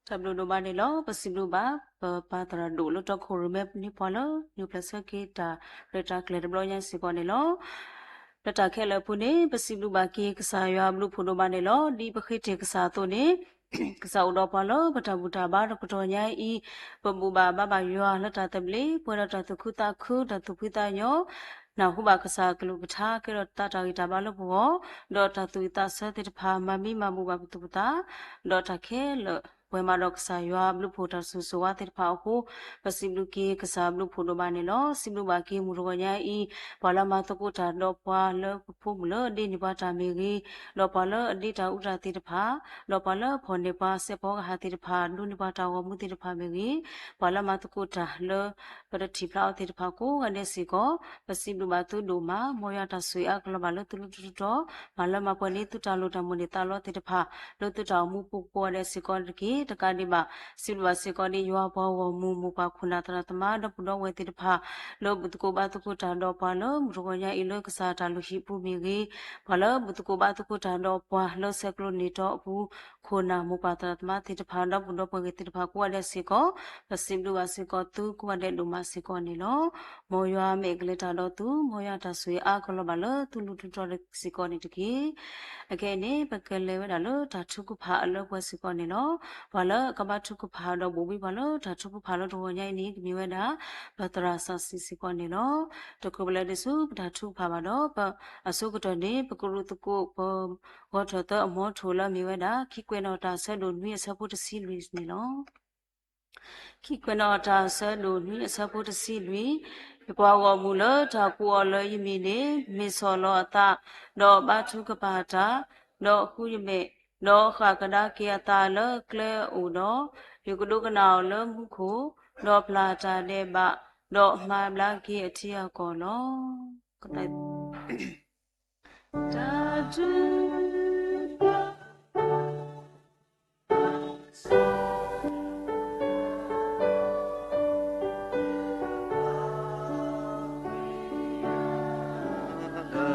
တၢ်ဘျုးဒိၣ်မးန့ၣ်လီၤ. ပစံးဘျုးဘၣ် ပပၢ်သရၣ်ဒိၣ်လၢတီခိၣ်ရိၣ်မဲန့ၢ်ပှၤလၢ နုာ်ပျဲၢ်ဆၢက့ၤတၢ်ရဲၣ်တၢ်ကျဲၤတဘျီညါစ့ၢ်ကီးန့ၣ်လီၤ. လၢတၢ်ခဲလၢာ်အပူၤန့ၣ် ပစံးဘျုးဘၣ်က့ၤကစၢ်ယွၤအဘျုးဖှိၣ်ဒိၣ်မးန့ၣ်လီၤ. ဒ်ပဃ့တ့ၢ်ကစၢ်အသိးန့ၣ် ကစၢ်အိၣ်ဒီးပှၤလၢပတၢ်ဘူၣ်တၢ်ဘါတကတီၢ်ညါအံၤ, ပဘူၣ်ဘၣ်ဘါဘၣ်ယွၤလၢတၢ်သဘျ့, ပှဲၤဒီးတၢ်သူၣ်ခုသးခု, တၢ်သူၣ်ဖှံသးညီ, နၢ်ဟူဘၣ်ကစၢ်အကလုၢ်ကထါ, ကဲထီၣ်သးတၢ်ဂံၢ်တၢ်ဘါလၢပဂီၢ်, ဒီးတၢ်သူၣ်ဝံၣ်သးဆၢသ့ၣ်တဖၣ် မၤမံမၤဘူၣ်ဘၣ်ပသူၣ်ပသး, ဒီးတၢ်ခဲလၢာ် ပှဲၤမးဒီးကစၢ်ယွၤအဘျုးဖှိၣ်တၢ်ဆိၣ်ဂ့ၤဆိၣ်ဝါသ့ၣ်တဖၣ်အဃိ, ပစံးဘျုးက့ၤကစၢ်အဘျုးဖှိၣ်ဒိၣ်မးန့ၣ်လီၤ. စံးဘျုးဘၣ်က့ၤမုၢ်တဂီၤညါအံၤ, ပှၤလၢမၤသကိးတၢ်ဒီးပှၤလၢပဖိမုၣ်လၢအဒ့န့ၢ်ပှၤတၢ်မ့ၢ်ဂ့ၤ, ဒီးပှၤလၢအဒ့တၢ်အူတၢ်သ့ၣ်တဖၣ်, ဒီးပှၤလၢအဖီၣ်န့ၢ်ပှၤစဲးဖီကဟၣ်သ့ၣ်တဖၣ်, ဒိးန့ၢ်ပှၤတၢ်ဂီၤမူသ့ၣ်တဖၣ်မ့ၢ်ဂ့ၤ, ပှၤလၢမၤသကိးတၢ်လၢ ပတထံၣ်ဖျါအီၤသ့ၣ်တဖၣ်ကိးဂၤဒဲးစ့ၢ်ကီး, ပစံးဘျုးဘၣ်သုဒိၣ်မး, မ်ယွၤတၢ်ဆိၣ်ဂ့ၤအါကလီၤဘၣ်လၢသုလုၢ်ထူၣ်တီၤတီၤ, မၤလၢမၤပှဲၤန့ၢ်သုတၢ်လိၣ်တၢ်မိၣ်န့ၢ်သးလီသ့ၣ်တဖၣ်, လၢသုတၢ်အိၣ်မူပူၤကိးဂၤဒဲးစ့ၢ်ကီးတက့ၢ်. တကးဒံးဘၣ်, စံးဘျုးဘၣ်စ့ၢ်ကီးဒ်ယွၤပှၤဂီၢ်မုၢ် မိၢ်ပၢ်ခိၣ်နၢ်သရၣ်သမါ ဒီပုၢ်ဒီဝဲၢ်သ့ၣ်တဖၣ်, လၢဘူၣ်သကိးဘါသကိးတၢ်ဒီးပှၤလၢမုၢ်တဂီၤညါအံၤလၢကစၢ်တၢ်လုၢ်ဟံၣ်ပူၤမ့ၢ်ဂ့ၤ, ပှၤလၢဘူၣ်သကိးဘါသကိးတၢ်ဒီးပှၤလၢဆဲးကျိးန့ၢ်တီအပူၤ, ခိၣ်နၢ်မိၢ်ပၢ်သရၣ်သမါသ့ၣ်တဖၣ် ဒီပုၢ်ဒီဝဲၢ်သ့ၣ်တဖၣ်ကိးဂၤဒဲးစ့ၢ်ကီး, ပစံးဘျုးဘၣ်စ့ၢ်ကီးသုကိးဂၤဒဲးဒိၣ်မးစ့ၢ်ကီးန့ၣ်လီၤ. မ်ယွၤမ့ၢ်ကလဲၤတၢ်ဒီးသု, မ်ယွၤတၢ်ဆိၣ်ဂ့ၤအါကလီၤဘၣ်လၢသုလုၢ်ထူၣ်တီၤတီၤစ့ၢ်ကီးန့ၣ်တက့ၢ်. အခဲအံၤန့ၣ် ပကလဲၤဝဲဒၣ်လၢတၢ်ထုကဖၣ်အလၢပှဲၤစ့ၢ်ကီးန့ၣ်လီၤ. ပှၤလၢအကဘၣ်ထုကဖၣ်ဒီးဘိးဘံပှၤလၢတၢ်ထုကဖၣ်လၢတဂီၤညါအံၤန့ၣ် ကမ့ၢ်ဝဲဒၣ် ပသရၣ်စီဆှံစ့ၢ်ကီးန့ၣ်လီၤ. တချုးပလဲၤဒံးဆူပတၢ်ထုကဖၣ်ဘၣ်ဒီး ပအဆိကတၢၢ်န့ၣ် ပကရူၢ်သကိးပဂီၢ်ထၢၣ်သၢအမီထိၣ်လၢအမ့ၢ်ဝဲဒၣ် ခံကွဲးနီၣ်တၢ်အဆၢဒိၣ်နွံအဆၢဖိတဆံလွံၢ်န့ၣ်လီၤ. ခံကွဲးနီၣ်တၢ်အဆၢဒိၣ်နွံအဆၢဖိတဆံလွံၢ်, ယပှၤဂီၢ်မုၢ်လၢတၢ်ကူးအီၤလၢယမံၤန့ၣ် မ့ၢ်ဆီၣ်လီၤအသး, ဒီးဘါထုကဖၣ်တၢ်, ဒီးဃုယမဲာ်, ဒီးဃၣ်ကဒါက့ၤအသးလၢကျဲအအိၣ်ဒီး, ယကဒိကနၣ်အီၤလၢမူခိၣ်, ဒီးပျၢ်တၢ်ဒဲးဘး, ဒီးမၤဘျါက့ၤအထံအကီၢ်လီၤ. တၢ်ဒုး ဟ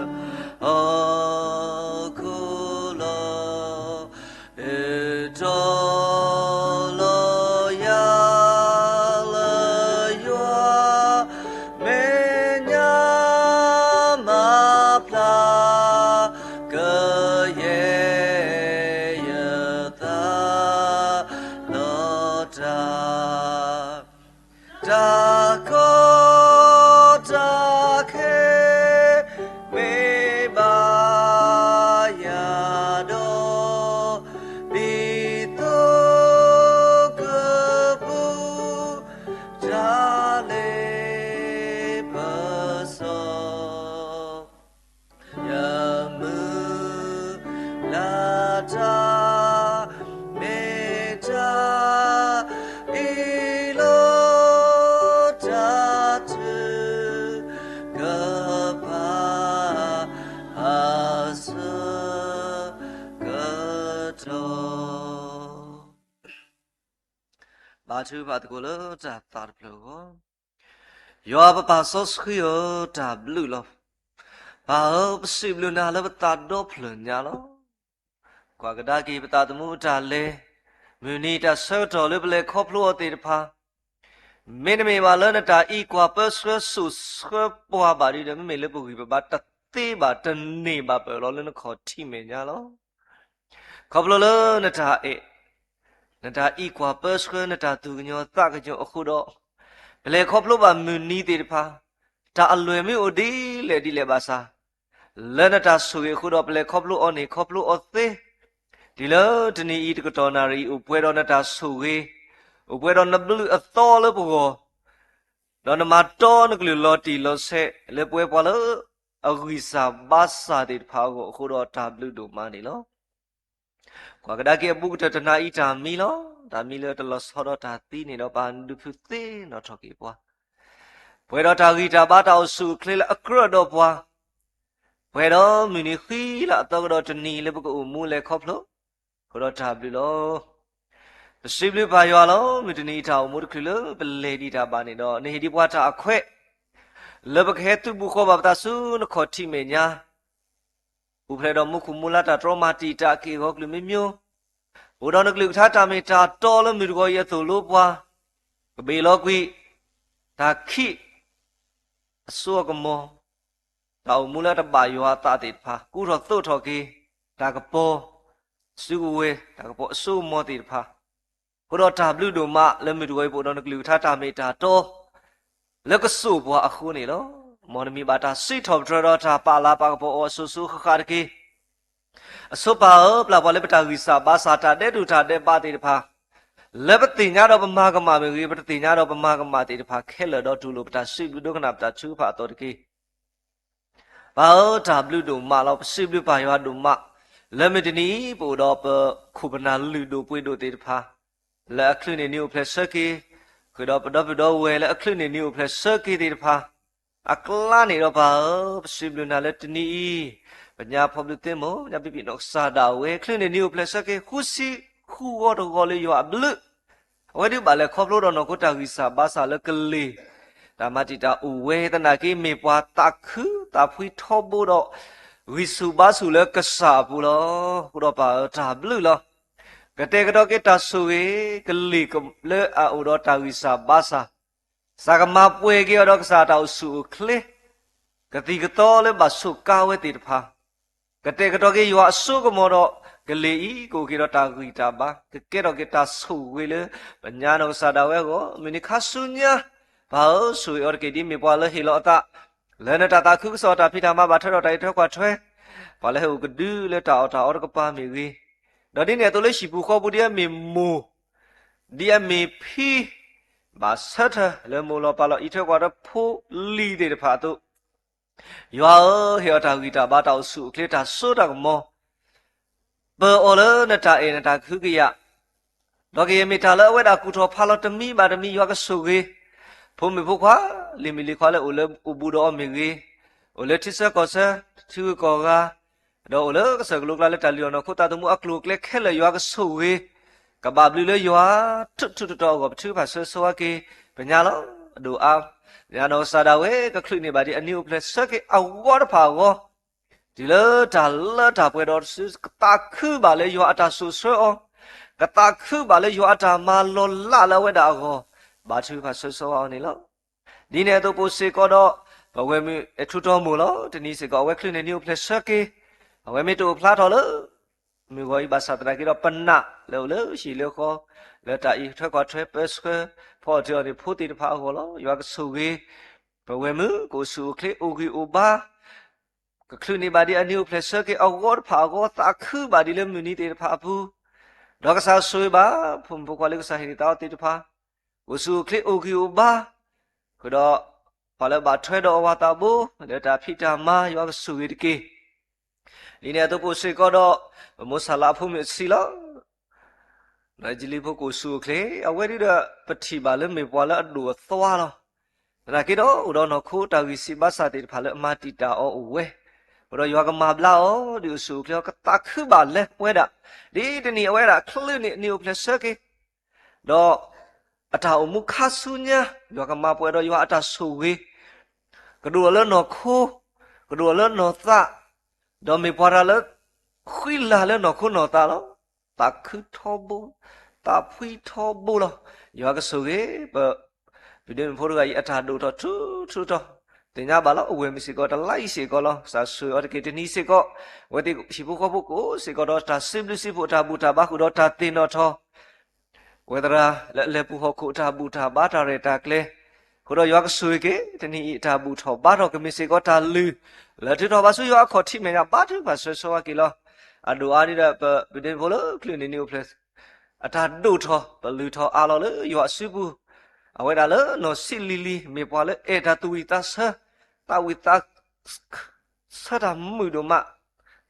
ီၣ်ခိၣ်လီၤ အတီၢ်လီၤယၤလၢယွၤ မဲာ်ညါမၤဖျါ ကယဲၢ်ယသး ဒီးတၢ် တၢ်ကီတၢ်ခဲ မ့ၢ်ဘၣ်ယၤဒီး ဒ်သိးကပူၤ တၢ်လ့ပစီ ယမုၢ်လၢ်တၢ် မ့ၢ်တၢ်အ့ၣ်လိာ် တၢ်ထုကဖၣ် အဆၢကတီၢ် ဘါထုကဖၣ်သကိးလၢတၢ်သးတဖျၢၣ်အဂီၢ်. ယွၤပပၢ်စီဆှံဧၢ, တၢ်ဘျုးလီၤ. ပၢ်ဧၢ, ပစံးဘျုးနၤလၢပသးဒီဖျၢၣ်ညါလီၤ. ကွၢ်ကဒါက့ၤပသးသမူအတၢ်လဲၤ, မုၢ်နံၤတၢ်ဆၢကတီၢ်လၢပလဲၤခီဖျိအီၤသ့ၣ်တဖၣ်, မ့တမ့ၢ်ဘၣ်လၢနတၢ်အံးကွၢ်ပၢဆှၢစိာ်ဆှၢပှၤဘၣ်ဒီး မ့မ့ၢ်လၢပဂံၢ်ပဘါတသ့ဘၣ် တန့ၢ်ဘၣ်ပၢၢ်လီၤလၢနခီၣ်ထံးမဲာ်ညါလီၤ. ခီဖျိလၢနတၢ်အဲၣ်, နတၢ်အံးကွၢ်ပၢဆှၢ နတၢ်သူၣ်ကညီၤသးကညီၤအဃိဒီး, ပလဲၤခီဖျိဘၣ်မုၢ်နံၤသ့ၣ်တဖၣ်, တၢ်အလွဲၢ်မ့ၢ်အိၣ်ဒ်လဲၣ်ဒ်လဲၣ်ဘၣ်ဆၣ်, လၢနတၢ်ဆိၣ်ဂ့ၤအဃိဒီး ပလဲၤခီဖျိအီၤန့ၣ် ခီဖျိအီၤသ့, တုၤလၢတနံၤအံၤတကတီၢ်နၣ်ရံၣ် အိၣ်ပှဲၤဒီးနတၢ်ဆိၣ်ဂ့ၤ, အိၣ်ပှဲၤဒီးနဘျုးအသီလၢပဂီၢ်, ဒီးနမၤတီနကလုၢ်လီၤတံၢ်လီၤဆဲး လၢပဝဲပှၤလၢအဂံၢ်စၢ်ဘါစၢ်သ့ၣ်တဖၣ်အဂီၢ်အဃိဒီး တၢ်ဘျုးဒိၣ်မးန့ၣ်လီၤ. ကွၢ်ကဒါက့ၤအဘူးကတၢၢ်တနၤအံၤတၢ်မံလီၤ. တၢ်မံလၢတလီၤဆီဒီးတၢ်သံန့ၣ်ဒီး ပာ်ဒုးဖုးသ့ၣ်နီၣ်ထီၣ်က့ၤပှၤ, ပှဲၤဒီးတၢ်ဂံၢ်တၢ်ဘါတၢ်အိၣ်ဆူၣ်အိၣ်ချ့လၢအကြၢးဒီးပှၤ, ပှဲၤဒီးမုၢ်နံၤဃံလၤအသီကဒီးတနံၤလၢပကအိၣ်မူလဲၤခီဖျိ, အဃိဒီးတၢ်ဘျုးလီၤ. ပစံးဘျုးပၢ်ယွၤလီၤ. မုၢ်တနံၤအံၤတၢ်အိၣ်မူတချုးလၢပလဲၤဒံးတၢ်ဘၣ်န့ၣ်ဒီး နဟ့ၣ်ဒံးပှၤတၢ်အခွဲး လၢပကဟဲသုးဘူးဃီဘၣ်ပသးဆူနခီၣ်ထံးမဲာ်ညါ, အိၣ်ဖျဲၣ်ဒီးမူခိၣ်မူလါတၢ်တြီမၤတံာ်တာ်က့ၢ်ဂီၤကလုာ်မ့ၢ်မ့ၢ်, အိၣ်ဒီးနကလုၢ်ကထါတၢ်မ့ၢ်တၢ်တီလၢမုၢ်တဂီၤအံၤအသိၣ်လိပှၤ, ကဘ့ၣ်လီၤကွံာ် တၢ်ခံး အစိအကမီၤ, တၢ်အိၣ်မူလၢတဘၣ်ယွၤအသးသ့ၣ်တဖၣ် ကူထီၣ်သိးထီၣ်က့ၤ တၢ်ကပီၤစုကဝဲၤ တၢ်ကပီၤအစိအကမီၤသ့ၣ်တဖၣ်, အဃိဒီးတၢ်ဘျုးဒိၣ်မးလၢမုၢ်တဂီၤအံၤ ပအိၣ်ဒီးနကလုၢ်ကထါတၢ်မ့ၢ်တၢ်တီ လၢကစိာ်ပှၤအဃိန့ၣ်လီၤ. မ်နမံၤဘၣ်တၢ်စံးထီၣ်ပတြၢၤဒီးတၢ်ပာ်လၤပာ်ကပီၤအီၤအစိၤစိၤဃၣ်ဃၣ်တက့ၢ်. အဆိပၢ်ဧၢ, ပျၢ်ပှၤလၢပတၢ်ဂံၢ်စၢ်ဘါစၢ် တၢ်ဒဲးဒိၣ်တၢ်ဒဲးဘးသ့ၣ်တဖၣ်, လၢပသ့ၣ်ညါဒီးပမၤကမၣ်မ့ၢ်ဂ့ၤ, ပတသ့ၣ်ညါဒီးပမၤကမၣ်သ့ၣ်တဖၣ်ခဲလၢာ်ဒီး တူၢ်လိာ်ပတၢ်စံးဘျုးဒိကနၣ်ပတၢ်ထုကဖၣ်အသိးတက့ၢ်. ပၢ်ဧၢ, တၢ်ဘျုးဒိၣ်မးလီၤ. ပစံးဘျုးပၢ်ယွၤဒိၣ်မး လၢမုၢ်တနံၤအံၤ ပအိၣ်ဒီးပခိၣ်ပနၢ်လုၢ်ဒိၣ်ပှ့ၤဒိၣ်သ့ၣ်တဖၣ် လၢအချုးန့ၢ်နံၤအိၣ်ဖျဲၣ်ဆၢက့ၤ, ဃုာ်ဒီးပဒီပုၢ်ဒီဝဲၢ်လၢအချုးန့ၢ်နံၤအိၣ်ဖျဲၣ်ဆၢက့ၤသ့ၣ်တဖၣ် အကျါန့ၣ်ဒီးပၢ်ဧၢ, ပစံးဘျုးနၤလၢတနံၤအံၤ, ပညါဖီဘျုးသ့မိၢ်, ညါပပံာ်နီၢ်ကစၢ်ဒၣ်ဝဲ ချုးန့ၢ်နံၤအိၣ်ဖျဲၣ်ဆၢက့ၤ ဃုဆံဃုဂီၤတဂီၤလၢယွၤအဘျုး, အဝဲဒုးဘၣ်လဲၤခီဖျိဒီးနီၢ်ခိတၢ်ဂံၢ်စၢ်ဘါစၢ်လၢကလ့ၢ် တၢ်မၤတံာ်တာ်အိၣ်ဝဲသနာ်က့ မ့ၢ်ပှၤသးခုသးဖှံထီဘိဒီး ဂံၢ်ဆူၣ်ဘါဆူၣ်လၢကစၢ်အပူၤလီၤ. အဃိဒီးပၢ်ဧၢ, တၢ်ဘျုးလီၤ. ကတဲာ်ကတီၤက့ၤတၢ်ဆိၣ်ဂ့ၤ ကလ့ၢ်လၢအအိၣ်ဒီးတၢ်ဂံၢ်စၢ်ဘါစၢ်, စးကမၤပှဲၤက့ၤအီၤဒီးကစၢ်တၢ်အိၣ်ဆူၣ်အိၣ်ချ့, ကသံၣ်ကသီလၢဘၣ်ဆိးကါဝဲသ့ၣ်တဖၣ်, ကတဲာ်ကတီၤက့ၤယွၤအစိကမီၤဒီး ကလ့ၢ်အံၤ ကအိၣ်က့ၤဒီးတၢ်ဂံၢ်တၢ်ဘါ, ကကဲထီၣ်က့ၤတၢ်ဆိၣ်ဂ့ၤလၢ ပညါနီၢ်ကစၢ်ဒၣ်ဝဲအဂီၢ်, မုၢ်နံၤခါဆူညါ, ပၢ်ဧၢ, ဆိၣ်ဂ့ၤအီၤတက့ၢ် ဒ်မ့ၢ်ပှၤလၢဟ့ၣ်လီၤအသး လၢနတၢ်သးခုကစီၣ်တၢ်ဖံးတၢ်မၤဘၣ်ထွဲဒီးတၢ်အံးထွဲကွၢ်ထွဲ, ပှၤလၢဟဲအိၣ်ကဒုလၢတၢ်အီၣ်တၢ်အီတကပၤမ့ၢ်ဂ့ၤ, ဒီးဒ်န့ၣ်အသိးလၢဟံၣ်ပူၤဃီပူၤ ဒ်အမ့ၢ်မိၢ်, ဒ်အမ့ၢ်ဖံ, ဘၣ်ဆၢထၢၣ်လၢမိၢ်လီၤပၢ်လီၤ အံးထွဲကွၢ်ထွဲဖိလံၤသ့ၣ်တဖၣ်အသိး, ယွၤဧၢ, ဟ့ၣ်အီၤတၢ်ဂံၢ်တၢ်ဘါတၢ်အိၣ်ဆူၣ်အိၣ်ချ့တၢ်စိတၢ်ကမီၤ ပၢၤအီၤလၢနတၢ်အဲၣ်နတၢ်ကဟုကယာ်, ဒီးကယဲၢ်မ့ၢ်တၢ်လၢအဝဲဒၣ်ကူၣ်ထီၣ်ဖးလီၤတမံၤဘၣ်တမံၤ ယွၤကဆိၣ်ဂ့ၤ, ဖိမုၣ်ဖိခွါ, လံၤမုၣ်လံၤခွါလၢအိၣ်လၢအိၣ်ဘူးဒီးအီၤမ့ၢ်ဂ့ၤ, အိၣ်လၢထံဆၢကီၢ်ဆၢ, ထံဂုၤကီၢ်ဂၤ, ဒီးအိၣ်လၢကစၢၢ်ကလိကျါလၢတၢ်လုၢ်အီၣ်နီၢ်ခိသးသမူအကျိၤအကျဲခဲလၢာ် ယွၤကဆိၣ်ဂ့ၤ, ကဘၣ်ဘျုးလၢယွၤ, ထူးထူးတီၤတီၤအဂီၢ် ပထုကဖၣ်ဆၢဂ့ၤဆၢဝါက့ၤ, ပညါလီၤ, အဒိၣ်အါ, ပညါနီၢ်ကစၢ်ဒၣ်ဝဲ ကချုးန့ၢ်ဘၣ်ဒ်အနံၤအိၣ်ဖျဲၣ်ဆၢက့ၤအဂီၢ်တဖၣ်အဂီၢ်, တုၤလၢတၢ်လၢတၢ်ပှဲၤဒီးတစု ကသးခုဘၣ်လၢယွၤအတၢ်စိာ်ဆှၢအီၤ, ကသးခုဘၣ်လၢယွၤအတၢ်မၤလီၤလးလၢအဝဲဒၣ်အဂီၢ်, ဘၣ်ထုကဖၣ်ဆၢဂ့ၤဆၢဝါအီၤန့ၣ်လီၤ. ဒ်န့ၣ်အသိးပအိၣ်စ့ၢ်ကီးဒီး ပဝဲၢ်မုၣ်အဲၣ်ထူးတီမူၤလီၤ. တနံၤစ့ၢ်ကီး အဝဲချုးန့ၢ်နံၤအိၣ်ဖျဲၣ်ဆၢက့ၤ, အဝဲမ့ၢ်တအိၣ်ဖျါထီၣ်လၢ မုၢ်ဂီၤအံၤဘၣ်ဆၣ်သနာ်က့ဒီး ပနာ်လၢအိၣ်လၢဟံၣ်လၢဃီ, လၢတၢ်အံးထွဲကွၢ်ထွဲပၢဆှၢ ဖီအီၣ်တ့ၢ်အီၤန့ၣ် ဖိသ့ၣ်တဖၣ်အဂီၢ်လီၤ. ယွၤကဆိၣ်ဂ့ၤ ပဝဲၢ်မုၣ် ကအိၣ်ဆူၣ်အိၣ်ချ့အိၣ်ဂံၢ်အိၣ်ဘါ, ကချုးန့ၢ်ဘၣ်ဒ်အနံၤအိၣ်ဖျဲၣ်ဆၢက့ၤအဂီၢ်တဖၣ်အဂီၢ်, သးခုဘၣ်ဒ်လၢမုၢ်နံၤသ့ၣ်တဖၣ်အပူၤ, ဒီးကစၢ်ဆိၣ်ဂ့ၤဘၣ် ဖိမုၣ်ဖိခွါလၢကစၢ်ဟ့ၣ်န့ၢ်သးအီၤသ့ၣ်တဖၣ်, အိၣ်ဆူၣ်အိၣ်ချ့အိၣ်ဂံၢ်အိၣ်ဘါ, ဃုာ်ဒီး ပှၤလၢဘၣ်ထွဲဒီးအဝၤသးဘိ လၢတၢ်ဖံးတၢ်မၤ ယွၤကဆိၣ်ဂ့ၤတက့ၢ်. ဒ်န့ၣ်အသိးပအိၣ်စ့ၢ်ကီးဒီး ပမိၢ်ဆၣ်လးအဖိမုၣ်အဆံးလီၤ. နီၢ်အ့ၣ်ကလံဖိကအိၣ်ဆူၣ်အိၣ်ချ့, အဝဲဒၣ်ဒီး ပထံၣ်ဘၣ်လၢမ့ၢ်ပှၤလၢအဒိၣ်အသွါလီၤ. သနာ်က့ဒီး အိၣ်ဒီးနီၢ်ခိတၢ်ဂံၢ်စၢ်ဘါစၢ်သ့ၣ်တဖၣ်လၢအမၤတံာ်တာ်အီၤအိၣ်ဝဲ, အဃိဒီးယွၤကမၤဘျါအီၤ ဒုးအိၣ်ဆူၣ်အိၣ်ချ့အီၤ ကသးခုဘၣ်လၢဝဲဒၣ်, ဒ်တနံၤအဝဲဒၣ် ချုးန့ၢ်နံၤအိၣ်ဖျဲၣ်ဆၢက့ၤ ဒီး အတၢ်အိၣ်မူခါဆူညါ ယွၤကမၤပှဲၤဒီးယွၤအတၢ်ဆိၣ်ဂ့ၤ, ကဒိၣ်အီၤလၢနီၢ်ခိ, ကဒိၣ်အီၤလၢနီၢ်သး, ဒီးမ့ၢ်ပှၤတၢ်လၢ ဃံလၤလၢနီၢ်ခိနီၢ်သးလီၤ. သးခုထီဘိ, သးဖှံထီဘိလီၤ. ယွၤကဆိၣ်ဂ့ၤ ပ ဒုးဒ့မုၣ်ဖိတဂၤအံၤ အတၢ်ဒိၣ်ထီၣ်ထူထူတီၤ, သ့ၣ်ညါဘၣ်လီၤ. အဝဲၢ်မုၣ်စ့ၢ်ကီး တလါအံၤစ့ၢ်ကီးလီၤ. ကစၢ်ဆိၣ်ဂ့ၤအီၤတက့ၢ်. တနံၤစ့ၢ်ကီး အဝဲသ့ၣ်ဟံၣ်ဖိဃီဖိကအိၣ်စ့ၢ်ကီးဒီးတၢ်စံးဘျုးစံးဖှိၣ် တၢ်ဘူၣ်တၢ်ဘါဃုာ်ဒီးတၢ်သ့ၣ်နီၣ်ထီၣ် ဝဲသရၣ်လၢအလဲၤပူၤဟီၣ်ခိၣ် တၢ်ဘူၣ်တၢ်ဘါတၢ်ရဲၣ်တၢ်ကျဲၤ, အဃိဒီးယွၤကဆိၣ်ဂ့ၤက့ၤ တနံၤအံၤအတၢ်ဘူၣ်ထီၣ်ဘါထီၣ်ကမ့ၢ်စ့ၢ်ကီးတၢ်လုၢ် လၢထုးထီၣ်ဘၣ်ဆူယွၤအခီၣ်ထံးမဲာ်ညါ ဘါထုကဖၣ်ဆၢဂ့ၤဆၢဝါက့ၤလီၤ. အဒိၣ်အါဒ်ဒီး ပဒ့ဖိလၢ ကလုၢ်န့ၣ်နံၤအိၣ်ဖျဲၣ် အတၢ်ဒိၣ်ထီၣ် ပလုၢ်ထီၣ်အးလီၤလၢယွၤအစုပူၤ, အဝဲဒၣ်လၢနီၢ်ဆံးလံၤလံၤ မ့ၢ်ပှၤလၢအဲၣ်တၢ်သူၣ်ဝံၣ်သးဆၢ, သးဝံၣ်သး ဆၢတၢ်မုာ်ဒိၣ်မး,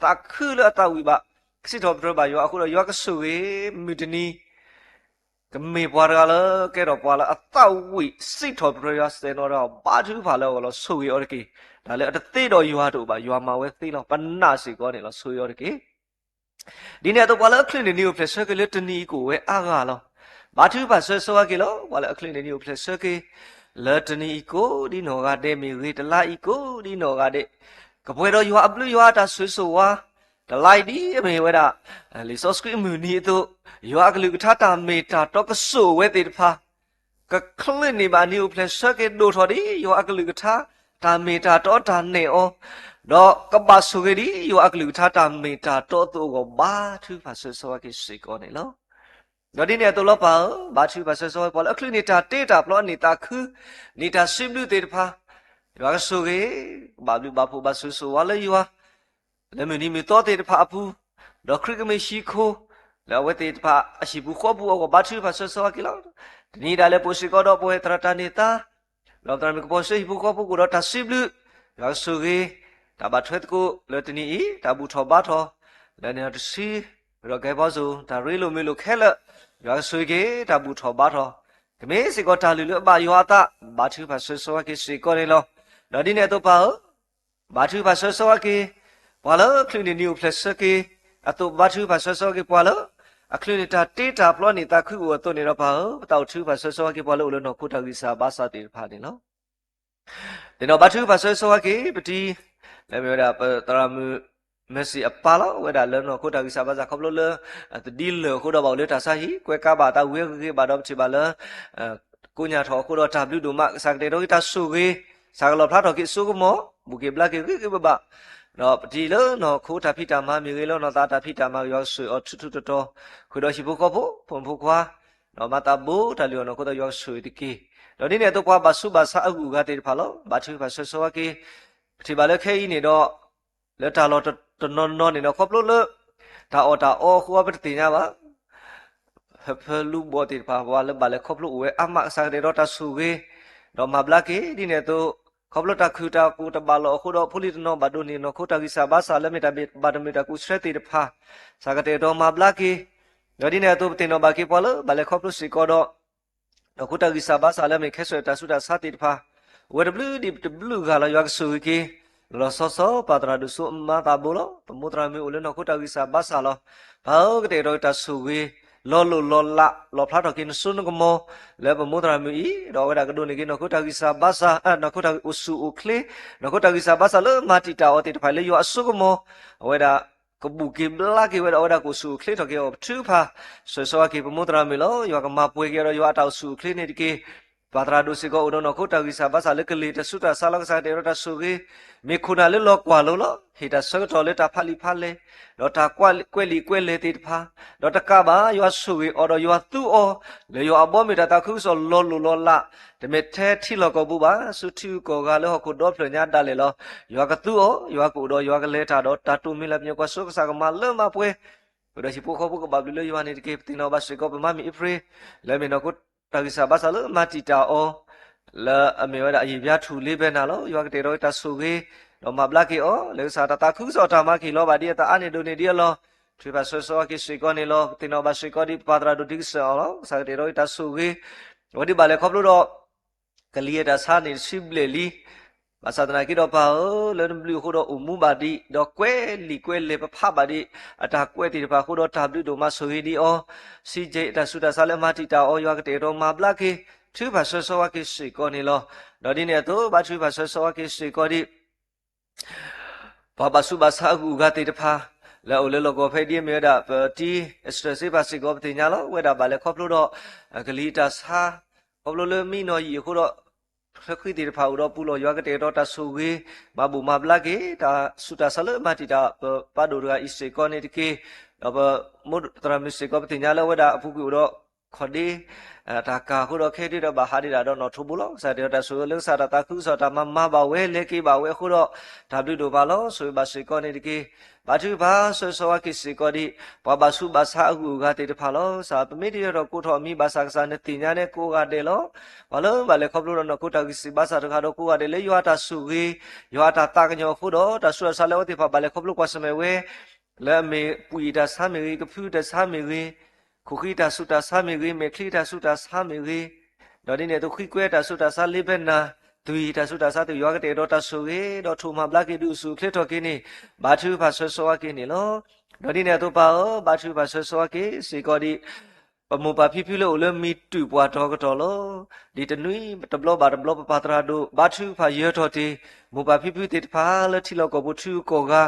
သးခုလၢအသးဝံၣ်ဘၣ်, စံးထီၣ်ပတြၢၤဘၣ်ယွၤအဃိဒီး ယွၤကဆိၣ်ဂ့ၤမုၢ်တနံၤ ကမ့ၢ်ပှၤတဂၤလၢ ကဲထီၣ်ပှၤလၢအသးဝံၣ်စံးထီၣ်ပတြၢၤယွၤ စဲးနီၣ်ဒီး ဘါထုကဖၣ်လၢအဂီၢ်လီၤ. ဆိၣ်ဂ့ၤအီၤတက့ၢ်. တၢ်လၢအတသ့ဒီးယွၤတအိၣ်ဘၣ်, ယွၤမၤဝဲသ့လီၤ. ပနာ်စ့ၢ်ကီးန့ၣ်လီၤ. ဆိၣ်ဂ့ၤအီၤတက့ၢ်. ဒ်န့ၣ်အသိး ပှၤလၢအချုးန့ၢ်နံၤအိၣ်ဖျဲၣ်ဆၢက့ၤလၢတနံၤအံၤကအိၣ်ဝဲအါဂၤလီၤ. ဘါထုကဖၣ်ဆၢဂ့ၤဆၢဝါက့ၤလီၤ. ပှၤလၢအချုးန့ၢ်နံၤအိၣ်ဖျဲၣ်ဆၢက့ၤ လၢတနံၤအံၤကိးဒ်နီၢ်ဂၤဒဲး မ့ၢ်ဂ့ၤ တလါအံၤကိးဒ်နီၢ်ဂၤဒဲး ကပှဲၤဒီးယွၤအဘျုးယွၤအတၢ်ဆိၣ်ဂ့ၤဆိၣ်ဝါ, တလါအံၤဒ်အမ့ၢ်ဝဲဒၣ် လံာ်စီဆှံအမုၢ်နံၤအသိး, ယွၤအကလုၢ်ကထါတၢ်မ့ၢ်တၢ်တီကစိာ်ဝဲသ့ၣ်တဖၣ် ကချုးန့ၢ်ဘၣ်နံၤအိၣ်ဖျဲၣ်ဆၢက့ၤဒိၣ်ထီၣ်ဒ် ယွၤအကလုၢ်ကထါတၢ်မ့ၢ်တၢ်တီတၢ်နဲၣ်အီၤ, ဒီးကဘၣ်ဆိၣ်ဂ့ၤဒ် ယွၤအကလုၢ်ကထါတၢ်မ့ၢ်တၢ်တီအသိးအဂီၢ် ဘါထုကဖၣ်ဆၢဂ့ၤဆၢဝါက့ၤစ့ၢ်ကီးန့ၣ်လီၤ. ဒီးဒ်န့ၣ်အသိးလီၤပၢ်ဧၢ, ဘါထုကဖၣ်ဆၢဂ့ၤဆၢဝါ ပှၤလၢအချုးန့ၢ်တၢ်တ့တၢ်ဖျီအနံၣ်သးခု, န့ၢ်တၢ်စံးဘျုးသ့ၣ်တဖၣ်, ယွၤကဆိၣ်ဂ့ၤ, ကဘၣ်ဘျုးဘၣ်ဖှိၣ်ဘၣ်ဆိၣ်ဂ့ၤဆိၣ်ဝါလၢယွၤ လၢမုၢ်နံၤမုၢ်သီသ့ၣ်တဖၣ်အပူၤ, ဒီးခရံာ်ကမ့ၢ်ဟံၣ်ခိၣ်, လၢအဝဲသ့ၣ်တဖၣ်အဟံၣ်ပူၤဃီပူၤအဂီၢ် ဘါထုကဖၣ်ဆၢဂ့ၤဆၢဝါက့ၤလီၤ. တနံၤဒၣ်လဲာ်ပအိၣ်စ့ၢ်ကီးဒီး ပဝဲသရၣ်တၢ်န့ၢ်သါ, ဒီးသရၣ်မုၣ်ကပီၤစၢဟံၣ်ပူၤဃီပူၤကအိၣ်ဒီးတၢ်စံးဘျုး, ယွၤကဆိၣ်ဂ့ၤ, တၢ်ဘၣ်ထွဲသကိးလၢတနံၤအံၤ တၢ်ဘူၣ်ထီၣ်ဘါထီၣ်, လၢန့ၣ်တဆံ, ဒီးကဲပီစိၤ တၢ်ရ့လိာ်မုာ်လိာ်ခဲလၢာ်, ယွၤကဆိၣ်ဂ့ၤက့ၤ တၢ်ဘူၣ်ထီၣ်ဘါထီၣ်, ကမ့ၢ်စ့ၢ်ကီးတၢ်လုၢ်လၢအဘၣ်ယွၤအသး, ဘါထုကဖၣ်ဆၢဂ့ၤဆၢဝါက့ၤစ့ၢ်ကီးန့ၣ်လီၤ. ဒီးဒ်န့ၣ်အသိးပၢ်ဧၢ, ဘါထုကဖၣ်ဆၢဂ့ၤဆၢဝါက့ၤ, ပှၤလၢချုးန့ၢ်နံၤအိၣ်ဖျဲၣ်ဆၢက့ၤ, အသိးဘါထုကဖၣ်ဆၢဂ့ၤဆၢဝါက့ၤပှၤလၢ, အချုးန့ၢ်တၢ်တ့တၢ်ဖျီန့ၣ်သးခုအိၣ်အသိးန့ၣ်ဒီးပၢ်ဧၢ, ပသးအိၣ်ထုကဖၣ်ဆၢဂ့ၤဆၢဝါက့ၤပှၤလၢအိၣ်လၢနီၢ်ခိတၢ်ဂံၢ်စၢ်ဘါစၢ်သ့ၣ်တဖၣ်န့ၣ်လီၤ. သ့ၣ်နီၣ်ဘါထုကဖၣ်ဆၢဂ့ၤဆၢဝါက့ၤ ပတံၤ, လၢမ့ၢ်ဝဲဒၣ်ပသရၣ်မုၣ် Mercy အပၢ်လီၤ, ဝဲဒၣ်လၢနီၢ်ခိတၢ်ဂံၢ်စၢ်ဘါစၢ်ခီဖျိလၢ, သဒံလၢာ်အဃိဒီးဘၣ်အိၣ်လၢတၢ်ဆါဟံၣ်, ကွဲးကါဘၣ်တၢ်ဝံၤအဂ့ၤဂ့ၤဘၣ်ဒီးပထံၣ်ဘၣ်လၢ ကိညၢ်ထီၣ်အဃိဒီးတၢ်ဘျုးဒိၣ်မး, ကစၢ်ကတဲာ်ကတီၤက့ၤတၢ်ဆိၣ်ဂ့ၤ, ကစၢ်ကလီၣ်ဖျါထီၣ်က့ၤအစိကမီၤ, ဘူၣ်က့ၤဘျါက့ၤဂ့ၤဂ့ၤဘၣ်ဘၣ်, ဒီးပတံၤလၢနီၢ်ခိတၢ်ဖံးတၢ်မၤမ့ၢ်ဂ့ၤ, လၢနီၢ်သးတၢ်ဖံးတၢ်မၤ ယွၤကဆိၣ်ဂ့ၤအီၤထူထူတီတီ, ဃုာ်ဒီးဟံၣ်ဖိဃီဖိ, ဖိမုၣ်ဖိခွါ, ဒီးမၤသးဘိတၢ်လုၢ်အီၣ်နီၢ်ခိဒီး ယွၤကဆိၣ်ဂ့ၤတက့ၢ်. ဒီးဒ်န့ၣ်အသိး ပှၤဘၣ်ဆူးဘၣ်ဆါအဂုၤအဂၤသ့ၣ်တဖၣ်လီၤ, ဘါထုကဖၣ်ဆၢဂ့ၤဆၢဝါက့ၤ, ပထံၣ်ဘၣ်လၢခဲအံၤန့ၣ်ဒီး လၢတၢ်လီၢ်တနီၤနီၤန့ၣ်ဒီး ခီဖျိလၢ တၢ်အီၣ်တၢ်အီအဃိ ပတသ့ၣ်ညါဘၣ် ဟၢဖၢလူဘီၣ်သ့ၣ်တဖၣ် ပှၤလၢဘၣ်လဲၤခီဖျိအိၣ်ဝဲအါမး, ကစၢ်ကတဲာ်ကတီၤတၢ်ဆိၣ်ဂ့ၤ, ဒီးမၤဘျါက့ၤ, ဒ်န့ၣ်အသိး, ခီဖျိတၢ်ခုၣ်တၢ်ကိၢ်တဘၣ်လီၤအဃိဒီး ဖိလံၤတနီၤဘၣ်ဒိးန့ၢ် နီၢ်ခိတၢ်ဂံၢ်စၢ်ဘါစၢ်လၢမ့ၢ်တၢ်ဘၣ်တမုာ်တၢ်ကူၣ်ဆှၢသ့ၣ်တဖၣ်, ကစၢ်ကတဲာ်ကတီၤမၤဘျါက့ၤ, ဒီးဒ်န့ၣ်အသိး ပသ့ၣ်နီၣ်ဘၣ်က့ၤပှၤလၢ ဘၣ်လဲၤခီဖျိစ့ၢ်ကီးဒီး နီၢ်ခိတၢ်ဂံၢ်စၢ်ဘါစၢ်လၢမ့ၢ်ခဲစၢၣ်တၢ်ဆူးတၢ်ဆါသ့ၣ်တဖၣ်, အဝဲတဘျုးဒံးတဘျုးဂၤလီၤ, ယွၤကဆိၣ်ဂ့ၤက့ၤ, လီၤဆီဆီ ပၢ်သရၣ်ဒိၣ်စိမၤသးဘိလီၤ, ပမိၢ်သရၣ်မုၣ်အိၣ်လၢနီၢ်ခိတၢ်ဂံၢ်စၢ်ဘါစၢ်လီၤ, ပၢ်ဧၢ ကတဲာ်ကတီၤတၢ်ဆိၣ်ဂ့ၤ, လီၤလိၢ်လီၤလး လီၣ်ဖျါထီၣ်က့ၤနစိနကမီၤ, လၢပမိၢ်သရၣ်မုၣ်အံၤ, ဒီးအဝဲဒၣ်ကဒိးန့ၢ်က့ၤနီၢ်ခိတၢ်ဂံၢ်စၢ်ဘါစၢ်, နီၢ်ခိတၢ်အိၣ်ဆူၣ်အိၣ်ချ့, နီၢ်ခိတၢ်ဂံၢ်စၢ်ဘါစၢ်လၢမၤတံာ်တာ်အီၤသ့ၣ်တဖၣ် လၢယွၤအစိကမီၤ, အဝဲဒၣ် ကဘူၣ်က့ၤဘျါက့ၤဝဲဒီး အဝဲဒၣ်ကအိၣ်ဆူၣ်အိၣ်ချ့ထီၣ်က့ၤအီၤ ပထုကဖၣ်, ဆၢဂ့ၤဆၢဝါက့ၤပမိၢ်သရၣ်မုၣ်လီၤ, ယွၤကမၤပှဲၤက့ၤအီၤဒီး ယွၤအတၢ်အိၣ်ဆူၣ်အိၣ်ချ့န့ၣ်တက့ၢ်. ပၢ်သရၣ်ဒိၣ်စ့ၢ်ကီးအိၣ်ဒီးနီၢ်ခိတၢ်ဂံၢ်စၢ်ဘါစၢ်လၢကလ့ၢ်တၢ်ဆူးတၢ်ဆါလီၤ, ကစၢ်ကတဲာ်ကတီၤတၢ်ဆိၣ်ဂ့ၤ, မ့ၢ်ခိၣ်နၢ်လၢလီၤကွၢ်လိလီၤ, ဟ့ၣ်တၢ်ဆၢကတီၢ်လၢတၢ်ဖးလံာ်ဖးလဲၢ်, ဒီးတၢ်ကွဲးလံာ်ကွဲးလဲၢ်သ့ၣ်တဖၣ်, ဒီးတကးဘၣ် ယွၤဆိၣ်ဂ့ၤအီၤဒီးယွၤသူအီၤ, လၢယွၤအဘီအမုၢ်တၢ်သးခုကစီၣ်လီၤလိၢ်လီၤလး, တမ့ၢ်ထဲထံလီၢ်ကီၢ်ပူၤဘၣ်, ဆူထံဂုၤကီၢ်ဂၤလၢဟီၣ်ခိၣ်ဒီဖျၢၣ်ညါဒၣ်လဲာ်လီၤ. ယွၤကသူအီၤ, ယွၤကအိၣ်ဒီးယွၤကလဲၤတၢ်ဒီး တၢ်တိၢ်မံၤလၢပညိၣ်ကွၢ်စိကစၢ်ကမၤလၢမၤပှဲၤ, ဒီးဟံၣ်ဖိဃီဖိကဘၣ်ဘျုးလၢယွၤန့ၣ်တက့ၢ်. ပသ့ၣ်နီၣ်ဘၣ်စ့ၢ်ကီး ပမါမံၤအ့ဖြ့ၣ်, လၢမ့ၢ်နီၢ်ခိတၢ်ဂံၢ်စၢ်ဘါစၢ်လၢမၤတံာ်တာ်အီၤ, လၢအမ့ၢ်ဝဲဒၣ်အယံာ်ဘျါထူၣ်လ့ဘဲနၤလီၤ. ယွၤကတဲာ်ကတီၤက့ၤတၢ်ဆိၣ်ဂ့ၤ, ဒီးမၤဘျါက့ၤအီၤ, လၢကစၢ်တၢ်သးခုကစီၣ်တၢ်မၤကဟ့ၣ်လီၤဘၣ်ဒ်အသးအါန့ၢ်ဒိၣ်န့ၢ်ဒ်အလီၢ်, ထုကဖၣ်ဆၢဂ့ၤဆၢဝါက့ၤစ့ၢ်ကီးန့ၣ်လီၤ. ပသ့ၣ်နီၣ်ဘၣ်စ့ၢ်ကီးဒ်ပပၢ်သရၣ်ဒိၣ်တံကစၢ်အီၤလီၤ. ကစၢ်ကတဲာ်ကတီၤက့ၤတၢ်ဆိၣ်ဂ့ၤ, အဝဲဒ်ဘၣ်လဲၤခီဖျိဒီး ကလံၤအတၢ်ဆါန့ၣ်တဆံဘျဲၣ်လံ. ဘၣ်ဆၣ်သနာ်က့ဒီးပၢ်ဧၢ, လၢနဘျုးအဃိဒီးအိၣ်မူဘၣ်ဒံး, ဒီးကွဲးလံာ်ကွဲးလဲၢ်ပဖးဘၣ်ဒံး, အတၢ်ကွဲးသ့ၣ်တဖၣ်အဃိဒီးတၢ်ဘျုးဒိၣ်မးဆိၣ်ဂ့ၤဒံးအီၤ, စံးကဲအတၢ်ဆူးတၢ်ဆါလၢမၤတံာ်တာ်အီၤ, ယွၤကတဲာ်ကတီၤမၤဘျါက့ၤ, ထုကဖၣ်ဆၢဂ့ၤဆၢဝါက့ၤစ့ၢ်ကီးန့ၣ်လီၤ. ဒီးဒ်န့ၣ်အသိး ဘါထုကဖၣ်ဆၢဂ့ၤဆၢဝါက့ၤစ့ၢ်ကီးဒံး ပှၤဘၣ်ဆူးဘၣ်ဆါအဂုၤအဂၤသ့ၣ်တဖၣ်, လၢအအိၣ်လၢလီၢ်ကဝီၤဖဲဒ်အမ့ၢ်ဝဲဒၣ် ပတံၤအ့စတၢၢ်စ့ပာ်စ့ၢ်ကီးပသ့ၣ်ညါလီၤ. အဝဲဒၣ်ဘၣ်လဲၤခီဖျိဒီး ကလံၤအတၢ်ဆါ, ခီဖျိလၢမံနီၢ်ယံာ်အဃိဒီး ချၢဃံသ့ၣ်တဖၣ်အိၣ်ဒီးပူၤလီၤ. ယွၤကတဲာ်ကတီၤတၢ်ဆိၣ်ဂ့ၤ, မၤဘူၣ်မၤဘျါက့ၤ တၢ်ဆူးတၢ်ဆါလၢမၤတံာ်တာ် ပပၢ်ဒိၣ်တဂၤအံၤစ့ၢ်ကီးန့ၣ်တက့ၢ်. ဒီးပမိၢ်သရၣ်မုၣ်စ့ၢ်ကီး ပသ့ၣ်ညါလၢအဝဲဒၣ်အပူၤကွံာ်အိၣ်ဒီး ခီၣ်ဒ့ တၢ်ကၤအဃိဒီး ခဲဒ့ဒီးဘၣ်ဟးဒ့ဒၣ်ဒီးနီၣ်ထိးဘိလီၤ. ကစၢ်တဲအီၤ တၢ်ဆိၣ်ဂ့ၤလၢကစၢ်တၢ်သးခုကစီၣ် တၢ်မၤမၤဘၣ်ဝဲ လဲၤက့ၤဘၣ်ဝဲအဃိဒီး တၢ်ဘျုးဒိၣ်မးလီၤ. ဆိၣ်ဂ့ၤဘၣ်စ့ၢ်ကီးန့ၣ်တက့ၢ်. ဘါထုကဖၣ်ဆၢဂ့ၤဆၢဝါက့ၤစ့ၢ်ကီးဒံး ပှၤဘၣ်ဆူးဘၣ်ဆါအဂုၤအဂၤသ့ၣ်တဖၣ်လီၤ. ကစၢ် ပမ့ၢ်တယၢၤထီၣ်ကိးထီၣ်အမံၤဘၣ်ဆၣ် ကစၢ်နသ့ၣ်ညါန့ၣ်ကိးဂၤဒဲးလီၤ. ပှၤလၢဘၣ်လဲၤခီဖျိဒီးနီၢ်ခိတၢ်ဂံၢ်စၢ်ဘါစၢ်တဂၤဒီးကိးဂၤဒဲးလၢယွၤအတၢ်ဆိၣ်ဂ့ၤ, ယွၤအတၢ်သးကညီၤအဃိဒီး တၢ်ဆူးတၢ်ဆါလၢအဝဲသ့ၣ်တဖၣ်ဘၣ်လဲၤခီဖျိကွၢ်ဆၢၣ်မဲာ်ဝဲ လၢအမ့ၢ်ပှံၢ်တၢ်ဆါမ့ၢ်ဂ့ၤ, ကဖုတၢ်ဆါမ့ၢ်ဂ့ၤ, ခိၣ်ဃံတၢ်ဆူးတၢ်ဆါမ့ၢ်ဂ့ၤ, မဲာ်ချံတၢ်ဆူးတၢ်ဆါမ့ၢ်ဂ့ၤ, ဒီးဒ်န့ၣ်အသိး ဃံကွဲတၢ်ဆူးတၢ်ဆါ လ့ဘဲနၤ သွံၣ်တၢ်ဆူးတၢ်ဆါ သ့ၣ်ယွၤကတဲာ်ကတီၤတၢ်ဆိၣ်ဂ့ၤ ဒီးထိၣ်မၤဘျါက့ၤဒုးဆူၣ်ချ့ထီၣ်က့ၤန့ၣ် ဘါထုကဖၣ်ဆၢဂ့ၤဆၢဝါက့ၤန့ၣ်လီၤ. ဒီးဒ်န့ၣ်အသိးပၢ်ဧၢ, ဘါထုကဖၣ်ဆၢဂ့ၤဆၢဝါက့ၤစ့ၢ်ကီးဒံး ပမိၢ်ပၢ်ဖံဖုလၢအိၣ်လၢမံၤတုၤပှၤတီၤကတီၢ်လီၤ. ဒ်တနွံတဘျီဘၣ်တဘျီပပၢ်သရၣ်ဒိၣ် ဘါထုကဖၣ်ယၢၤထီၣ်တ့ၢ် မိၢ်ပၢ်ဖံဖုသ့ၣ်တဖၣ်လၢထံလီၢ်ကီၢ်ပူၤထံဂုၤကီၢ်ဂၤ,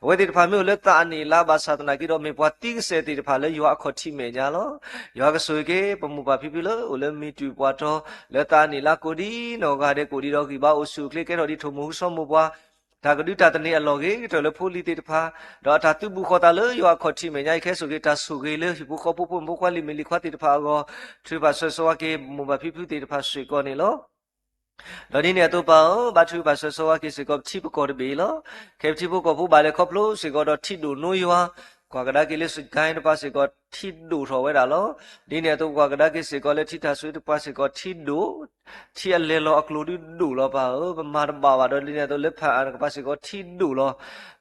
အဝဲသ့ၣ်တဖၣ်မ့ၢ်အိၣ်လၢသးအနံၣ်အလါဘၣ်ဆၣ်သနာ်က့ဒီး မ့ၢ်ပှၤသံကစဲာ်သ့ၣ်တဖၣ်လၢယွၤအခီၣ်ထံးမဲာ်ညါလီၤ. ယွၤကဆိၣ်ဂ့ၤက့ၤ ပမိၢ်ပၢ်ဖံဖုလၢအိၣ်လၢမံၤတုၤပှၤတီၤ လၢသးအနံၣ်အလါကိးဒံနီၢ်ဂၤဒဲး ကိးဒံဒီးဂံၢ်ဘါအိၣ်ဆူၣ်အိၣ်ချ့ ကဲထီၣ်ဒ်ထိၣ်မူဟူဆီမိၢ်ပှၢ် တၢ်ကဒုတၢ်သန့ၤအလီၢ်ဂ့ၤကတၢၢ်လၢဖိလံၤသ့ၣ်တဖၣ်, ဒီးအတၢ်သုးဘူးဃီၤသးလၢယွၤအခီၣ်ထံးမဲာ်ညါအံၤ ကဟဲစိာ်က့ၤတၢ်ဆိၣ်ဂ့ၤလၢဟံၣ်ဖိဃီဖိ ဖိမုၣ်ဖိခွါလံၤမုၣ်လံၤခွါသ့ၣ်တဖၣ်အဂီၢ်, ထုကဖၣ်ဆၢဂ့ၤဆၢဝါက့ၤ မိၢ်ပၢ်ဖံဖုသ့ၣ်တဖၣ်စ့ၢ်ကီးန့ၣ်လီၤ. ဒီးဒ်န့ၣ်အသိးပၢ်ဧၢ, ဘါထုကဖၣ်ဆၢဂ့ၤဆၢဝါက့ၤစ့ၢ်ကီးပထံပကီၢ်တဘ့ၣ်လီၤ. ခဲပထံဖိကီၢ်ဖိဘၣ်လဲၤခီဖျိစ့ၢ်ကီးဒီးထံဒိၣ်နိယွၤ, ကွၢ်ကဒါက့ၤလၢစကဲတပၤစ့ၢ်ကီး ထံဒိၣ်ထီၣ်ဝဲဒၣ်လီၤ. ဒ်န့ၣ်အသိးကွၢ်ကဒါက့ၤစ့ၢ်ကီးလၢထံထၣ်စွ့တပၤစ့ၢ်ကီးထံဒိၣ်, ထံအလဲၤလီၤအကျိၤဒုဒိၣ်လီၤပၢ်ဧၢ, ပမၤတဘၣ်ဘၣ်ဒီး ဒ်န့ၣ်အသိးလၢဖၣ်အၣ်တကပၤစ့ၢ်ကီးထံဒိၣ်လီၤ.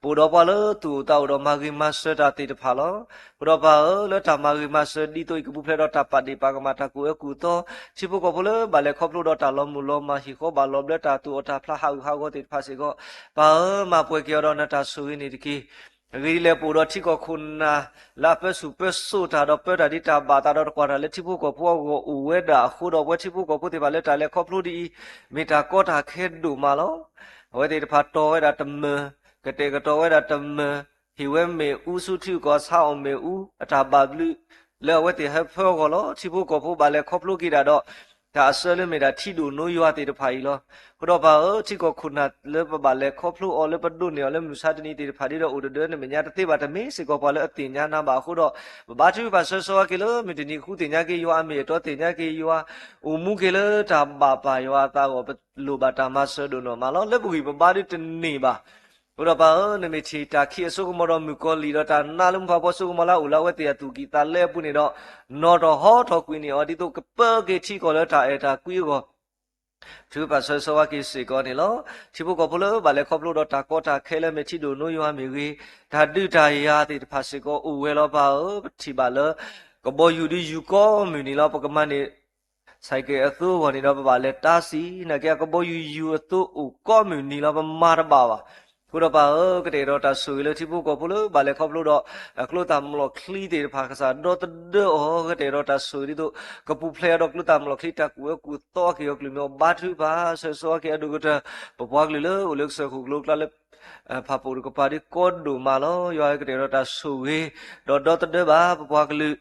ပအိၣ်ဒီးပှၤလၢသူၣ်အိၣ်သးအိၣ်ဒီးမၤဂ့ၤမၤစၢၤတၢ်သ့ၣ်တဖၣ်လီၤ. အဃိဒီးပၢ်ဧၢ, လၢတၢ်မၤဂ့ၤမၤစၢၤဒ်သိးအံၤ ကပူၤဖျဲးဒီးတၢ်ပာ်ဒ့ၣ်ပာ်ကမၣ် တၢ်ကူၣ်အၢကူၣ်သီ, ထံဖိကီၢ်ဖိလၢဘၣ်လဲၤခီဖျိဒီးတၢ်လီၤမုၢ်လီၤမၢ် ဟံၣ်ဃီဘၣ်လီၤဘျၢ တၢ်သူၣ်အီၣ်တၢ်ဖျးဟးဂူာ်ဟးဂီၤသ့ၣ်တဖၣ်စ့ၢ်ကီး, ပၢ်ဧၢ, မၤပှဲၤက့ၤအီၤဒီးနတၢ်ဆိၣ်ဂ့ၤန့ၣ်တက့ၢ်. အဂ့ၢ်ဒ်လဲၣ် ပအိၣ်ဒီးထံကီၢ်ခိၣ်နၢ် လၢအပၢဆူၣ်ပၢစိးတၢ်ဒီး ပၢတၢ်ဒ်တၢ်ဘၣ်သးဒီးတကွၢ်တၢ်လၢထံဖိကီၢ်ဖိအဂီၢ်အိၣ်ဝဲဒၣ်အဃိဒီး ပဝဲထံဖိကီၢ်ဖိသ့ၣ်တဖၣ်လၢတၢ်လဲၤခီဖျိဒ်အံၤ မ့ၢ်တၢ်ကီတၢ်ခဲဒိၣ်မးလီၤ. အဝဲသ့ၣ်တဖၣ်တီၤဝဲဒၣ်တမၢၢ်, ကတဲာ်ကတီၤဝဲဒၣ်တမၢၢ်, ဟ့ၣ်ဝဲမ့ၣ်အူဆူထံကီၢ်ဆါအီၣ်မ့ၣ်အူ အတၢ်ဘၣ်ဘျုး လၢအဝဲသ့ၣ်ဟၢဖၢအဂီၢ်လီၤ. ထံဖိကီၢ်ဖိဘၣ်လဲၤခီဖျိက့ၤဒၣ်ဒီး တၢ်အဆၢလၢမ့ၢ်ဒၣ်ထံဒိၣ်နိယွၤသ့ၣ်တဖၣ်အံၤလီၤ. အဃိဒီးပၢ်ဧၢ, ထံကီၢ်ခိၣ်နၢ်လၢပဘၣ်လဲၤခီဖျိအီၤလၢပဒိးန့ၢ်အီၤလၢမုၢ်မဆါတနံၤသ့ၣ်တဖၣ်ဒ်ဒီးအိၣ်တဒၢန့ၣ် မဲာ်ညါတသ့ဘၣ် တမ့ၢ်စ့ၢ်ကီးပှၤလၢအသ့ၣ်ညါနၤဘၣ်အဃိဒီး ပဘါထုကဖၣ်ဆၢဂ့ၤဆၢဝါက့ၤလၢ မုၢ်တနံၤဃုသ့ၣ်ညါက့ၤယွၤ အမ့ၢ်အတီသ့ၣ်ညါက့ၤယွၤ အိၣ်မူက့ၤလၢတၢ်ဘၣ်ပၢ်ယွၤအသးအဂီၢ် ပလိၣ်ဘၣ်တၢ်မၤစၢၤဒိၣ်နီၢ်မးလီၤ. လၢပဂံၢ်ပဘါဒ်တန့ၢ်ဘၣ်. အဃိဒီးပၢ်ဧၢ, နမ့ၢ်ထံၣ်တၢ်ခံးအစိကမီၤဒီးမုၣ်ကီၤလံၢ်ဒီးတၢ်နးလၢမူဖးဖီစိကမီၤလၢအအိၣ်လၢအဝဲသ့ၣ်အသူၣ်ကံၢ်သးလဲအပူၤန့ၣ်ဒီး နီၣ်ထီၣ်ဟီထီၣ်ကွံာ်န့ၢ်အီၤ ဒ်သိးကပၢက့ၤထံကီၢ်လၢတၢ်အဲၣ်တၢ်ကွံအဂီၢ် ထုကဖၣ်ဆၢဂ့ၤဆၢဝါက့ၤစ့ၢ်ကီးန့ၣ်လီၤ. ထံဖိကီၢ်ဖိလၢဘၣ်လဲၤခီဖျိဒီးတၢ်ကီတၢ်ခဲလၢမ့ၢ်ထံဒိၣ်နိယွၤမ့ၢ်ဂ့ၤ, တၢ်ဒုးတၢ်ယၤသ့ၣ်တဖၣ်စ့ၢ်ကီးအိၣ်ဝဲလီၤပၢ်ဧၢ, ပထံၣ်ဘၣ်လၢ ကဘီယူၤဒုးယူၤကိးမုၢ်နံၤလီၤ. ပကမၤန့ၢ် ဆဲးကဲးအသိအဂီၢ်န့ၣ်ဒီး ပဘၣ်လဲၤတၢ်စံၣ် နာ်က့အကဘီယူၤယူၤအသိအိၣ်ကိးမုၢ်နံၤလီၤ. ပမၤတဘၣ်ဘၣ်. အဃိဒီးပၢ်ဧၢ, ကတဲာ်ကတီၤတၢ်ဆိၣ်ဂ့ၤလၢထံဖိကီၢ်ဖိလၢဘၣ်လဲၤခီဖျိဒီး ကျိသၣ်မျိာ်ချံသ့ၣ်တဖၣ် ကစၢ်ဒီသဒၢအီၤ ကတဲာ်ကတီၤတၢ်ဆိၣ်ဂ့ၤဒ်သိး ကပူၤဖျဲးအီၤဒီးကျိသၣ်မျိာ်ချံ တၢ်ကူၣ်အၢကူၣ်သီက့ၤအီၤ ကလုၢ်မ့ၢ်အီၤ ဘါထုကဖၣ်ဆၢဂ့ၤဆၢဝါက့ၤအဒိၣ်ကတၢၢ် ပပှၤကလုာ်လၢအိၣ်လၢကစၢၢ်ခိၣ်ကျိၤကျါလၢ ဖၣ်ပူၣ်တကပၤဒ်ကိးဒိၣ်မးလီၤ. ယွၤဧၢ ကတဲာ်ကတီၤတၢ်ဆိၣ်ဂ့ၤ ဒီးဒီသဒၢဘၣ်ပပှၤကလုာ်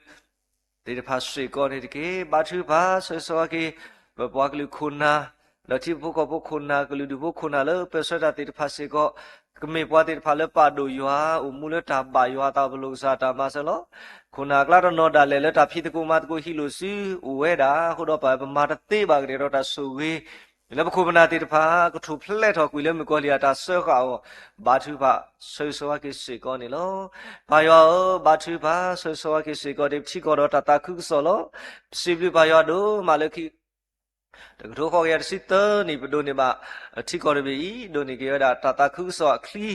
သ့ၣ်တဖၣ်စ့ၢ်ကီးန့ၣ်တက့ၢ်. ဘါထုကဖၣ်ဆၢဂ့ၤဆၢဝါက့ၤ ပပှၤကလုာ်ခိၣ်နၢ် ဒီးထံဖိကီၢ်ဖိခိၣ်နၢ် ကလုာ်ဒူၣ်ဖိခိၣ်နၢ်လၢပၢၢ်ဆၢတၢ်သ့ၣ်တဖၣ်စ့ၢ်ကီး ကမ့ၢ်ပှၤသ့ၣ်တဖၣ်လၢပာ်ဒိၣ်ယွၤ အိၣ်မူလၢတၢ်ဘၣ်ယွၤအသး ပလိၣ်ကစၢ်တၢ်မၤစၢၤလီၤ. ခိၣ်နၢ်အကျါတနီၤဒၣ်လဲာ်လၢတၢ်ဖံးသကိးမၤသကိးဟံးလိာ်စု အိၣ်ဝဲဒၣ်အဃိဒီး ပပမၤတသ့ဘၣ် ကတဲာ်ကတီၤတၢ်ဆိၣ်ဂ့ၤ လၢပခိၣ်ပနၢ်သ့ၣ်တဖၣ် ကထူၣ်ဖျဲးထီၣ်ကွံာ်လၢမုၣ်ကီၤလံၢ်အတၢ်စၢဃာ်အဂီၢ် ဘါထုကဖၣ်ဆၢဂ့ၤဆၢဝါက့ၤစ့ၢ်ကီးန့ၣ်လီၤ. ပၢ်ယွၤဧၢ, ဘါထုကဖၣ်ဆၢဂ့ၤဆၢဝါက့ၤစ့ၢ်ကီး ဒ်ပထံကီၢ်ဒီးတၢ်သးခုကစီၣ်လီၤ. စံးဘျုးပၢ်ယွၤဒိၣ်မးလၢခံ တကထိဃိးကယၤတဆံသၢနံၣ် ပဒိးန့ၢ်ဘၣ် ထံကီၢ်တဘ့ၣ်အံၤ ဒိးန့ၢ်က့ၤဝဲဒၣ်တၢ်သးခုကစီၣ်အချံ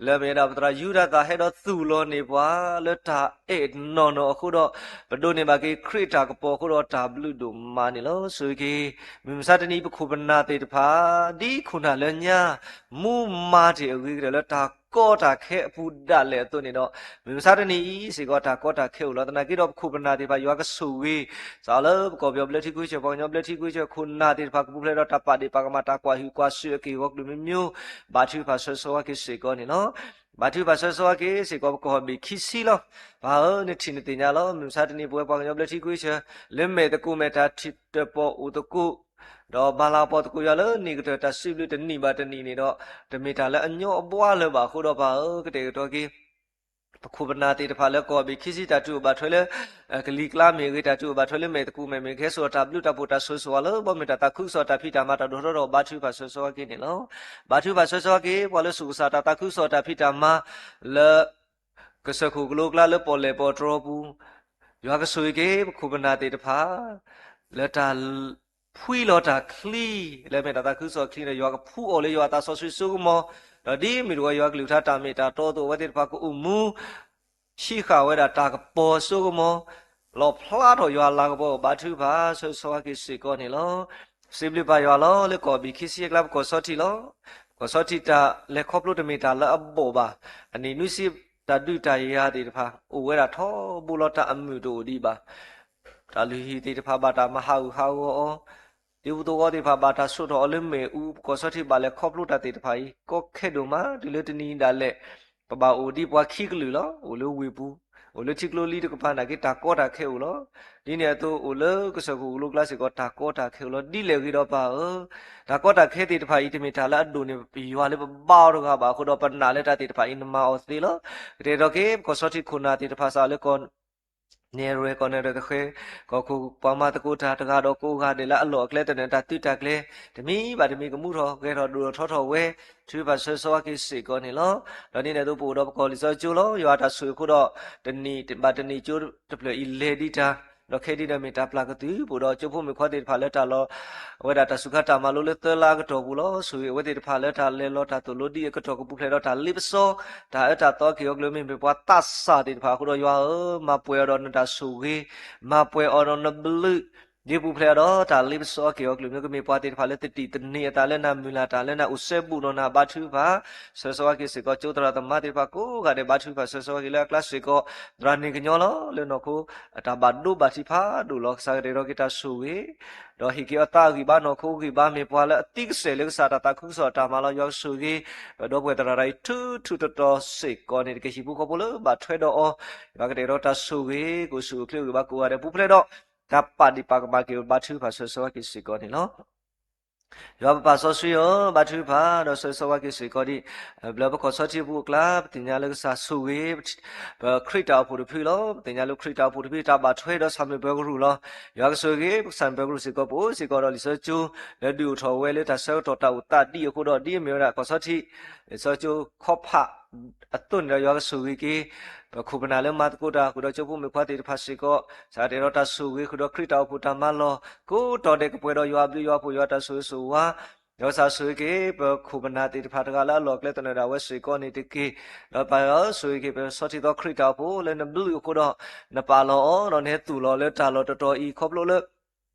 လၢအမ့ၢ်ဝဲဒၣ်ပသရၣ်ယူဒၤသၣ်ဟဲဒီးသူၣ်လီၤန့ၢ်ပှၤ လၢတၢ်အဲၣ်နီၢ်နီၢ်အဃိဒီး ပဒိးန့ၢ်ဘၣ်က့ၤခရံာ်အတၢ်ကပီၤအဃိဒီး တၢ်ဘျုးဒိၣ်မးန့ၣ်လီၤ. ဆိၣ်ဂ့ၤက့ၤ မုၢ်မဆါတနံၤ ပခိၣ်ပနၢ်သ့ၣ်တဖၣ် ဒ်ခိၣ်နၢ်လၢညါ မူမၤတ့ၢ်အဂ့ၤကတၢၢ်လၢတၢ်ကီတၢ်ခဲအပူၤဒၣ်လဲာ်အသိးန့ၣ်ဒီး မုၢ်မဆါတနံၤအံၤစ့ၢ်ကီး တၢ်ကီတၢ်ခဲအိၣ်လီၤ. သနာ်က့ဒီး ပခိၣ်ပနၢ်သ့ၣ်တဖၣ် ယွၤကဆိၣ်ဂ့ၤ စးလၢပကီၢ်ပယီၤဘျၢထံခဝ့ၡၢၣ် ပှၤကညီဘျၢထံခဝ့ၡၢၣ် ခိၣ်နၢ်သ့ၣ်တဖၣ် ကပူၤဖျဲးဒီးတၢ်ပာ်ဒ့ၣ်ပာ်ကမၣ် တၢ်ကွၢ်ဟုၣ်ကွၢ်စူၣ်အက့ၢ်အဂီၤ ကလုာ်မံၤမံၤ ဘါထုကဖၣ်ဆၢဂ့ၤဆၢဝါက့ၤစ့ၢ်ကီးန့ၣ်လီၤ. ဘါထုကဖၣ်ဆၢဂ့ၤဆၢဝါက့ၤစ့ၢ်ကီး ပကီၢ်ဘ့ၣ်ခံဆံလီၤ. ပၢ်ဧၢ, နထံၣ်နသ့ၣ်ညါလီၤ. မုၢ်မဆါတနံၤ ပဝဲပှၤကညီဘျၢထံခဝ့ၡၢၣ် လၢမဲာ်သကိးမဲာ်တၢ်ထံၣ်တၢၣ်ပီၣ်အိၣ်သကိး ဒီးဘၤလၤပီၣ်သကိးယွၤလၢ နံၣ်ကတၢၢ်တၢ်စံးဘျုးတနံၣ်ဘၣ်တနံၣ်န့ၣ်ဒီး တမ့ၢ်တၢ်လၢအညီအဘှါလၢၤဘၣ်အဃိဒီး ပၢ်ဧၢ, ကတဲာ်ကတီၤက့ၤ ပခိၣ်ပနၢ်သ့ၣ်တဖၣ်လၢကီၢ်ဘ့ၣ်ခံဆံ တၢ်တုၤအိၣ်ဘၣ်ထွဲလၢ ကလံၤကျါမ့ၢ်ဂ့ၤ, တၢ်တုၤအိၣ်ဘၣ်ထွဲလၢမဲာ်သကူၣ်မဲာ်မ့ၢ်ဂ့ၤ, ကဟဲစိာ်တၢ်ဘျုးတၢ်ဖှိၣ်တၢ်ဆိၣ်ဂ့ၤဆိၣ်ဝါလၢ ဘီမုၢ်တၢ်သးခုကစီၣ်တၢ်ဖံးတၢ်မၤတၢ်ဒိၣ်ထီၣ်ထီထီၣ် ဘါထုကဖၣ်ဆိၣ်ဂ့ၤဆိၣ်ဝါက့ၤန့ၣ်လီၤ. ဘါထုကဖၣ်ဆိၣ်ဂ့ၤဆိၣ်ဝါက့ၤ ပှၤလၢဆိၣ်ကစၢ်တၢ်သးခုကစီၣ်တၢ်ဖံးတၢ်မၤ လၢ ကစၢၢ်ခိၣ်ကလိကျါလၢပီၣ်လဲၣ်ပီၣ်တြီၤပူၤ, ယွၤကဆိၣ်ဂ့ၤက့ၤ ပခိၣ်ပနၢ်သ့ၣ်တဖၣ် လၢတၢ် ဖှံလီၤတၢ်ချံ လၢအမ့ၢ်တၢ်သးခုကစီၣ်ချံန့ၣ် ယွၤကဖှူအီၤလၢယွၤအသးစီဆှံစိကမီၤ, ဒီးဒ်မ့ၢ်တဝဲယွၤကလုၢ်ကထါတၢ်မ့ၢ်တၢ်တီအသိး အဝဲသ့ၣ်တဖၣ်ကအိၣ်မူ ဟံးဃာ်ဝဲဒၣ်တၢ်ကပီၤစိကမီၤ, လီၣ်ဖျါထီၣ်ယွၤလၤကပီၤ ဘါထုကဖၣ်ဆိၣ်ဂ့ၤဆိၣ်ဝါက့ၤစ့ၢ်ကီးန့ၣ်လီၤ. စံးဘျုးပၢ်ယွၤလီၤ လၢကီၢ်ဘ့ၣ်ခံဆံအကျါ ပကီၢ်ဆီထံးလီၤ. ပကီၢ်ဆီထံးတၢ်လဲၤခီဖျိတမ့ၢ်တၢ်လၢအဘီၣ်ဘၣ်. အနံၣ်နွံဆံ တၢ်ဒုးတၢ်ယၤသ့ၣ်တဖၣ် အိၣ်ဝဲဒၣ်ထီဘိလီၤ တၢ်အမုာ်တအိၣ်ဒံးဘၣ်. တၢ်လုၢ်ဟံၣ်သ့ၣ်တဖၣ်ဘၣ်တၢ်မၤဟးဂူာ်ဟးဂီၤအီၤ, ဒူပူၤသဝီသ့ၣ်တဖၣ်ဘၣ်တၢ်ဆိးထီၣ်အီၤလၢမ့ၣ်အူ, ပကီၢ်ဆီထံးဘၣ်လဲၤခီဖျိတၢ်သ့ၣ်တဖၣ်အံၤ ကီခဲဒိၣ်မး တုၤလၢတနံၤဒၣ်လဲာ် ပဘၣ်အိၣ်ဒ်ပှၤခံကလုာ်လီၤ. အိၣ်လၢဝ့ၢ်ပူၤ, အိၣ်လၢထံကျိလံတကပၤနာ်က့ တၢ်ကီတၢ်ခဲအိၣ်လီၤ. ဒ်န့ၣ်အသိး အိၣ်လၢကစၢၢ်ခိၣ်ကလိကျါစ့ၢ်ကီး တၢ်ကီတၢ်ခဲအိၣ်လီၤ. ဒ်လဲၣ်ဂ့ၤဒီးပၢ်ဧၢ, တၢ်ကီတၢ်ခဲသ့ၣ်တဖၣ်အံၤ တမ့ၢ်တၢ်လၢအဒိၣ်န့ၢ်ယွၤလၢပဘါအီၤတဂၤဘၣ်အဃိဒီး ပနာ်လၢတၢ်သ့ၣ်တဖၣ်အံၤ နမၤအီၤသ့လီၤ. ကတဲာ်ကတီၤက့ၤ ပကီၢ်ဆီထံးခိၣ်နၢ်သ့ၣ်တဖၣ် စးလၢကီၢ် နဲၣ်ရွဲၣ် ကီၢ်နဲၣ်ရွဲၣ်ကဃဲၤ, ကီၢ်ခိၣ်ပှၤမၤသကိးတၢ်တဂၤဒီးကိးဂၤဒဲးလၢအလီၢ်အကျဲသနၢၣ် တၢ်သုးတၢ်ကျဲၤ တမံၤဘၣ်တမံၤကမူထီၣ်ဂဲၤထီၣ်ဒိၣ်ထီၣ်ထီထီၣ်ဝဲ ထုကဖၣ်ဆိၣ်ဂ့ၤဆိၣ်ဝါက့ၤစ့ၢ်ကီးန့ၣ်လီၤ. ဒီးဒ်န့ၣ်အသိး ပအိၣ်ဒီးပကီၢ်လံာ်စီဆှံကၠိလီၤ. ယွၤတၢ်ဆိၣ်ဂ့ၤအဃိဒီး တနံၣ်ဘၣ်တနံၣ်ကၠိတဖျၢၣ်အံၤလဲၤဒံးတၢ်, ဒီးခဲဒံးဒီးမ့ၢ်တၢ်ပျၢ်ကတုၤ ပအိၣ်ဒီးကၠိဖိမုၣ်ခွါသ့ၣ်တဖၣ်လၢတၢ်လီၤ အဝဲဒၣ်တၢ်စူၤခါတၢ်မၤလိလၢသၢလါအကတီၢ်ပူၤလီၤ. ဆိၣ်ဂ့ၤအဝဲသ့ၣ်တဖၣ်လၢတၢ်လဲၤလီၤတၢ်သိၣ်လိဒ်အကတီၢ် ကပူၤဖျဲးဒီးတၢ်လ့ပစီ တၢ်အၢတၢ်သီက့ၤအီၤကလုာ် မ့မ့ၢ်ပှၤသးစၢ်သ့ၣ်တဖၣ်အဃိဒီး ယွၤဧၢ, မၤပှဲၤအီၤဒီးနတၢ်ဆိၣ်ဂ့ၤ, မၤပှဲၤအီၤဒီးနဘျုး, ဒ်ပူၤဖျဲးအီၤဒီးတၢ်လ့ပစီက့ၤအီၤကလုာ် မ့ၢ်ကမ့ၢ်ပှၤသ့ၣ်တဖၣ်လၢသတံၢ်သန့ၤအသးလၢနၤ မုၢ်လၢ်တၢ်လၢနၤ အိၣ်စဲဘူးဒီးနၤ ဘါထုကဖၣ် ဆိၣ်ဂ့ၤဆိၣ်ဝါက့ၤစ့ၢ်ကီး ကၠိသရၣ်သမါသ့ၣ်တဖၣ်ကိးဂၤဒဲး ဘါထုကဖၣ်ဆိၣ်ဂ့ၤဆိၣ်ဝါက့ၤလၢအကျါစ့ၢ်ကီး သရၣ်န့ၣ်ကညီလီၤ လၢနီၢ်ခိ အတၢ်ဘၣ်ဒိဘၣ်ထံးဖးဒိၣ်လီၤ. ကစၢ်ကတဲာ်ကတီၤက့ၤတၢ်ဆိၣ်ဂ့ၤ ဒီးဟ့ၣ်က့ၤအီၤသးဂံၢ်ဘါ နီၢ်ခိဂံၢ်ဘါ မ့ၢ်ပှၤလၢအသံကစဲာ်လၢကစၢ်တၢ်သးခုကစီၣ်အတၢ်မၤလီၤ. ယွၤကဆိၣ်ဂ့ၤ ပဒီပုၢ်ဝဲၢ်သရၣ်တၢ်အံၤ ထူထူတီတီစ့ၢ်ကီးန့ၣ်တက့ၢ်. ဟံၣ်ဖိဃီဖိလၢဘၣ်ထွဲဒီးအီၤ ယွၤကတဲာ်ကတီၤတၢ်ဆိၣ်ဂ့ၤ ကအိၣ်ဆူၣ်အိၣ်ချ့အိၣ်ဂံၢ်ဘါကိးဂၤဒဲး ပူၤဖျဲးဒီး တၢ်ပာ်ဒံးပာ်ကမၣ်က့ၤ ဘါထုကဖၣ်ဆိၣ်ဂ့ၤဆိၣ်ဝါက့ၤစ့ၢ်ကီးန့ၣ်လီၤ. ယွၤပပၢ်စီဆှံဧၢ, ဘါထုကဖၣ်ဒီးဆိၣ်ဂ့ၤဆိၣ်ဝါက့ၤစ့ၢ်ကီးဒံး ဘျၢပကီၢ်ဆီထံးပူၤအကျါ ပသ့ၣ်ညါလၢကစၢ်ဆိၣ်ဂ့ၤ ပခရံာ်တၢ်အိၣ်ဖှိၣ်တဖုလီၤ. ပသ့ၣ်ညါလၢခရံာ်တၢ်အိၣ်ဖှိၣ်တဖု တၢ်ဘၣ်ထွဲဒီးဆၣ်မုၢ်ပၢၤကရူၢ်လီၤ. ယွၤကဆိၣ်ဂ့ၤ ပကစၢ်မုၢ်ပၢၤကရူၢ်စ့ၢ်ကီး ပအိၣ်စ့ၢ်ကီးဒီးလံာ်စီဆှံကၠိ လၢဒုးအိၣ်ထီၣ်ဝဲလၢတၢ်ဆၢကတီၢ်တၢ်အိၣ်သးဒ်အဃိဒီး ဒ်အမ့ၢ်ဝဲဒၣ်ကီၢ်ဆီထံး လံာ်စီဆှံကၠိခီဖး အသိးန့ၣ်ဒီး ယွၤကဆိၣ်ဂ့ၤက့ၤ ပခိၣ်ပနၢ်လၢမၤသကိးတၢ် ဃုာ်ဒီးကၠိဖိမုၣ်ခွါသ့ၣ်တဖၣ်စ့ၢ်ကီး စးထီၣ်ဒီးတၢ်ဆိၣ်ဂ့ၤ ဃုာ်ဒီးခရံာ်တၢ်အိၣ်ဖှိၣ်တၢ်မၤလီၢ် ကိးတီၤဒဲးကပှဲၤဒီးယွၤအဘျုးယွၤအဖှိၣ် ယွၤတၢ်ဆိၣ်ဂ့ၤဆိၣ်ဝါ ဒီးကစၢ်ဆိၣ်ဂ့ၤက့ၤ ပခိၣ်ပနၢ်သ့ၣ်တဖၣ်တဂၤလၢအလီၢ်အကျဲသနၢၣ်ဒၣ်ဝဲစ့ၢ်ကီးန့ၣ်တက့ၢ်. ဒီးပၢ်ဧၢ ဆိၣ်ဂ့ၤက့ၤပဆီထံးသီခရံာ်တၢ်အိၣ်ဖှိၣ်လၢနဘျုးအဃိဒီး နပာ်လီၤအီၤ ဒီးနဟဲသူၣ်လီၤလၢတၢ်လီၢ်တတီၤအံၤ ခီဖျိလၢ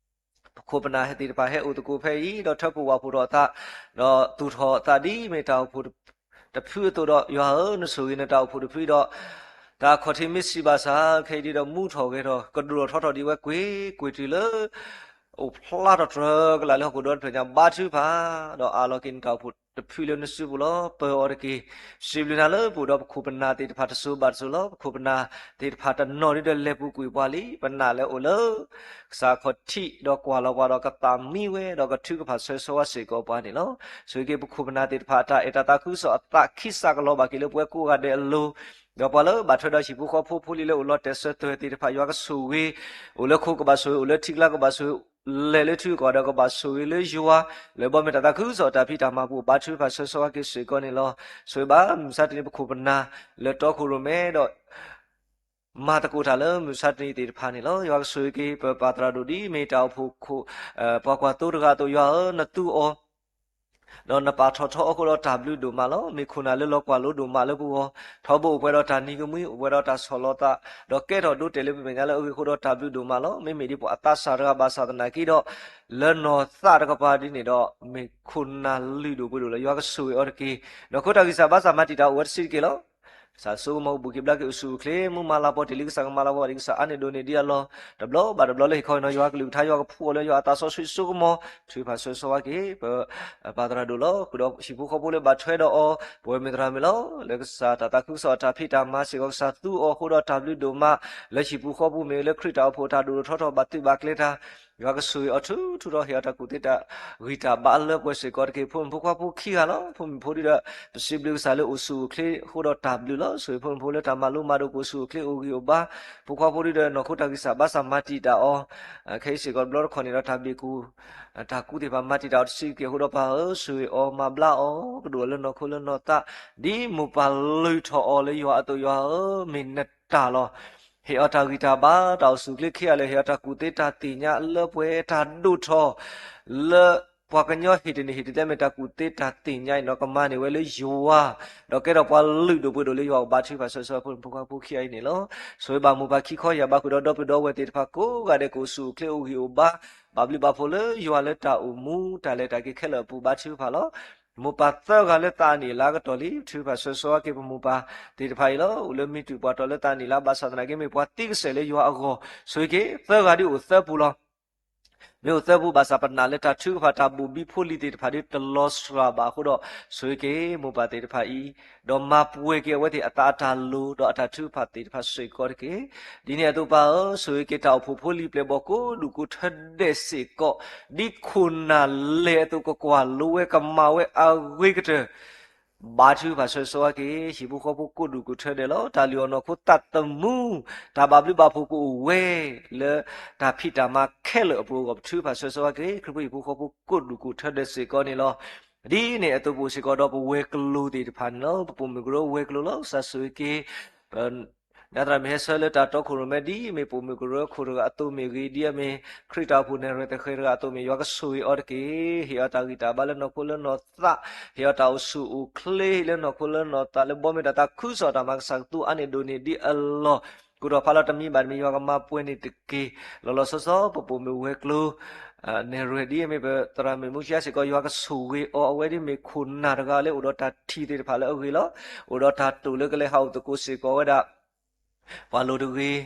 ပခိၣ်ပနၢ်သ့ၣ်တဖၣ်ဟဲအိၣ်သကိးဖဲအံၤ ဒီးထၢဖှိၣ်ဝၣ်ဖှိၣ်ထီၣ်အသး ဒီးသူၣ်ထီၣ်အသးဒ်မ့ၢ်တၢ်အိၣ်ဖှိၣ်တဖုအသိးဒီး ယွၤဧၢ နဆိၣ်ဂ့ၤနတၢ်အိၣ်ဖှိၣ်တဖုဒီး တၢ်အခီၣ်ထံးမ့ၢ်ဆံးဘၣ်ဆၣ် ခဲအံၤဒ်ဒီးမူထီၣ်ဂဲၤထီၣ် ကဒိၣ်ထီၣ်ထီထီၣ်ဒံးဝဲကွ့ၢ် ကွ့ၢ်တုၤလၢ အိၣ်ဖျါထီၣ်တြၢၤကလာ်လၢဟီၣ်ခိၣ်ဒီတဖျၢၣ်ညါ ဘါထုကဖၣ် ဒီးအးလီၤက့ၤနတၢ်အိၣ်ဖှိၣ်တဖုလၢနစုပူၤလီၤ. ပၢအီၤတက့ၢ်. စံးဘျုးနၤလၢပအိၣ်ဒီးပခိၣ်ပနၢ်သ့ၣ်တဖၣ်တစိၤဘၣ်တစိၤလီၤ. ပခိၣ်ပနၢ်သ့ၣ်တဖၣ်တနီၤဒ်ဒီးလဲၤပူၤကွံာ်ပှၤလံ. ပနာ်လၢအိၣ်လၢ ကစၢ်ခီၣ်ထံးဒီးကွၢ်လီၤပှၤဒီးကသးမံဝဲဒီးကထုကဖၣ်ဆိၣ်ဂ့ၤဆိၣ်ဝါစ့ၢ်ကီးပှၤန့ၣ်လီၤ. ဆိၣ်ဂ့ၤက့ၤပခိၣ်ပနၢ်သ့ၣ်တဖၣ် တၢ်အဲၣ်တၢ်သးခုကစီၣ်အသးခံစးကလီၤဘၣ်က့ၤလၢပဝဲကိးဂၤဒဲးအလိၤ ဒီးပှၤလၢဘၣ်ထွဲဒီးဟံၣ်ဖိဃီဖိဖိလံၤလၢအိၣ်လီၤတဲာ်စၢၤသွဲၣ်သ့ၣ်တဖၣ် ယွၤကဆိၣ်ဂ့ၤ, အိၣ်လၢခိကဘၣ်ဆိၣ်ဂ့ၤ, အိၣ်လၢထံကျါကဘၣ်ဆိၣ်ဂ့ၤ, လဲၤလၢထံကီၢ်ဒီးကဘၣ်ဆိၣ်ဂ့ၤလၢယွၤ, လၢဘီမ့ၢ်တၢ်သးခုကစီၣ်တၢ်ဖံးတၢ်မၤပူၤ ဘါထုကဖၣ်ဆိၣ်ဂ့ၤဆိၣ်ဝါက့ၤစ့ၢ်ကီးန့ၣ်လီၤ. ဆိၣ်ဂ့ၤဘၣ်မုၢ်မဆါတနံၤပခိၣ်ပနၢ် လၢတီခိၣ်ရိၣ်မဲဒီး မၤသကိးတၢ်လၢမုၢ်မဆါတနံၤသ့ၣ်တဖၣ်န့ၣ်လီၤ. ယွၤကဆိၣ်ဂ့ၤက့ၤ ပပၢ်သရၣ်ဒိၣ်ဒ်အမ့ၢ်တၢ်အိၣ်ဖှိၣ်ခိၣ် ပှၤကွၢ်သိတဂၤအသိး ယွၤဧၢ နသူအီၤ ဒီးနပာ်ထီၣ်ထီအီၤအဃိဒီးတၢ်ဘျုးဒိၣ်မးလီၤ. မ့ၢ်ခိၣ်နၢ်လၢလီၤကွၢ်လိဒိၣ်မးလၢပဂီၢ်, ထီဘိအိၣ်ပှဲၤဒီးတၢ်နံၤကမှံ, အိၣ်ပှဲၤဒီးတၢ်ဆီၣ်လီၤသး, ဒီးကဲထီၣ်ဒိတဲာ်လၢပမဲာ်ညါလၢအဂ့ၢ်အဃိဒီးတၢ်ဘျုးဒိၣ်မးလီၤ. မ့မ့ၢ်ဒ်ပှၤအသးစၢ်တဂၤဘၣ်ဆၣ်သနာ်က့ဒီး လၢနီၢ်သးတကပၤဒ်န့ၣ်ဒီး မ့ၢ်ခိၣ်နၢ်လုၢ်ဒိၣ်ပှ့ၤဒိၣ်လၢယွၤကဆိၣ်ဂ့ၤအီၤတက့ၢ်. နီၢ်ခိတၢ်ဂံၢ်စၢ်ဘါစၢ်မၤတံာ်တာ်အိၣ်ဝဲတဆံးတက့ၢ်လီၤ. ကစၢ်ဆိကမိၣ်ကဘူၣ်က့ၤဘျါက့ၤအိၣ်ဆူၣ်အိၣ်ချ့ မူမၤလၤပီၤတ့ၢ်လံ ကစၢ်ကမၤလၤပီၤဘၣ်ဒံး ကစၢ်အါန့ၢ်ဒိၣ်န့ၢ်ဒံးအလီၢ် တဘျီဘၣ်တဘျီလၢဟ့ၣ်ခီဟ့ၣ်နီၤယွၤကလုၢ်ကထါ ယွၤကဖှူအီၤလၢယွၤအသးစီဆှံစိကမီၤ ထုကဖၣ်ဆိၣ်ဂ့ၤဆိၣ်ဝါက့ၤ ပပၢ်သရၣ်ဒိၣ်လီၤ. ဃုာ်ဒီးဟံၣ်ဖိဃီဖိလၢဘၣ်ထွဲဒီးအီၤ ပဝဲမ့ၢ်သရၣ်မုၣ်လီၤ. လၢကစၢ်တၢ်သးခုကစီၣ်အတၢ်ဖံးတၢ်မၤစ့ၢ်ကီး ကစၢ်သူအီၤအဃိဒီးတၢ်ဘျုးဒိၣ်မး လၢဟံၣ်ပူၤဃီပူၤမ့ၢ်ဂ့ၤ လၢခရံာ်တၢ်အိၣ်ဖှိၣ်တၢ်ဒိၣ်ဒိၣ်ထီထီၣ်ဘၣ်သုးဘၣ်ကျဲၤတၢ် ယွၤကဆိၣ်ဂ့ၤအီၤထူထူဒီး ဟ့ၣ်အီၤတၢ်ကူၣ်သ့တၢ်ဂံၢ်တၢ်ဘါလၢပှဲၤစ့ၢ်ကီးတက့ၢ်. ဖိမုၣ်ဖိခွါဖိခံဂၤလီၤ. ဖိမုၣ်ဖိဒုဒီး ပစံးဘျုးကစၢ်လၢအိၣ်ဆူၣ်အိၣ်ချ့အဃိဒီးတၢ်ဘျုးလီၤ. ဆိၣ်ဂ့ၤဖိမုၣ်ဖိလၢတၢ်မၤလိမၤဒိးကအိၣ်ဆူၣ်အိၣ်ချ့အိၣ်ဂံၢ်အိၣ်ဘါ, ဖိခွါဖိဒုဒီးနီၢ်ခိတၢ်ဂံၢ်စၢ်ဘါစၢ်မၤတံာ်တာ်အီၤ ခဲအံၤစ့ၢ်ကီးတဘျီတခီၣ်န့ၣ်ဒီး တၢ်ဘ့ၣ်ကူၣ် တၢ်ကူၣ်သ့ၣ်တဖၣ်မၤတံာ်တာ်အီၤတဆံးတက့ၢ်အဃိဒီး ပၢ်ဧၢ, ဆိၣ်ဂ့ၤအီၤမၤဘျါအီၤ ကဒိၣ်အီၤလၢနီၢ်ခိလၢနီၢ်သး ဒ်မိၢ်ပၢ်လုၢ်ထီၣ်အီၤလၢယွၤအသိး, ယွၤဧၢ, မ့ၢ်နတၢ်လီၤ. ဟ့ၣ်အီၤတၢ်ဂံၢ်တၢ်ဘါ တၢ်အိၣ်ဆူၣ်အိၣ်ချ့ခံဂၤလၢာ်, ဟ့ၣ်အီၤတၢ်ကူၣ်သ့တၢ်သ့ၣ်ညါလၢပှဲၤတၢ်ဒိၣ်ထီၣ် လၢပှၤကညီဟ့ၣ်တန့ၢ်ဟ့ၣ်တသ့မ့ၢ်တၢ်ကူၣ်သ့တၢ်သ့ၣ်ညါအံၤဒီး ကမၤန့ၢ်ဝဲလၢယွၤ ဒီးကဲထီၣ်ပှၤလုၢ်ဒိၣ်ပှ့ၤဒိၣ်လၢယွၤအအိၣ် ဘါထုကဖၣ်ဆိၣ်ဂ့ၤဖိမုၣ်ဖိခွါဖိခံဂၤအံၤန့ၣ်လီၤ. ဆိၣ်ဂ့ၤဘၣ်မိၢ်ပၢ်ခံခီယၢ်ဘးဃုာ်ဒီး ဒီပုၢ်ဒီဝဲၢ်သ့ၣ်တဖၣ်ကိးဂၤဒဲး ကအိၣ်ဆူၣ်အိၣ်ချ့အိၣ်ဂံၢ်အိၣ်ဘါ, ဘၣ်ဘျုးဘၣ်ဖှိၣ်လၢယွၤလၢတၢ်အိၣ်မူ တၢ်လဲၤတၢ်က့ၤခဲလၢာ်အပူၤ ဘါထုကဖၣ်လီၤ. မိၢ်ပၢ်သၢဂၤလၢသးအနံၣ်အလါကတီၢ်လံ ထုကဖၣ်ဆိၣ်ဂ့ၤဆိၣ်ဝါက့ၤပမိၢ်ပၢ်သ့ၣ်တဖၣ်အံၤလီၤ. အိၣ်လၢမံတူၢ်ပှၤတီၤလၢသးအနံၣ်အလါ ဘၣ်ဆၣ်သနာ်က့ မ့ၢ်ပှၤသံကစဲာ်လၢယွၤအဂီၢ်, ဆိၣ်ဂ့ၤက့ၤ သၢဂၤဒ်အိၣ်သၢပူၤလီၤ. မ့ၢ်အိၣ်သၢပူၤဘၣ်ဆၣ် ပနာ်လၢတၢ်ထုကဖၣ်တၢ်ဘိၣ်ဘံဖိလံၤသ့ၣ်တဖၣ်ဒ်တလီၤစှၤဘၣ်အဃိဒီး ဆိၣ်ဂ့ၤက့ၤမိၢ်ပၢ်သ့ၣ်တဖၣ်အံၤ, ဒီးမၤပှဲၤက့ၤအဝဲသ့ၣ်အသးအတၢ်လိၤ ဒီးအတၢ်ထုကဖၣ်သ့ၣ်တဖၣ်စ့ၢ်ကီးတက့ၢ်. ဒ်န့ၣ်အသိးပၢ်ဧၢ, ဆိၣ်ဂ့ၤက့ၤတၢ်အိၣ်ဖှိၣ်ဖိလံၤပျဲၢ်ဘီၣ်ကိးဒူၣ်ကိးထၢဒဲးစ့ၢ်ကီး, ဒ်ခိၣ်နၢ်လဲၤအသိး ကကွၢ်လိဝဲကမၤဝဲအဂ့ၤကတၢၢ် ဘါထုကဖၣ်ဆိၣ်ဂ့ၤဆိၣ်ဝါက့ၤ ဟံၣ်ဖိဃီဖိကိးဒူၣ်ကိးထၢဒဲးလီၤ. တၢ်လုၢ်အီၣ်နီၢ်ခိသးသမူ တၢ်ဘၣ်ဘျုးဘၣ်ဖှိၣ်ကအိၣ်ဝဲ လၢတၢ်ဖံးတၢ်မၤခဲလၢာ်အပူၤအဂီၢ် ပထုကဖၣ်ဆိၣ်ဂ့ၤဆိၣ်ဝါက့ၤ ခရံာ်ဖိဟံၣ်ဖိဃီဖိကိးဒူၣ်ကိးထၢဒဲးစ့ၢ်ကီးန့ၣ်လီၤ. ဒ်န့ၣ်အသိးပအိၣ်စ့ၢ်ကီးဒီးပဝဲၤကျိၤသ့ၣ်တဖၣ်န့ၣ်လီၤ. ပပိာ်မုၣ်ကရၢဝဲၤကျိၤလီၤ. ကစၢ်ဆိၣ်ဂ့ၤက့ၤ ဒ်သရၣ်မုၣ်ဟဲဆၢလၢတၢ်တီခိၣ်ရိၣ်မဲ ဒ်အမ့ၢ်ပိာ်မုၣ်ကရၢခိၣ်တဂၤအသိးမ့ၢ်ဂ့ၤ, ဒ်အမ့ၢ်ခရံာ်တၢ်အိၣ်ဖှိၣ်နဲၣ်ရွဲၣ်သဃဲၤတဂၤအသိးမ့ၢ် ယွၤကဆိၣ်ဂ့ၤအီၤတက့ၢ်. ဟ့ၣ်အီၤတၢ်ဂံၢ်တၢ်ဘါလၢနီၢ်ခိလၢနီၢ်သး, ဟ့ၣ်အီၤတၢ်အိၣ်ဆူၣ်အိၣ်ချ့လၢနီၢ်ခိလၢနီၢ်သး လၢဘီမ့ၢ်တၢ်သးခုကစီၣ်တၢ်မၤကစၢ်ကသူအါန့ၢ်ဒိၣ်န့ၢ်ဒံးအလီၢ်, ကိးထီၣ်ဖးလီၤတမံၤဘၣ်တမံၤ ယွၤကမၤပှဲၤန့ၣ်တက့ၢ်. လီၤလီၤဆီဆီ ပပိာ်မုၣ်ဝဲၤကျိၤ နဲၣ်ရွဲၣ် ဒ်အမ့ၢ်ပသရၣ်မုၣ်မူဆံအါစ့ၢ်ကီး ယွၤကဆိၣ်ဂ့ၤအီၤ အဝဲဒ်မ့ၢ်ခိၣ်နၢ်တဂၤလၢအိၣ်ဒီးတၢ်ထံၣ်သ့ၣ်တဖၣ်လၢအဂ့ၤလီၤ. အိၣ်ဒီးတၢ်တိာ်လၢကလဲၤဟးအိၣ်သကိးစ့ၢ်ကီးဝဲဒၣ် ပှၤလိၤတဂ့ၤ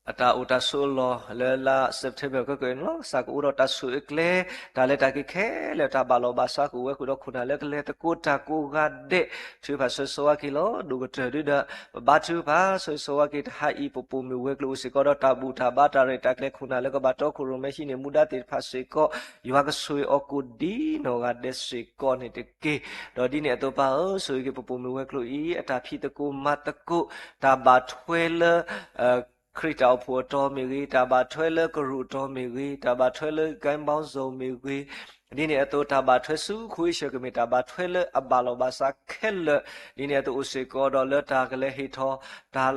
အတၢ်အိၣ်တၢ်ဆိးအလီၢ်လၢလါ September ခဲကနံၣ်အံၤန့ၣ်လီၤ. ကစၢ်ကအိၣ်ဒီးတၢ်ဆိၣ်အၢကျဲ တၢ်လဲၤတၢ်က့ၤခဲလၢာ် တၢ်ဘၣ်လီၢ်ဘၣ်စးကအိၣ်ဝဲ ဃုာ်ဒီးခိၣ်နၢ်လၢကလဲၤသကိးတၢ်ကိးဂၤဒဲး ထုကဖၣ်ဆိၣ်ဂ့ၤဆိၣ်ဝါက့ၤလီၤ. ဒိၣ်ကတၢၢ်ဒုဒီး ပဘါထုကဖၣ်ဆိၣ်ဂ့ၤဆိၣ်ဝါက့ၤ တဟါအံၤ ပပိာ်မုၣ်ဝဲၤကျိၤအိၣ်စ့ၢ်ကီးဒီးတၢ်ဘူၣ်တၢ်ဘါ တၢ်ရဲၣ်တၢ်ကျဲၤ ခိၣ်နၢ်လၢကဘၣ်တီခိၣ်ရိၣ်မဲဟံးန့ၢ်မူဒါသ့ၣ်တဖၣ်စ့ၢ်ကီး ယွၤကဆိၣ်ဂ့ၤအီၤကိးဒ်နီၢ်ဂၤဒဲးစ့ၢ်ကီးန့ၣ်တက့ၢ်. ဒီးဒ်န့ၣ်အသိးပၢ်ဧၢ, ဆိၣ်ဂ့ၤက့ၤပပိာ်မုၣ်ဝဲၤကျိၤအံၤ အတၢ်ဖံးသကိးမၤသကိး တၢ်ဘၣ်ထွဲလၢ ခရံာ်တၢ်အိၣ်ဖှိၣ်အတီၤမ့ၢ်ဂ့ၤ, တၢ်ဘၣ်ထွဲလၢကရူၢ်အတီၤမ့ၢ်ဂ့ၤ, တၢ်ဘၣ်ထွဲလၢ ကဲဘီစိၤ မ့ၢ်ဂ့ၤ, ဒ်န့ၣ်အသိး တၢ်ဘၣ်ထွဲဆူ ခိအ့ၡၢၣ် ကမ့ၢ်တၢ်ဘၣ်ထွဲလၢအဘၣ်လီၢ်ဘၣ်စးခဲလၢာ်, ဒ်န့ၣ်အသိးအိၣ်စ့ၢ်ကီးဒီးလၢတၢ်ကလဲၤဟ့ၣ်ထီၣ် တၢ်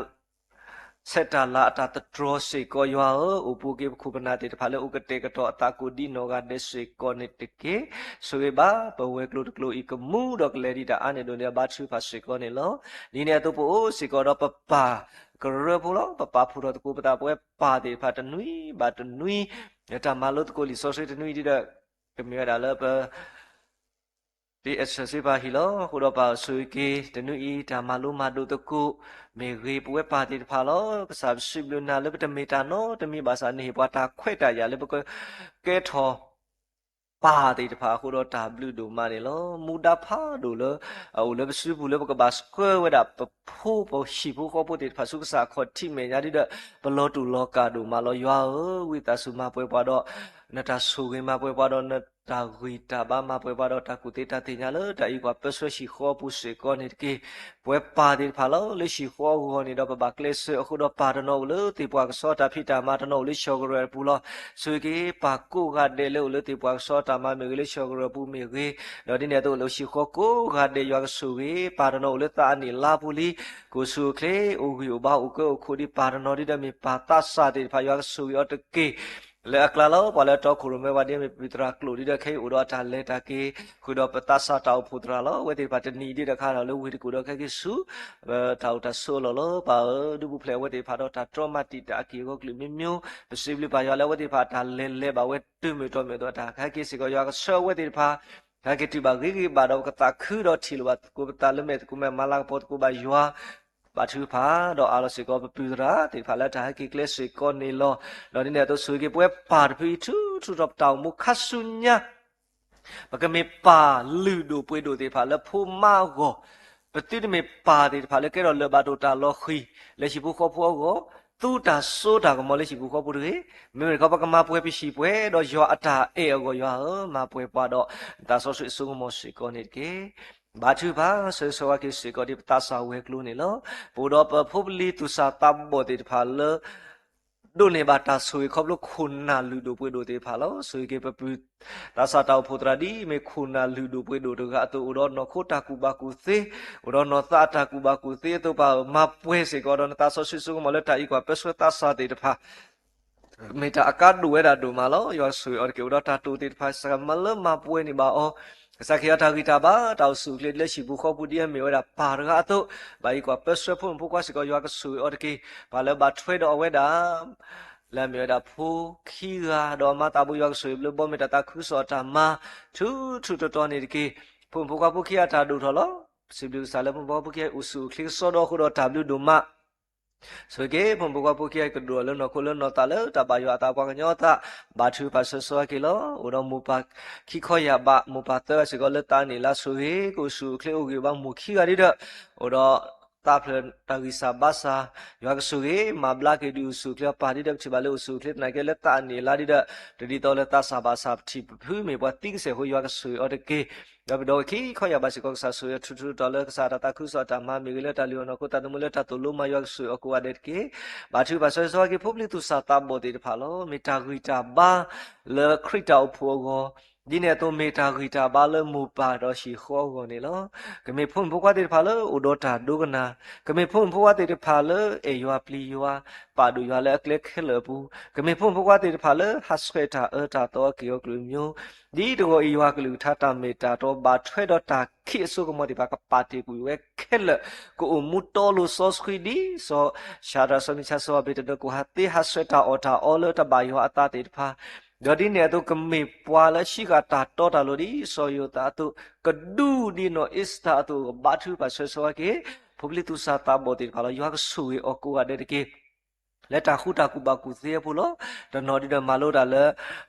ဆဲးတၢ်လၤအတၢ်သတြီၤစ့ၢ်ကီး ယွၤဧၢ, အိၣ်ပူၤက့ၤပခိၣ်ပနၢ်သ့ၣ်တဖၣ်လၢအိၣ်ကတဲာ်ကတီၤအသးကိးဒ်နီၢ်ဂၤဒဲးစ့ၢ်ကီးန့ၣ်တက့ၢ်. ဆိၣ်ဂ့ၤဘၣ်ပဝဲၤကျိၤတကျိၤအံၤ ကမူဒီးကလဲၤဒံးတၢ်အါန့ၢ်ဒိၣ်န့ၢ် ဘါထုကဖၣ်စ့ၢ်ကီးန့ၣ်လီၤ. ဒ်န့ၣ်အသိးပအိၣ်စ့ၢ်ကီးဒီးပပၢ်ကရၢဖိလီၤ. ပပာ်ဖှိၣ်ထီၣ်သကိးပသး ပဝဲပၢ်သ့ၣ်တဖၣ်တနွံဘၣ်တနွံ တၢ်မၤလိသကိးလံာ်စီဆှံတနွံဒ်ဒီး ကမ့ၢ်ဝဲဒၣ်လၢပ ဒ်အဲၣ်စၢၣ်စ့ပၢ်ဟံၣ်လီၤ. အဃိဒီးပၢ်ဆိၣ်ဂ့ၤက့ၤ တနွံအံၤ တၢ်မၤလိမၤဒိးသကိး မ့ၢ်ဂ့ၤ ပဝဲပၢ်သ့ၣ်တဖၣ်လီၤ. ကစၢ်ပစံးဘျုးနၤလၢပတမ့ၢ်တၢ်နီတမံၤဘၣ်ဆၣ် နဟ့ၣ်ပှၤတၢ်ခွဲးတၢ်ယာ်လၢပကကဲထီၣ် ပၢ်သ့ၣ်တဖၣ်အဃိဒီးတၢ်ဘျုးဒိၣ်မးန့ၣ်လီၤ. မူဒါဖးဒိၣ်လၢ အအိၣ်လၢပစုပူၤလၢပကဘၣ်ဆှၢဝဲဒၣ်ပဖိ ပဟံၣ်ဖိဃီဖိသ့ၣ်တဖၣ်ဆူကစၢ်အခီၣ်ထံးမဲာ်ညါဒ်ဒီး ပလီၤတူာ်လီၤကာ်ဒိၣ်မးလီၤ. ယွၤဧၢ, ဝံသးစူၤမၤပှဲၤပှၤဒီး နတၢ်ဆိၣ်ဂ့ၤ မၤပှဲၤပှၤဒီးနတၢ်ဂံၢ်တၢ်ဘါ မၤပှဲၤပှၤဒီးတၢ်ကူၣ်သ့တၢ်သ့ၣ်ညါလၢတၢ်အံၤကွၢ်ပၢဆှၢဟံၣ်ဃီအပူၤစ့ၢ်ကီးန့ၣ်တက့ၢ်. ပဝဲပၢ်သ့ၣ်တဖၣ်လီၤ. လၢဟံၣ်ဃီအဂီၢ်န့ၣ်ဒီးပဘၣ်ကျဲးစၢးအဃိဒီး ပၢ်တနီၤအိၣ်လၢသ့ၣ်ပှၢ်ကဆှီတၢ်ဖံးတၢ်မၤ တနီၤအိၣ်လၢဆှီၣ်ကရၢၢ်အပူၤလီၤ. ဆိၣ်ဂ့ၤက့ၤပၢ်ကိးဂၤဒဲးလၢအိၣ်လၢသ့ၣ်ပှၢ်ကဆှီတၢ်မၤမ့ၢ်ဂ့ၤ လၢဆှီၣ်ကရၢၢ်အပူၤမ့ၢ်ဂ့ၤ, ဒီးဒ်န့ၣ်အသိးအိၣ်လၢဟံၣ်ဃီကိးဂၤဒဲး ယွၤကဆိၣ်ဂ့ၤ ပၢ်တနီၤအိၣ်လၢသးအနံၣ်လါပူၤလံ ကအိၣ်ဆူၣ်အိၣ်ချ့ အိၣ်ဂံၢ်အိၣ်ဘါ အိၣ်ကၢအိၣ်ခိးဒ်ပၢ်တနီၤဒ်ဒီး မ့ၢ်ပၢ်သးစၢ်သ့ၣ်တဖၣ် ယွၤကဆိၣ်ဂ့ၤအီၤတက့ၢ်. လၢအကျါလီၤ ပှၤလၢအတီခိၣ်ရိၣ်မဲဝဲဒ်အမ့ၢ်ပပၢ်သရၣ်ကျိာ်ဒ်ဒီး ခဲအံၤအိၣ်ဒီးအတၢ်လဲၤတၢ်က့ၤ ဃုာ်ဒီးပသးစၢ်တၢ်အိၣ်ဖှိၣ်သရၣ်လီၤ. အဝဲသ့ၣ်တဖၣ်တနံၤအံၤဒ်တခါဒီး လၢဝ့ၢ်တကူၣ်ဒီးခဲက့ၤဆူ တၢ်အိၣ်တၢ်ဆိးအလီၢ်လီၤ. ပၢ်ဧၢ, ဒုးပူၤဖျဲးအဝဲသ့ၣ်တဖၣ်ဒီးတၢ်တြီမၤတံာ်တာ်အက့ၢ်အဂီၤကလုာ်မံၤမံၤ, ပစံးဘျုးပၢ်ယွၤလၢအဝဲသ့ၣ်တဖၣ်တၢ်လဲၤလဲၤဘၣ်ဝဲတုၤမုၢ်တီၢ်မုၢ်အသိး တၢ်ကဟဲက့ၤစ့ၢ်ကီး ယွၤကဆှၢအဝဲသ့ၣ်တဖၣ် ကဟဲက့ၤတုၤဘၣ်ဂ့ၤဂ့ၤဘၣ်ဒီး ပကသးခုဒီးထံၣ်လိာ်ဘၣ်သကိးပသးလၢမဲာ်သကိးမဲာ် မၤလၤကပီၤသကိးဘၣ်ယွၤ ဘါထုကဖၣ်ဒီးအးလီၤစ့ၢ်ကီး ပပုၢ်သရၣ်သ့ၣ်တဖၣ်လၢတၢ်ဟဲက့ၤကျဲစ့ၢ်ကီးန့ၣ်လီၤ. ဒီးဒ်န့ၣ်အသိးဆိၣ်ဂ့ၤက့ၤပဝဲပၢ်တဖုအံၤ ထူထူထီၣ်ပတၢ်အိၣ်မူခါဆူညါ ပကမ့ၢ်ပၢ်လုၢ်ဒိၣ်ပှ့ၤဒိၣ်သ့ၣ်တဖၣ်လၢဖိမါအဂီၢ်, ပသုတမ့ၢ်ပၢ်သ့ၣ်တဖၣ်လၢကဲထီၣ်လၢၢ်ဘၣ်ဒိၣ်တၢ်လီၤဃံၤ လၢဟံၣ်ဖိဃီဖိအဂီၢ်, သူတၢ်စိတၢ်ကမီၤလၢဟံၣ်ဖိဃီဖိတဂ့ၤ. မ့မ့ၢ်တခီ ပကမၤပှဲၤပဟံၣ်ပှဲၤ ဒီးယွၤအတၢ်အဲၣ်အဂီၢ်ယွၤဧၢ, မၤပှဲၤပှၤဒီး နသးစီဆှံအစိကမီၤစ့ၢ်ကီးန့ၣ်တက့ၢ်. ဘါထုကဖၣ် ဆၢဂ့ၤဆၢဝါက့ၤစ့ၢ်ကီးဒ်ပသးစၢ်ဝဲၤကျိၤန့ၣ်လီၤ. ပအိၣ်ဒီးပဖိပလံၤသူၣ်စၢ်သးဘီၣ်သ့ၣ်တဖၣ်လၢ ဒိးန့ၢ်ဘၣ်တၢ်ဆိၣ်ဂ့ၤခီဖျိခိၣ်နၢ်လုၢ်ဒိၣ်ပှ့ၤဒိၣ်သ့ၣ်တဖၣ်လီၤ. ဆိၣ်ဂ့ၤက့ၤပပုၢ် သးစၢ်တၢ်အိၣ်ဖှိၣ်သရၣ်ဒ်အမ့ၢ်ခိၣ်နၢ်လုၢ်ဒိၣ်ပှ့ၤဒိၣ်တဂၤအသိး အိၣ်ဒီးနီၢ်ခိတၢ်ကူၣ်ဘၣ်ကူၣ်သ့, အိၣ်ဒီးနီၢ်သးအတၢ်ကူၣ်ဘၣ်ကူၣ်သ့အသိး ပၢ်ဧၢ, မၤပှဲၤစ့ၢ်ကီးဒီးနသးစီဆှံစိကမီၤလၢတၢ်အံးကွၢ်ပၢဆှၢသးစၢ်သ့ၣ်တဖၣ် မ့ၢ်တၢ်အကါဒိၣ်ဝဲဒၣ်ဒိၣ်မးလီၤ. ယွၤကဆိၣ်ဂ့ၤအီၤတက့ၢ်. အိၣ်ဒီးတၢ်တိာ်သ့ၣ်တဖၣ် စကမၤလၢမၤပှဲၤန့ၢ်ဘၣ်အီၤ, ကစၢ်ခ့အတၢ်ဂံၢ်တၢ်ဘါ တၢ်အိၣ်ဆူၣ်အိၣ်ချ့လၢဟံၣ်ပူၤဃီပူၤဒ်အမ့ၢ်ဝဲဒၣ်ပၢ်တဂၤအသိး, ဘၣ်အံးကွၢ်ပၢဆှၢဖိမုၣ်ဖိခွါစ့ၢ်ကီး ယွၤကဆိၣ်ဂ့ၤအီၤတက့ၢ်. ပှၤလၢဘၣ်ထွဲဒီးအဝဲဒၣ် လၢအမ့ၢ်ဝဲဒၣ်ဖိခံဂၤ ဒီးအမါသးဘိ ယွၤကဆိၣ်ဂ့ၤဘျုးဘီ မ့ၢ်တၢ်သးခုကစီၣ်အတၢ်မၤ ထူးထူးတီၤတီၤန့ၣ်တက့ၢ်. ဖိမုၣ်ဖိခွါဖိခံဂၤအတၢ်ဒိၣ်ထီၣ်လီၤ. စံးဘျုးကစၢ်လၢဖိမုၣ်ဖိခွါဖိခံဂၤအံၤ အိၣ်ဆူၣ်အိၣ်ချ့ကစီဒီအဃိဒီးတၢ်ဘျုးဒိၣ်မး ဆိၣ်ဂ့ၤက့ၤ ဖိမုၣ်ဖိခွါဖိခံဂၤအံၤ ကဒိၣ်ထီၣ်လၢနီၢ်ခိလၢနီၢ်သးလၢတၢ်ဘၣ်ယွၤအသးပှၤကညီအသး, ဘါထုကဖၣ်ဆၢဂ့ၤဆၢဝါက့ၤလီၤ. အိၣ်ဒီးမိၢ်ပၢ်ခံခီယၢ်ဘး မိၢ်ပၢ်သၢဂၤစ့ၢ်ကီးလၢသးန့ၢ်လၢဆိၣ်ဂ့ၤ ကအိၣ်ဆူၣ်အိၣ်ချ့အိၣ်ဂံၢ်အိၣ်ဘါ မိၢ်ခံဂၤဒ်ဒီး အိၣ်ဒီးသးဖျၢၣ်တၢ်ဂံၢ်စၢ်ဘါစၢ်, ယွၤကဆိၣ်ဂ့ၤ မၤဘျါက့ၤဒုးအိၣ်ဆူၣ်အိၣ်ချ့အပၢ်ဒ်ဒီး ပထံၣ်ဘၣ်လၢအိၣ်ဆူၣ်အိၣ်ချ့သနာ်က့လၢသးန့ၢ်လၢဒ်ဒီး တဒ်သိးလၢသးစၢ်ဘၣ်စၢ် ပထံၣ်ပဖု မ့ၢ်ပှၤသံကစဲာ်အဃိ ယွၤကဆိၣ်ဂ့ၤအီၤတက့ၢ်. ဒီးပဒီပုၢ်ဝဲၢ်ခံခီယၢ်ဘးစ့ၢ်ကီး ကစၢ်ဆိၣ်ဂ့ၤအီၤထူးထူးတီၤတီၤလၢကစၢ်တၢ်သးခုကစီၣ်အတၢ်မၤ မ့ၢ်ဂ့ၤလၢတၢ်လုၢ်အီၣ်နီၢ်ခိ သးသမူလၢတၢ်သိၣ်လိမၤ ယွၤကဆိၣ်ဂ့ၤအီၤကိးဂၤဒဲးတက့ၢ်. ဘါထုကဖၣ်ဆၢဂ့ၤဆၢဝါက့ၤ ဖိပလံၤသူၣ်စၢ်သးဘီၣ်သ့ၣ်တဖၣ်လီၤ. မ့ၢ်တၢ်ဂံၢ်တၢ်ဘါလၢခရံာ်တၢ်အိၣ်ဖှိၣ်အဂီၢ်, ဒ်န့ၣ်အသိးမ့ၢ်တၢ်ဂံၢ်တၢ်ဘါလၢမိၢ်ပၢ်ဒီးဟံၣ်ဃီအဂီၢ်န့ၣ်လီၤ. ကမ့ၢ်ဖိမုၣ်ဖိခွါသ့ၣ်တဖၣ်လၢအိၣ်ဒီးတၢ်ဒိကနၣ်, ကမ့ၢ်ဖိမုၣ်ဖိခွါသ့ၣ်တဖၣ်လၢအဲၣ်ယွၤပျံၤယွၤ, ပာ်ဒိၣ်ယွၤလၢအကျဲခဲလၢာ်အပူၤ, ကမ့ၢ်ဖိမုၣ်ဖိခွါသ့ၣ်တဖၣ်လၢဟးဆှဲးတၢ်အၢတၢ်သီအက့ၢ်အီၤကလုာ်မံၤ, ဒ်တဂီၤအံၤ ယွၤကလုၢ်ကထါတၢ်မ့ၢ်တၢ်တီ ဘၣ်ထွဲဒီးတၢ်ခံးအစိကမီၤသ့ၣ်တဖၣ် ကပာ်တ့ၢ်ကွံာ်ဝဲခဲလၢာ်, ကအိၣ်မူတီလိၤစီဆှံဒ်စီၤၡၤဒြး စီၤမံၡါ စီၤအဘ့းနဒိ ကဟးသ့ဟးဆှဲးတၢ်အီၣ်တၢ်အီလၢတၢ်ဘၣ်ယွၤအသးသ့ၣ်တဖၣ်, ဒီးဒ်န့ၣ်အသိး ကမ့ၢ်ပှၤလၢဟံးဃာ်တၢ်တီတၢ်လိၤဒ်စီၤယိၤသးအသိး, ကဒူဒ်နီၢ်အ့စတၢၤအသိး ကဘါထုကဖၣ်ဆၢဂ့ၤဆၢဝါက့ၤ ဖိပလံၤသူၣ်စၢ်သးဘီၣ်သ့ၣ်တဖၣ်လီၤ. ယွၤကဆိၣ်ဂ့ၤအီၤကိးဂၤဒဲးတက့ၢ်. လၢတၢ်ဃူတၢ်ကူၣ်ဘၣ်ကူၣ်သ့အပူၤလီၤ. တနီၤဒ်ဒီးမၤလိတၢ်လၢ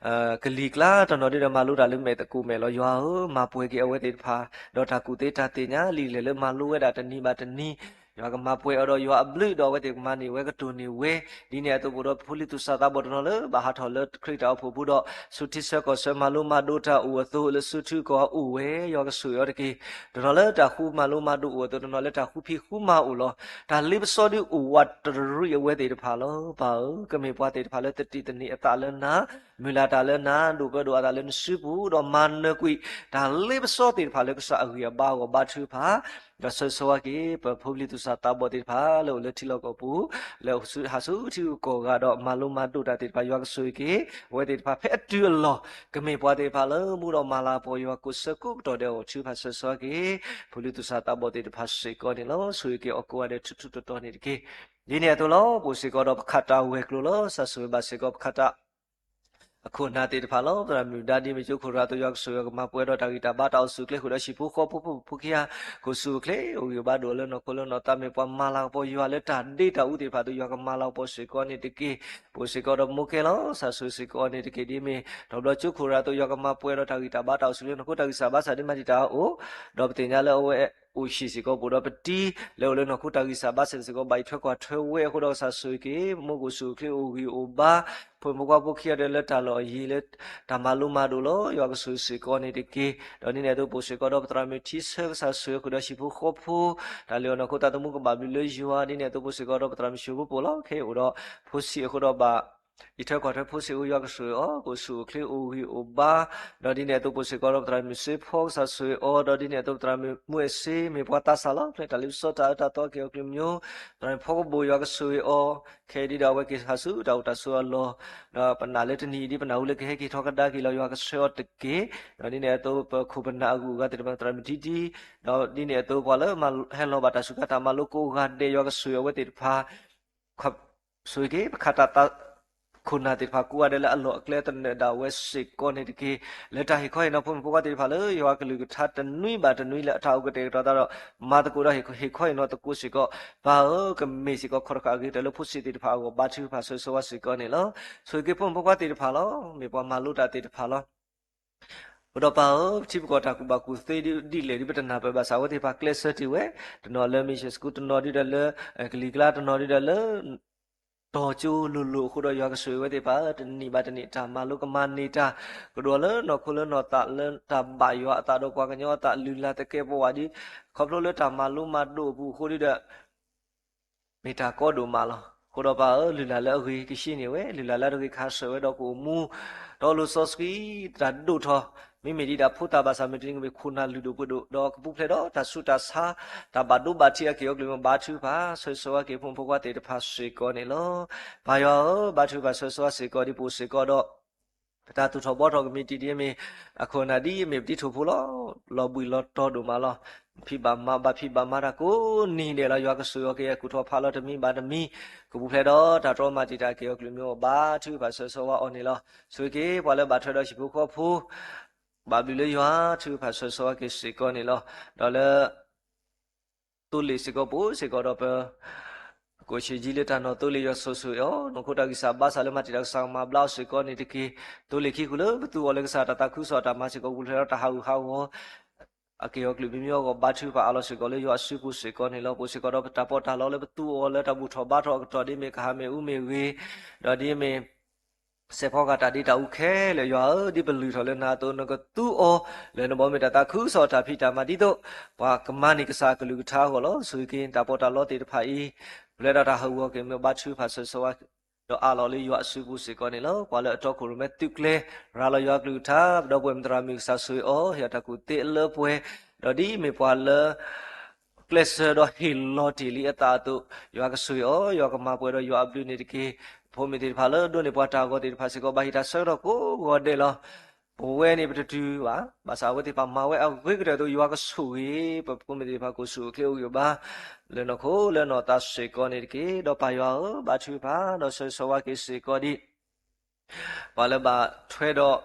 ကလံၤကျါ, တနီၤဒ်ဒီးမၤလိတၢ်လၢမဲာ်သကိးမဲာ်လီၤ. ယွၤဧၢ, မၤပှဲၤက့ၤအဝဲသ့ၣ်တဖၣ်, ဒီးတၢ်ကူၣ်သ့တၢ်သ့ၣ်ညါလံာ်လဲၢ်လၢမၤလိဝဲဒၣ်တနံၤဘၣ်တနံၤ, ယွၤကမၤပှဲၤအီၤဒီးယွၤအဘျုးဒီး အဝဲသ့ၣ်ကမၤန့ၢ်ဝဲကတိၢ်န့ၢ်ဝဲ, ဒ်န့ၣ်အသိး ပအိၣ်ဒီးဖိလံၤသူၣ်စၢ်သးဘီၣ်တနီၤလၢ ဘၣ်ဟးထီၣ်လၢခရံာ်တၢ်အိၣ်ဖှိၣ်ပူၤဒီး ဆူထံဆၢကီၢ်ဆၢမၤလိမၤဒိးတၢ်အိၣ်အသိး လၢဆူထံကီၢ်အိၣ်ဝဲ, ယွၤကဆိၣ်ဂ့ၤအီၤတက့ၢ်. တနီၤလၢတၢ်ဃူမၤလိမၤဒိးအိၣ်အသိး, တနီၤလၢတၢ်ဃူဖံးဃူမၤအိၣ်လီၤ. တၢ်လ့ပစီဒုးအိၣ်ဝးတရံးအဝဲသ့ၣ်တဖၣ်လီၤ. ပၢ်ဧၢ, ကမ့ၢ်ပှၤသ့ၣ်တဖၣ်လၢသတံၢ်သန့ၤအသးလၢနၤ, မုၢ်လၢ်တၢ်လၢနၤ, ဒိၣ်ပၢဒိၣ်အသးလၢနစုပူၤ, ဒီးမၤနၢၤကွံာ် တၢ်လ့ပစီသ့ၣ်တဖၣ်လၢကစၢ်အဂံၢ်အဘါအဂီၢ် ဘါထုကဖၣ် ဒီးဆၢဂ့ၤဆၢဝါက့ၤ ပဖိပလံၤသူၣ်စၢ်သးဘီၣ်သ့ၣ်တဖၣ် လၢအိၣ်လၢထံလီၢ်ကီၢ်ပူၤ, လၢဟးဆူထံဂုၤကီၢ်ဂၤဒီးမၤလိမၤဒိးတၢ်သ့ၣ်တဖၣ် ယွၤကဆိၣ်ဂ့ၤက့ၤ အဝဲသ့ၣ်တဖၣ်ဖဲအတုၤအလီၢ်, ကမ့ၢ်ပှၤသ့ၣ်တဖၣ်လၢမူဒီးမၤလၤကပီၤယွၤကိးဆၢကိးကတီၢ်ဒဲးအဂီၢ် ထုကဖၣ်ဆၢဂ့ၤဆၢဝါက့ၤ ဖိလံၤသူၣ်စၢ်သးဘီၣ်သ့ၣ်တဖၣ်စ့ၢ်ကီးန့ၣ်လီၤ. ဆိၣ်ဂ့ၤက့ၤအီၤကိးဂၤဒဲးထူးထူးတီၤတီၤန့ၣ်တက့ၢ်. ဒ်န့ၣ်အသိးလီၤ. ပအိၣ်စ့ၢ်ကီးဒီးပခးတၢ်ဝဲၤကျိၤလီၤ. ကစၢ်ဆိၣ်ဂ့ၤဘၣ်စ့ၢ်ကီးပခးတၢ် အခိၣ်နၢ်သ့ၣ်တဖၣ်လီၤ. သရၣ်မုၣ်ဒါဒ်မ့ၢ်ကၠိခိၣ်ရၤအသိး ယွၤကဆိၣ်ဂ့ၤအီၤ ကမၤပှဲၤဒီးတၢ်ဂံၢ်တၢ်ဘါ တၢ်အိၣ်ဆူၣ်အိၣ်ချ့ဃုာ်ဒီးဟံၣ်ဖိဃီဖိ ဖိမုၣ်ဖိခွါ ကအိၣ်ဆူၣ်အိၣ်ချ့ အိၣ်ဂံၢ်အိၣ်ဘါဒိၣ်လၢနီၢ်ခိလၢနီၢ်သး မ့ၢ်ပှၤမၤလၤကပီၤယွၤလၢတၢ်ဒ့တၢ်အူသ့ၣ်တဖၣ်အသိး ယွၤကမၤလၤကပီၤစ့ၢ်ကီးန့ၣ်တက့ၢ်. ပအိၣ်စ့ၢ်ကီးဒီးမိၢ်ကဲလီၤ. ကစၢ်ဆိၣ်ဂ့ၤစ့ၢ်ကီးအီၤန့ၣ်တက့ၢ်. ဒ်မ့ၢ်ထီၣ်ဘျီကၠိခိၣ်ရၤအသိး ယွၤကမၤပှဲၤဒီးတၢ်ဂံၢ်တၢ်ဘါ တၢ်အိၣ်ဆူၣ်အိၣ်ချ့ နီၢ်ခိတၢ်ဂံၢ်စၢ်ဘါစၢ် ဒ်မၤတံာ်တာ်အအိၣ်, ဒီးပသ့ၣ်ညါလၢအဝဲအိၣ်ဟံၣ်စ့ၢ်ကီး ပအိၣ်ဒီးပတံၤလၢအိၣ်လၢနီၢ်ခိတၢ်ဂံၢ်စၢ်ဘါစၢ်စ့ၢ်ကီး ဘၣ်အံးထွဲကွၢ်ထွဲဝဲအဃိဒီး ကစၢ်ဆိၣ်ဂ့ၤက့ၤ မိၢ်ကအိၣ်ဆူၣ်အိၣ်ချ့ အိၣ်ဂံၢ်အိၣ်ဘါ ဖိမုၣ်ဖိခွါဖိခံဂၤဒီးလၢတၢ်လီၢ်အယံၤလၢ တၢ်မၤလိမၤဒိးလီၤ. ယွၤကဆိၣ်ဂ့ၤစ့ၢ်ကီးန့ၣ်တက့ၢ်. ဒီးဒ်န့ၣ်အသိး ပအိၣ်စ့ၢ်ကီးဒီးပသရၣ်မုၣ်ထံဆၢ ကစၢ်ဆိၣ်ဂ့ၤဃုာ်ဒီးဟံၣ်ဖိဃီဖိ တၢ်လုၢ်အီၣ်နီၢ်ခိသးသမူကဘၣ်ဘျုးလၢယွၤ. ဒ်န့ၣ်အသိး ပအိၣ်စ့ၢ်ကီးဒီးပသရၣ်မုၣ်ၡိၣ်ဖိပိာ်လီၤ. ခဲအံၤအိၣ်ဒီးဖိဆံးအဃိဒီးဘၣ် အံးထွဲကွၢ်ထွဲဖိဆံးအဃိ ယွၤကဆိၣ်ဂ့ၤအီၤ ကအိၣ်ဆူၣ်အိၣ်ချ့ အိၣ်ဂံၢ်အိၣ်ဘါ ဒီးဒ်န့ၣ်အသိး ပအိၣ်စ့ၢ်ကီးဒီးပသရၣ်မုၣ်စ့ဖီ ကစၢ်ဆိၣ်ဂ့ၤအီၤ, ဒီးဒ်န့ၣ်အသိး ပသရၣ်မုၣ်မူအဲၣ်စ့ မ့ၢ်ပှၤသးစၢ်လီၤ. ဖဲတၢ်လ့ပစီတၢ်အၢတၢ်သီက့ၤအီၤကလုာ်မံၤ, သရၣ်မုၣ်ဖီကဘိၣ် ယွၤကဆိၣ်ဂ့ၤအီၤ, ခဲအံၤဒ်ဒီး အဝဲက့ၤဟးဆူတၢ်အိၣ်တၢ်ဆိးအလီၢ်, ဒီးပနာ်လၢတနံၤအံၤဒ်ပနၢ်ဟူလၢကဟဲက့ၤထီၣ်ကဒါက့ၤလီၤ ယွၤကဆှၢအီၤတက့ၢ်. ဒီးဒ်န့ၣ်အသိး ပခိၣ်ပနၢ်အဂုၤအဂၤသ့ၣ်တဖၣ် သရၣ်မုၣ်ထံထံ, ဒီးဒ်န့ၣ်အသိးပှၤလၢဟဲလီၤဘၣ်တၢ်ဆူးတၢ်ဆါ တၢ်မၤလိကိးဂၤဒဲး ယွၤကဆိၣ်ဂ့ၤအဝဲသ့ၣ်တဖၣ် ဆိၣ်ဂ့ၤက့ၤ ပခးတၢ်သး ခိၣ်နၢ်သ့ၣ်တဖၣ်ကိးဂၤဒဲးလၢအလီၢ်အကျဲသနၢၣ်ဒၣ်ဝဲစ့ၢ်ကီးန့ၣ်တက့ၢ်. လၢတၢ်ဟ့ၣ်ခီဟ့ၣ်နီၤဖိမုၣ်ဖိခွါသ့ၣ်တဖၣ်လၢ ယွၤကလုၢ်ကထါတနွံဘၣ်တနွံလၢအတၢ်အိၣ်ကတဲာ်ကတီၤသးဒီး မၤသကိးဒီးဟ့ၣ်ခီဟ့ၣ်နီၤသကိးစ့ၢ်ကီး, ပၢ်ဧၢ, ကမ့ၢ်စ့ၢ်ကီးခီၣ်တဃာ်အဂ့ၤကတၢၢ်လၢဖိဆံးသ့ၣ်တဖၣ်အဂီၢ် ဘါထုကဖၣ်ဆၢဂ့ၤဆၢဝါစ့ၢ်ကီးန့ၣ်လီၤ. ဆိၣ်ဂ့ၤက့ၤဖိမုၣ်ဖိခွါသ့ၣ်တဖၣ်လီၤ. မ့ၢ်ပှၤမၤလိတၢ်သ့ၣ်တဖၣ်လီၤ. အဃိဒီးပၢ်ဧၢ, ပထံပကီၢ်တၢ်ကူၣ်ဘၣ်ကူၣ်သ့ဒ်လဲၣ်ဒ်ပတနၢ်ပၢၢ်ဘၣ်ဆၣ် အဝဲသ့ၣ်တဖၣ်ကျဲးစၢးတ့ၢ်ဝဲ, တနီၤလၢ mission school, တနီၤဒုဒီးလၢ ကလံၤကျါ, တနီၤဒုဒီးလၢ တီၤကၠိလိၤလိၤအဃိဒီး ယွၤကဆိၣ်ဂ့ၤဝဲသ့ၣ်တဖၣ် တနံၣ်ဘၣ်တနံၣ် တၢ်မၤလိကမၤန့ၢ်တၢ်ကဒီးလၢနီၢ်ခိလၢနီၢ်သးလၢတၢ်ဘၣ်ယွၤအသးဒီးပှၤကညီအသး လုၢ်လၢ်သကဲာ်ပဝးဒ် ခီဖျိလၢတၢ်မၤလိမၤဒိးအပူၤအဃိဒုဒီး မ့ၢ်တၢ်ကီဒိၣ်မးလီၤ. အဃိဒီးပၢ်ဧၢ, လုၢ်လၢ်လၢအဂ့ၤကဟံးန့ၢ်ဝဲ, လုၢ်လၢ်လၢတဂ့ၤကဟးဆှဲးဝဲဒီးကအိၣ်မူ တီလိၤစီဆှံ တၢ်ဒိၣ်ထီၣ်, မ့မ့ၢ်ဒ်တၢ်ဖိသၣ်ဘၣ်ဆၣ် မုၢ်တနံၤကမ့ၢ်ခိၣ်နၢ်လုၢ်ဒိၣ်ပှ့ၤဒိၣ် ဒီးကပူၤဖျဲးဒီးတၢ်ဆူးတၢ်ဆါ တၢ်ဘၣ်ဒိဘၣ်ထံးအက့ၢ်အဂီၢ် မ့ၢ်ဘါထုကဖၣ်ဆၢဂ့ၤဆၢဝါက့ၤ ဖိမုၣ်ဖိခွါသ့ၣ်တဖၣ်စ့ၢ်ကီးန့ၣ်လီၤ. ပၢ်ယွၤဧၢ, ဘါထုကဖၣ်ဆၢဂ့ၤဆၢဝါစ့ၢ်ကီး ဒ်ပအိၣ်စ့ၢ်ကီးဒီး ပတၢ်သူၣ်ထီၣ်ဘှီထီၣ်ကမံးတံာ်ဒ်အမ့ၢ် အခိၣ်အနၢ်ဒ်အမ့ၢ် ပတံၤထိၣ်ဖိလီၤ. လီၤဘှံးလီၤတီၤဒိၣ်မးလီၤ. ဖံးဘၣ်မၤဘၣ်ဖံးဘၣ်မၤတၢ်ကိးနံၤဒဲးလီၤ. ယွၤကဆိၣ်ဂ့ၤအီၤက့ၤ ကူၣ်ထီၣ်ဖးလီၤတမံၤဘၣ်တမံၤ, ကပူၤဖျဲးဒီးတၢ်တြီမၤတံာ်တာ်က့ၤအီၤ ကလုာ်မ့ၢ်အိၣ် ဘါထုကဖၣ်ဆၢဂ့ၤဆၢဝါအီၤန့ၣ်လီၤ. ဆိၣ်ဂ့ၤက့ၤ ပှၤလၢဘၣ်ထွဲဒီးဟံၣ်ဖိဃီဖိ ဘၣ်ဘျုးလၢယွၤ ထုကဖၣ်ဆၢဂ့ၤဆၢဝါက့ၤစ့ၢ်ကီးန့ၣ်လီၤ. ဒီးလၢ သိလ့ၣ်စ့ၢ်ကီး ပအိၣ်စ့ၢ်ကီးဒီးပ ကိၣ်ဆံးကၠံလၢတၢ်နီၢ်သိလ့ၣ် ယွၤဆိၣ်ဂ့ၤအီၤ, နီၢ်ခိတၢ်ဂံၢ်စၢ်ဘါစၢ်လၢမၤတံာ်တာ်ကစၢ်ကမၤဘျါအီၤစ့ၢ်ကီးန့ၣ်တက့ၢ်. သိလ့ၣ်ခံဃုာ်လၢပသူအီၤလၢကစၢ်တၢ်သးခုကစီၣ်တၢ်မၤစ့ၢ်ကီး ပူၤဖျဲးဒီးတၢ်ဟးဂူာ်ဟးဂီၤ အက့ၢ်အီၤကလုာ်မံၤမံၤအဂီၢ် ဘါထုကဖၣ်အးလီၤစ့ၢ်ကီးလၢယွၤအစုပူၤစ့ၢ်ကီးန့ၣ်လီၤ. ပအိၣ်စ့ၢ်ကီးဒီးပတၢ်ပီးတၢ်လီလၢပသူအီၤလၢတၢ်ဘူၣ်ထီၣ်ဘါထီၣ်အကတီၢ် ဒ်မ့ၢ်ကဟၣ်မ့ၢ်အူမ့ၢ်ဂ့ၤ, ဒီးဒ်မ့ၢ် စဲးဖီကၤတၢ်ဒ့တၢ်အူခဲလၢာ် ယွၤဧၢ, ဒ်ပလုၢ်ထီၣ်လၢနၤအသိး နကသူအီၤလၢနဘီမုၢ်တၢ်သးခုကစီၣ်တၢ်ဖံးတၢ်မၤဒ်သိး ပှၤကမၤန့ၢ်ကစၢ်အကလုၢ်ကထါအဂီၢ်လီၤ. ဆိၣ်ဂ့ၤက့ၤတၢ်ပီးတၢ်လီသ့ၣ်တဖၣ်အံၤ ပူၤဖျဲးဒီးတၢ်ဟးဂူာ်ဟးဂီၤက့ၤ မ့ၢ်ဘါထုကဖၣ်ဆၢဂ့ၤဆၢဝါ ဒီးအးလီၤလၢယွၤအစုပူၤစ့ၢ်ကီးန့ၣ်လီၤ. ပှၤလၢအတီခိၣ်ရိၣ်မဲသုးကျဲၤ ရၤလီၤယွၤအကလုၢ်ကထါ ဒီပုၢ်ဝဲၢ်မုၣ်သရၣ်မုၣ် ကစၢ်ဆိၣ်ဂ့ၤအီၤ ဟ့ၣ်အီၤတၢ်ကူၣ်သ့အလၢပှဲၤ, ဒီးဒ်အမ့ၢ်ပှၤလၢ ကျဲးစၢးဒီးဟ့ၣ်လီၤတ့ၢ်လံအသးအသိး ယွၤကဆိၣ်ဂ့ၤအီၤ, ယွၤကမၤပှဲၤဒီးယွၤအဘျုးန့ၣ်တက့ၢ်. ဖိမုၣ်သ့ၣ်တဖၣ်လၢအဒိးန့ၢ်ပှၤတၢ်ဂီၤသ့ၣ်တဖၣ်စ့ၢ်ကီး ဘၣ်ဟ့ၣ်တၢ်ဆၢကတီၢ်ကိးဂီၤဒဲးလီၤ. ပဝဲန့ၣ်ပတတုၤဘၣ်, ဘၣ်ဆၣ်အဝဲသ့ၣ်တဖၣ်မၤဝဲအဂ့ၤကတၢၢ်အသိး ယွၤကဆိၣ်ဂ့ၤ ပဖိမုၣ်သ့ၣ်တဖၣ် ကအိၣ်ဆူၣ်အိၣ်ချ့အိၣ်ဂံၢ်အိၣ်ဘါ လၢနီၢ်ခိလၢနီၢ်သးစ့ၢ်ကီးန့ၣ်တက့ၢ်. ဒီးပၢ်ယွၤဧၢ, ဘါထုကဖၣ်ဒီးဆၢဂ့ၤဆၢဝါက့ၤစ့ၢ်ကီးဒ် ပှၤလၢဘၣ်ထွဲဒီး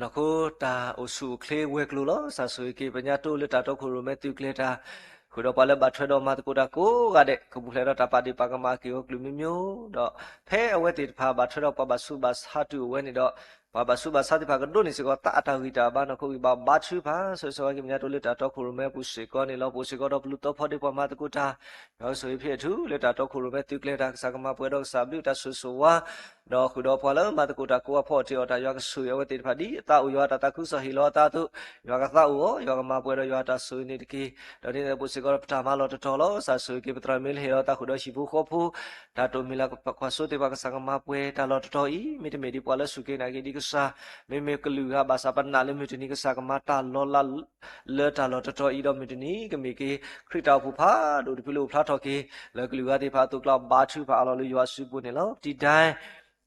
နီၢ်ခိတၢ်အိၣ်ဆူၣ်အိၣ်ချ့ဝဲၤကျိၤလီၤ. ကစၢ်ဆိၣ်ဂ့ၤက့ၤ ပညါတိလၢတၢ်တီခိၣ်ရိၣ်မဲသုးကျဲၤတၢ်, ဃုာ်ဒီးပှၤလၢဘၣ်ထွဲဒီးမၤသကိးတၢ်ကိးဂၤဒဲး ကပူၤဖျဲးဒီးတၢ်ပာ်ဒ့ၣ်ပာ်ကမၣ်အက့ၢ်အဂီၤကလုာ်မံၤမံၤ, ဒီးဖဲအဝဲသ့ၣ်တဖၣ်ဘၣ်ထွဲဒီးပှၤဘၣ်ဆူးဘၣ်ဆါတုၤအိၣ်ဝဲန့ၣ်ဒီး ပှၤဘၣ်ဆူးဘၣ်ဆါသ့ၣ်တဖၣ်ကဒိးန့ၢ်စ့ၢ်ကီး သးအတၢ်ဂံၢ်တၢ်ဘါ နီၢ်ခိဂံၢ်ဘါ ဘါထုကဖၣ်ဆၢဂ့ၤဆၢဝါက့ၤ ပညါတိလၢတၢ်တီခိၣ်ရိၣ်မဲအပူၤစ့ၢ်ကီးန့ၣ်လီၤ. ပအိၣ်စ့ၢ်ကီးဒီးပလူၤသီဖီဒ့ပှၤမၤသကိးတၢ် ယွၤကဆိၣ်ဂ့ၤဖဲအထူလၢတၢ်တီခိၣ်ရိၣ်မဲသုးကျဲၤတၢ် ကစၢ်ကမၤပှဲၤဒီး ကစၢ်ဘျုးတၢ်ဆိၣ်ဂ့ၤဆိၣ်ဝါ, ဒီးဃုာ်ဒီးပှၤလၢမၤသကိးတၢ်ကိးဂၤဖီအီၣ်တ့ၢ်အီၣ်တၢ် ယွၤကဆိၣ်ဂ့ၤအဝဲသ့ၣ်တဖၣ် ဒ်အသးအိၣ်ယွၤအတၢ်သးခုကစီၣ်ဟ့ၣ်လီၤအသးအသိး ယွၤကသးအိၣ်အီၤ, ယွၤကမၤပှဲၤဒီးယွၤအတၢ်ဆိၣ်ဂ့ၤန့ၣ်တက့ၢ်. ဒီးဒ်န့ၣ်အသိးပအိၣ်စ့ၢ်ကီးဒီးပတၢ်မၤလီၢ်တတီၤလီၤ. ကစၢ်ဆိၣ်ဂ့ၤက့ၤ ပသရၣ်မုၣ်လၢဟ့ၣ်လီၤသးဃုာ်ဒီးဟံၣ်ဖိဃီဖိ တၢ်တိၢ်မံၤလၤကပာ်ကွၢ်စိသ့ၣ်တဖၣ် ကစၢ်ကမၤပှဲၤတၢ်လီၢ်တတီၤအံၤ မ့တမ့ၢ်ဒ်ပှၤလၢစူၢ်က့ၤနာ်က့ၤဒ်ကစၢ် မ့မ့ၢ်ကလုာ်ဂၤဘၣ်ဆၣ် ပနာ်လၢမုၢ်တနံၤ ကစၢ်ကမၤတၢ်လီၤလး လၢတၢ်လီၢ်တတီၤအံၤ ဒီးမုၢ်တနံၤကမ့ၢ်က့ၤ ခရံာ်တၢ်အိၣ်ဖှိၣ်ဖးဒိၣ်တဖုလၢအိၣ်ဖျါထီၣ်က့ၤ လၢကလုာ်ဂၤသ့ၣ်တဖၣ်အသိး ကျါဘါထုကဖၣ်အးလီၤလၢယွၤအစုပူၤန့ၣ်လီၤ. ပတံၤ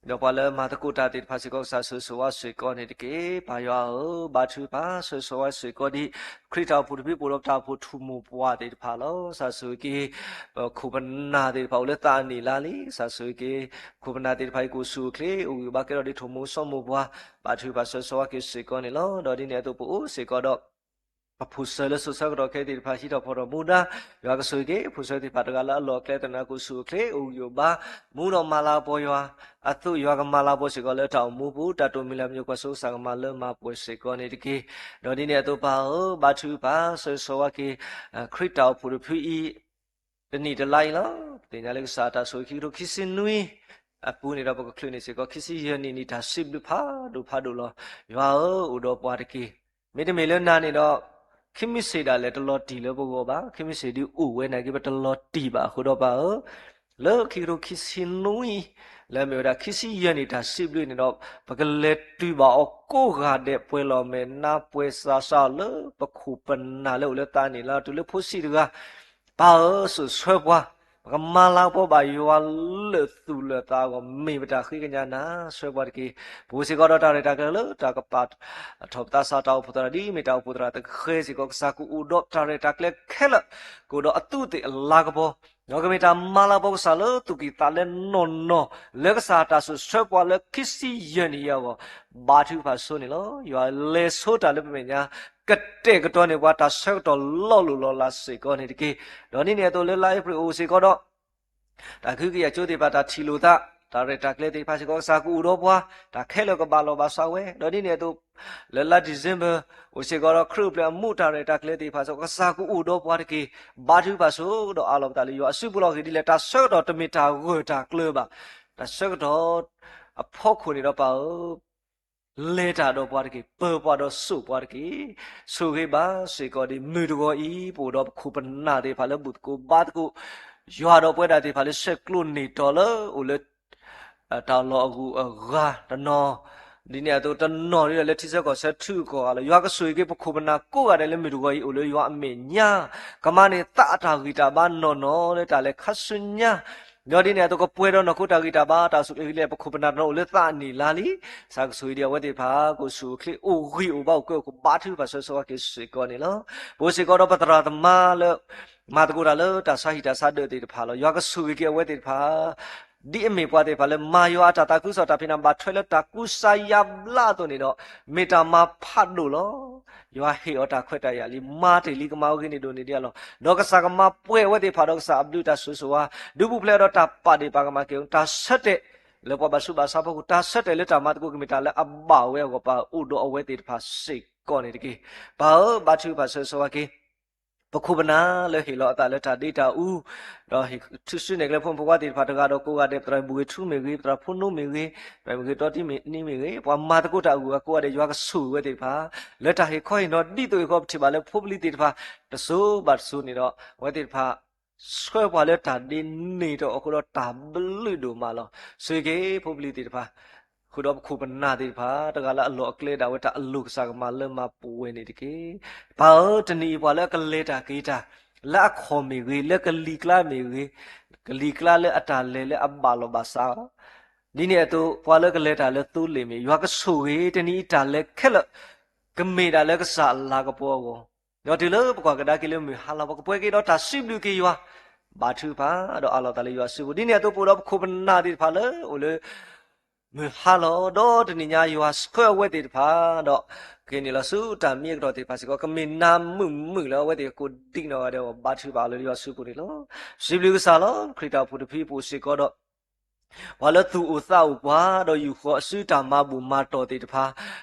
ဒဲး ဒီးပှၤလၢမၤသကိးတၢ်သ့ၣ်တဖၣ်စ့ၢ်ကီး ကစၢ်ဆိၣ်ဂ့ၤဆိၣ်ဝါစ့ၢ်ကီးန့ၣ်တက့ၢ်. ပၢ်ယွၤဧၢ, ဘါထုကဖၣ်ဆၢဂ့ၤဆိၣ်ဝါစ့ၢ်ကီးဒ် ခရံာ်တၢ်အိၣ်ဖှိၣ်တဖု ပအိၣ်ဒီးပတၢ်အိၣ်ဖှိၣ်ထူၣ်မိၢ်ပှၢ်သ့ၣ်တဖၣ်လီၤ. ကစၢ်ဆိၣ်ဂ့ၤက့ၤ ပခိၣ်ပနၢ်သ့ၣ်တဖၣ်အိၣ်လၢသးအနံၣ်လါလံ. ကစၢ်ဆိၣ်ဂ့ၤက့ၤ ပခိၣ်ပနၢ်သ့ၣ်တဖၣ်အံၤ ကအိၣ်ဆူၣ်အိၣ်ချ့ အိၣ်ဂံၢ်အိၣ်ဘါကဲထီၣ်ဒ်ထိၣ်မူစီမိၢ်ပှၢ် ဘါထုကဖၣ်ဆၢဂ့ၤဆိၣ်ဝါက့ၤစ့ၢ်ကီးန့ၣ်လီၤ. ဒီးဒ်န့ၣ်အသိးပအိၣ်စ့ၢ်ကီးဒီး ပဖိၣ်စၢၤလၢစိၤဆၢကတီၢ်ခဲအံၤသ့ၣ်တဖၣ် ဟံးထီၣ်ဖီၣ်ထီၣ်မူဒါ, ယွၤကဆိၣ်ဂ့ၤက့ၤ ဖိၣ်စၢၤသ့ၣ်တဖၣ်တဂၤလၢအလီၢ်အကျဲသနၢၣ် ကအိၣ်ဆူၣ်အိၣ်ချ့ အိၣ်ဂံၢ်အိၣ်ဘါ, မူဒီးမၤလၤကပီၤယွၤအသိး ယွၤကမၤလၤကပီၤစ့ၢ်ကီးလၢတၢ်အိၣ်မူပူၤ တၢ်တိၢ်မံၤလၢမံၤကွၢ်စိ ကစၢ်ကမၤလၢမၤပှဲၤစ့ၢ်ကီးန့ၣ်တက့ၢ်. ဒီးဒ်န့ၣ်အသိးပၢ်ဧၢ, ဘါထုကဖၣ်ဆၢဂ့ၤဆိၣ်ဝါက့ၤ ခရံာ်တၢ်အိၣ်ဖှိၣ်တဖုအံၤ တနံၣ်တလါအံၤလီၤ. ပသ့ၣ်ညါလၢကစၢ်တၢ်ဆိၣ်ဂ့ၤခံကထိခံဆံနွံ အပူၤန့ၣ်ဒီး ပကချုးန့ၢ်စ့ၢ်ကီး ခံဆံယဲၢ်နံၣ်နံၣ်တၢ်စံးဘျုးဖးဒိၣ်ဖးဒိၣ်လီၤ. ယွၤဧၢ, အိၣ်ဒီးပှၤတက့ၢ်. မ့တမ့ၢ်လၢနၤန့ၣ်ဒီး ခံမံၤစ့ၢ်ဒၣ်လဲာ်တလီၤတံၢ်လၢပဂီၢ်ဘၣ်. ခံမံၤစ့ၢ်ဒုးအိၣ်ဝဲနာ်က့ ပတလီၤတံၢ်ဘၣ်. အဃိဒီးပၢ်ဧၢ, လၢခံကထိခံဆံနွံ လၢမ့ၢ်ဝဲဒၣ်ခံဆံယဲၢ်နံၣ်တၢ်စံးဘျုးန့ၣ်ဒီး ပကလဲၤတုၤဘၣ်အီၤကိးဂၤဒဲး ပှဲၤလီၤမဲာ်နါပှဲၤစးစးလၢပခိၣ်ပနၢ်လၢအိၣ်လၢသးနံၣ်လါတုၤလၢဖိဆံးတဂၤ ပၢ်ဧၢ, ဆိၣ်ဆှၢပှၤ, ပကမၤလၤကပီၤဘၣ်ယွၤလၢာ်သူၣ်လၢာ်သးအဂီၢ် မ့ၢ်ပတၢ်ဃ့ကညးနၤ, ဆှၢပှၤတက့ၢ်. ပအိၣ်စ့ၢ်ကီးဒီးတၢ်ရဲၣ်တၢ်ကျဲၤလၢ တၢ်ကပာ်ထီၣ်ပသးစၢ်တၢ်အိၣ်ဖှိၣ်သရၣ် ဒ်မ့ၢ်တၢ်အိၣ်ဖှိၣ်သရၣ်တဃဲစ့ၢ်ကီး ကစၢ်ကအိၣ်ဒီးတၢ်ရဲၣ်တၢ်ကျဲၤခဲလၢာ်, ကအိၣ်ဒီးအသူးအသ့ၣ်အလၤကပီၤ, ဒီးကမ့ၢ်တၢ်မၤလၤကပီၤကစၢ်လၢသူၣ်ကံၢ်သးလဲနီၢ်နီၢ်, လၢကစၢ်တၢ်ဆိၣ်ဆှၢပှၤလၢခံဆံယဲၢ်နံၣ်အံၤအဂီၢ်, ဘါထုကဖၣ်ဆိန့ၣ်လီၤ. ယွၤလဲၤဆိတၢ်လၢပမဲာ်ညါ ကတဲာ်ကတီၤန့ၢ်ပှၤတၢ်ဆၢကတီၢ်လီၤလိၢ်လီၤလးစ့ၢ်ကီးန့ၣ်တက့ၢ်. ဒီးဒ်န့ၣ်အသိးလၢလါအ့ဖြ့ၣ်အိၣ်စ့ၢ်ကီးဒီး တၢ်ကဟုကယာ်ကၠိသ့ၣ်တဖၣ် တၢ်ထံၣ်လိာ်သး တၢ်ရဲၣ်တၢ်ကျဲၤသ့ၣ်တဖၣ်စ့ၢ်ကီး ကစၢ်ကအိၣ်ဒီးပှၤ, တၢ်ခဲလၢာ်ကဘၣ်လီၢ်ဘၣ်စးဝဲ, ဒီးဒ်န့ၣ်အသိး လၢလါ December အိၣ်စ့ၢ်ကီးဒီး ခရံာ်အိၣ်ဖျဲၣ်အမူးတၢ်ရဲၣ်တၢ်ကျဲၤသ့ၣ်တဖၣ်စ့ၢ်ကီး ကစၢ်ကအိၣ်ဒီးပှၤတက့ၢ်. ဘါထုကဖၣ်ဆိဒီးအးလီၤပသးလၢယွၤအစုပူၤလီၤ. အဂ့ၢ်ဒ်လဲၣ်, တၢ်ဆၢကတီၢ်တမ့ၢ်တၢ်ဂၢၢ်တၢ်ကျၢၤဘၣ်. တၢ်ဆၢကတီၢ်အဖီခိၣ်န့ၣ်ဒီး ပၢ်ဧၢ လဲၤတၢ်ဒီးပှၤတက့ၢ်, ပၢၤပှၤဒီးစိာ်ပှၤတက့ၢ်. ဆိၣ်ဂ့ၤဘၣ်စ့ၢ်ကီးဒ်မုၢ်တဂီၤအံၤ ပအိၣ်ဒီးပခိၣ်ပနၢ်သ့ၣ်တဖၣ်လၢဘူၣ်သကိးဘါသကိး ယွၤဒီးပဝဲဒၣ်သ့ၣ်တဖၣ်လၢဆဲးကျိးန့ၢ်တီၤလၢအိၣ်လၢ တၢ်လီၢ်အဂုၤအဂၤတနီၤ, ဒ်န့ၣ်အသိးတနီၤဒ်ဒီးလၢထံဆၢကီၢ်ဆၢထံဂုၤကီၢ်ဂၤလီၤ. ယွၤကဆိၣ်ဂ့ၤက့ၤပခိၣ်ပနၢ်ကိးဂၤဒဲးလၢမုၢ်တဂီၤအံၤ အိၣ်လၢယွၤအမဲာ်ညါ, ကမၤန့ၢ်သးအတၢ်ဂံၢ်တၢ်ဘါနီၢ်နီၢ်လၢတၢ်လဲၤခါဆူညါ, ဒီးဒ်န့ၣ်အသိးကပှဲၤဒီးနီၢ်ခိတၢ်ဂံၢ်တၢ်ဘါ တၢ်အိၣ်ဆူၣ်အိၣ်ချ့လၢပခိၣ်ပနၢ်တနီၤအိၣ်လၢသးအနံၣ်လါလံ. ကစၢ်ကဆိၣ်ဂ့ၤဒံးအဝဲသ့ၣ်တဖၣ် ကအိၣ်ဆူၣ်အိၣ်ချ့အိၣ်ဂံၢ်အိၣ်ဘါအိၣ်ကၢအိၣ်ကဘါထုကဖၣ်ဆၢဂ့ၤဆၢဝါက့ၤစ့ၢ်ကီးန့ၣ်လီၤ. ပအိၣ်စ့ၢ်ကီးဒီးပသရၣ်သမါလၢ မၤသကိးတၢ်လၢတၢ်ဆါဟံၣ်တၢ်ဆါဒၢးသ့ၣ်တဖၣ်လီၤ. ယွၤကဆိၣ်ဂ့ၤက့ၤအဝဲသ့ၣ်တဖၣ် ဒ်အမ့ၢ်ပှၤသ့ၣ်တဖၣ်လၢမၤယွၤအတၢ်သးခုကစီၣ်တၢ်ဖံးနၤ ဘၣ်ထွဲလၢတၢ်ကူစါယါဘျါအသိးန့ၣ်ဒီး မ့ၢ်တၢ်မၤဖးဒိၣ်လီၤ. ယွၤဟ့ၣ်အီၤတၢ်ခွဲးတၢ်ယာ်လံ, မၤတ့ၢ်လံ ကမၤအဂ့ၤန့ၣ်ဒိၣ်န့ၢ်ဒံးအလီၢ်, ဒီးကစၢ်ကမၤပှဲၤအဝဲသ့ၣ်တဖၣ်ဒီးကစၢ်အဘျုးတၢ်ဆိၣ်ဂ့ၤဆိၣ်ဝါ, ဒုးပူၤဖျဲးဒီးတၢ်ပာ်ဒ့ၣ်ပာ်ကမၣ်က့ၤ တၢ်ဆၢတဲာ်လၢပှၤဘၣ်ဆူးဘၣ်ဆါဖီခိၣ်, တၢ်ဆၢတဲာ်လၢတၢ်မၤသကိးကမ့ၢ်တၢ်လၢအဘၣ်ဝဲအဂီၢ် ပၢ်အိၣ်ဒီးအဝဲသ့ၣ်တဖၣ်စ့ၢ်ကီးန့ၣ်တက့ၢ်. ပၢ်ဧၢ, ဘါထုကဖၣ်ဆၢဂ့ၤဆၢဝါက့ၤ ပခိၣ်ပနၢ်လၢဟ့ၣ်လီၤအသးလၢတၢ်ဒ့တၢ်အူ, ဒီးဟံးစုနဲၣ်ကျဲဖိမုၣ်ဖိခွါသ့ၣ်တဖၣ်တဂၤဒီးကိးဂၤဒဲး, ပသရၣ်မုၢ်ဂ့ၤထူမ့ၢ်ဂ့ၤ, ပသရၣ်ဖိနိမ့ၢ်ဂ့ၤ, ပသရၣ်မုၢ်ဂ့ၤတီတံၢ်မ့ၢ်ဂ့ၤ, ပှၤမၤသကိးတၢ်အဂုၤအဂၤကိးဂၤဒဲး ယွၤကဆိၣ်ဂ့ၤဝဲသ့ၣ်တဖၣ် လၢတၢ်ဟ့ၣ်ခီဟ့ၣ်နီၤ ဒ်သိးအံၤဃီ ပထံၣ်ဘၣ်လၢဖိပလံၤသ့ၣ်တဖၣ် တစိၤဘၣ်တစိၤန့ၣ်ဒီး အဝဲသ့ၣ်တဖၣ် ဆှၢပှၤလၢတၢ်ဒ့န့ၢ်တအီၤအဃိဒီး တၢ်ဘျုးဒိၣ်မးလီၤ. ဆိၣ်ဂ့ၤက့ၤဖိပလံၤသ့ၣ်တဖၣ်, ဃုာ်ဒီးပခိၣ်ပနၢ်သ့ၣ်တဖၣ် တဂၤလၢအလီၢ်အကျဲဒၣ်ဝဲတၢ်အလိၤ ကစၢ်ကမၤလၢမၤပှဲၤန့ၣ်တက့ၢ်. ပၢ်ဧၢ, တနံၤအံၤပှၤလၢအကလဲၤတၢ်က့ၤတၢ် လၢအခီၣ်မ့ၢ်ဂ့ၤ, လၢကလံၤကျါမ့ၢ်ဂ့ၤ, ကလံၤကျါလၢအတၢ်လဲၤလၢအဘၣ်လီၢ်ဘၣ်စး, ဒ်န့ၣ်အသိး ပှၤလၢကလဲၤတၢ်လၢသိလ့ၣ်မ့ၢ် ယွၤကဆိၣ်ဂ့ၤ တနံၤအံၤတၢ်လဲၤခဲလၢာ် ကမ့ၢ်ဒၣ်လၢကစၢ်အလၤကပီၤအဂီၢ်, ဒီးတုၤလၢပကွၢ်ကဒါက့ၤလၢမုၢ်ဟါလီၤ ပကပှဲၤက့ၤဒီးတၢ်စံးဘျုးက့ၤယွၤ, ဘါထုကဖၣ်ဒီးအးလီၤသးလၢယွၤစုပူၤ, ဒ်န့ၣ်အသိးပအိၣ်ဒီးပခိၣ်ပနၢ်သ့ၣ်တဖၣ်လၢအိၣ်လၢ မုၢ်ဟါလီၤ, ဒီးတနံၤညါယွၤဆှၢအဝဲသ့ၣ်တဖၣ်, ဒီးက့ၤန့ၣ်လီၤဆူတၢ်မံအကတီၢ်သ့ၣ်တဖၣ်စ့ၢ်ကီး ကမ့ၢ်နၤမုာ်မုာ်လၢအဝဲသ့ၣ်ကိးဒံးနီၢ်ဂၤဒဲး ဘါထုကဖၣ်အးလီၤလၢယွၤစုပူၤန့ၣ်လီၤ. စံးဘျုးကစၢ်လီၤ. ခရံာ်တၢ်အိၣ်ဖှိၣ်တဖုပအိၣ်စ့ၢ်ကီးဒီး ပှၤလၢသူၣ်အိၣ်သးအိၣ်ပှၤ ဒီးယူာ်ဃီၤအစုတၢ်မၤဘူၣ်မၤတီၢ်သ့ၣ်တဖၣ်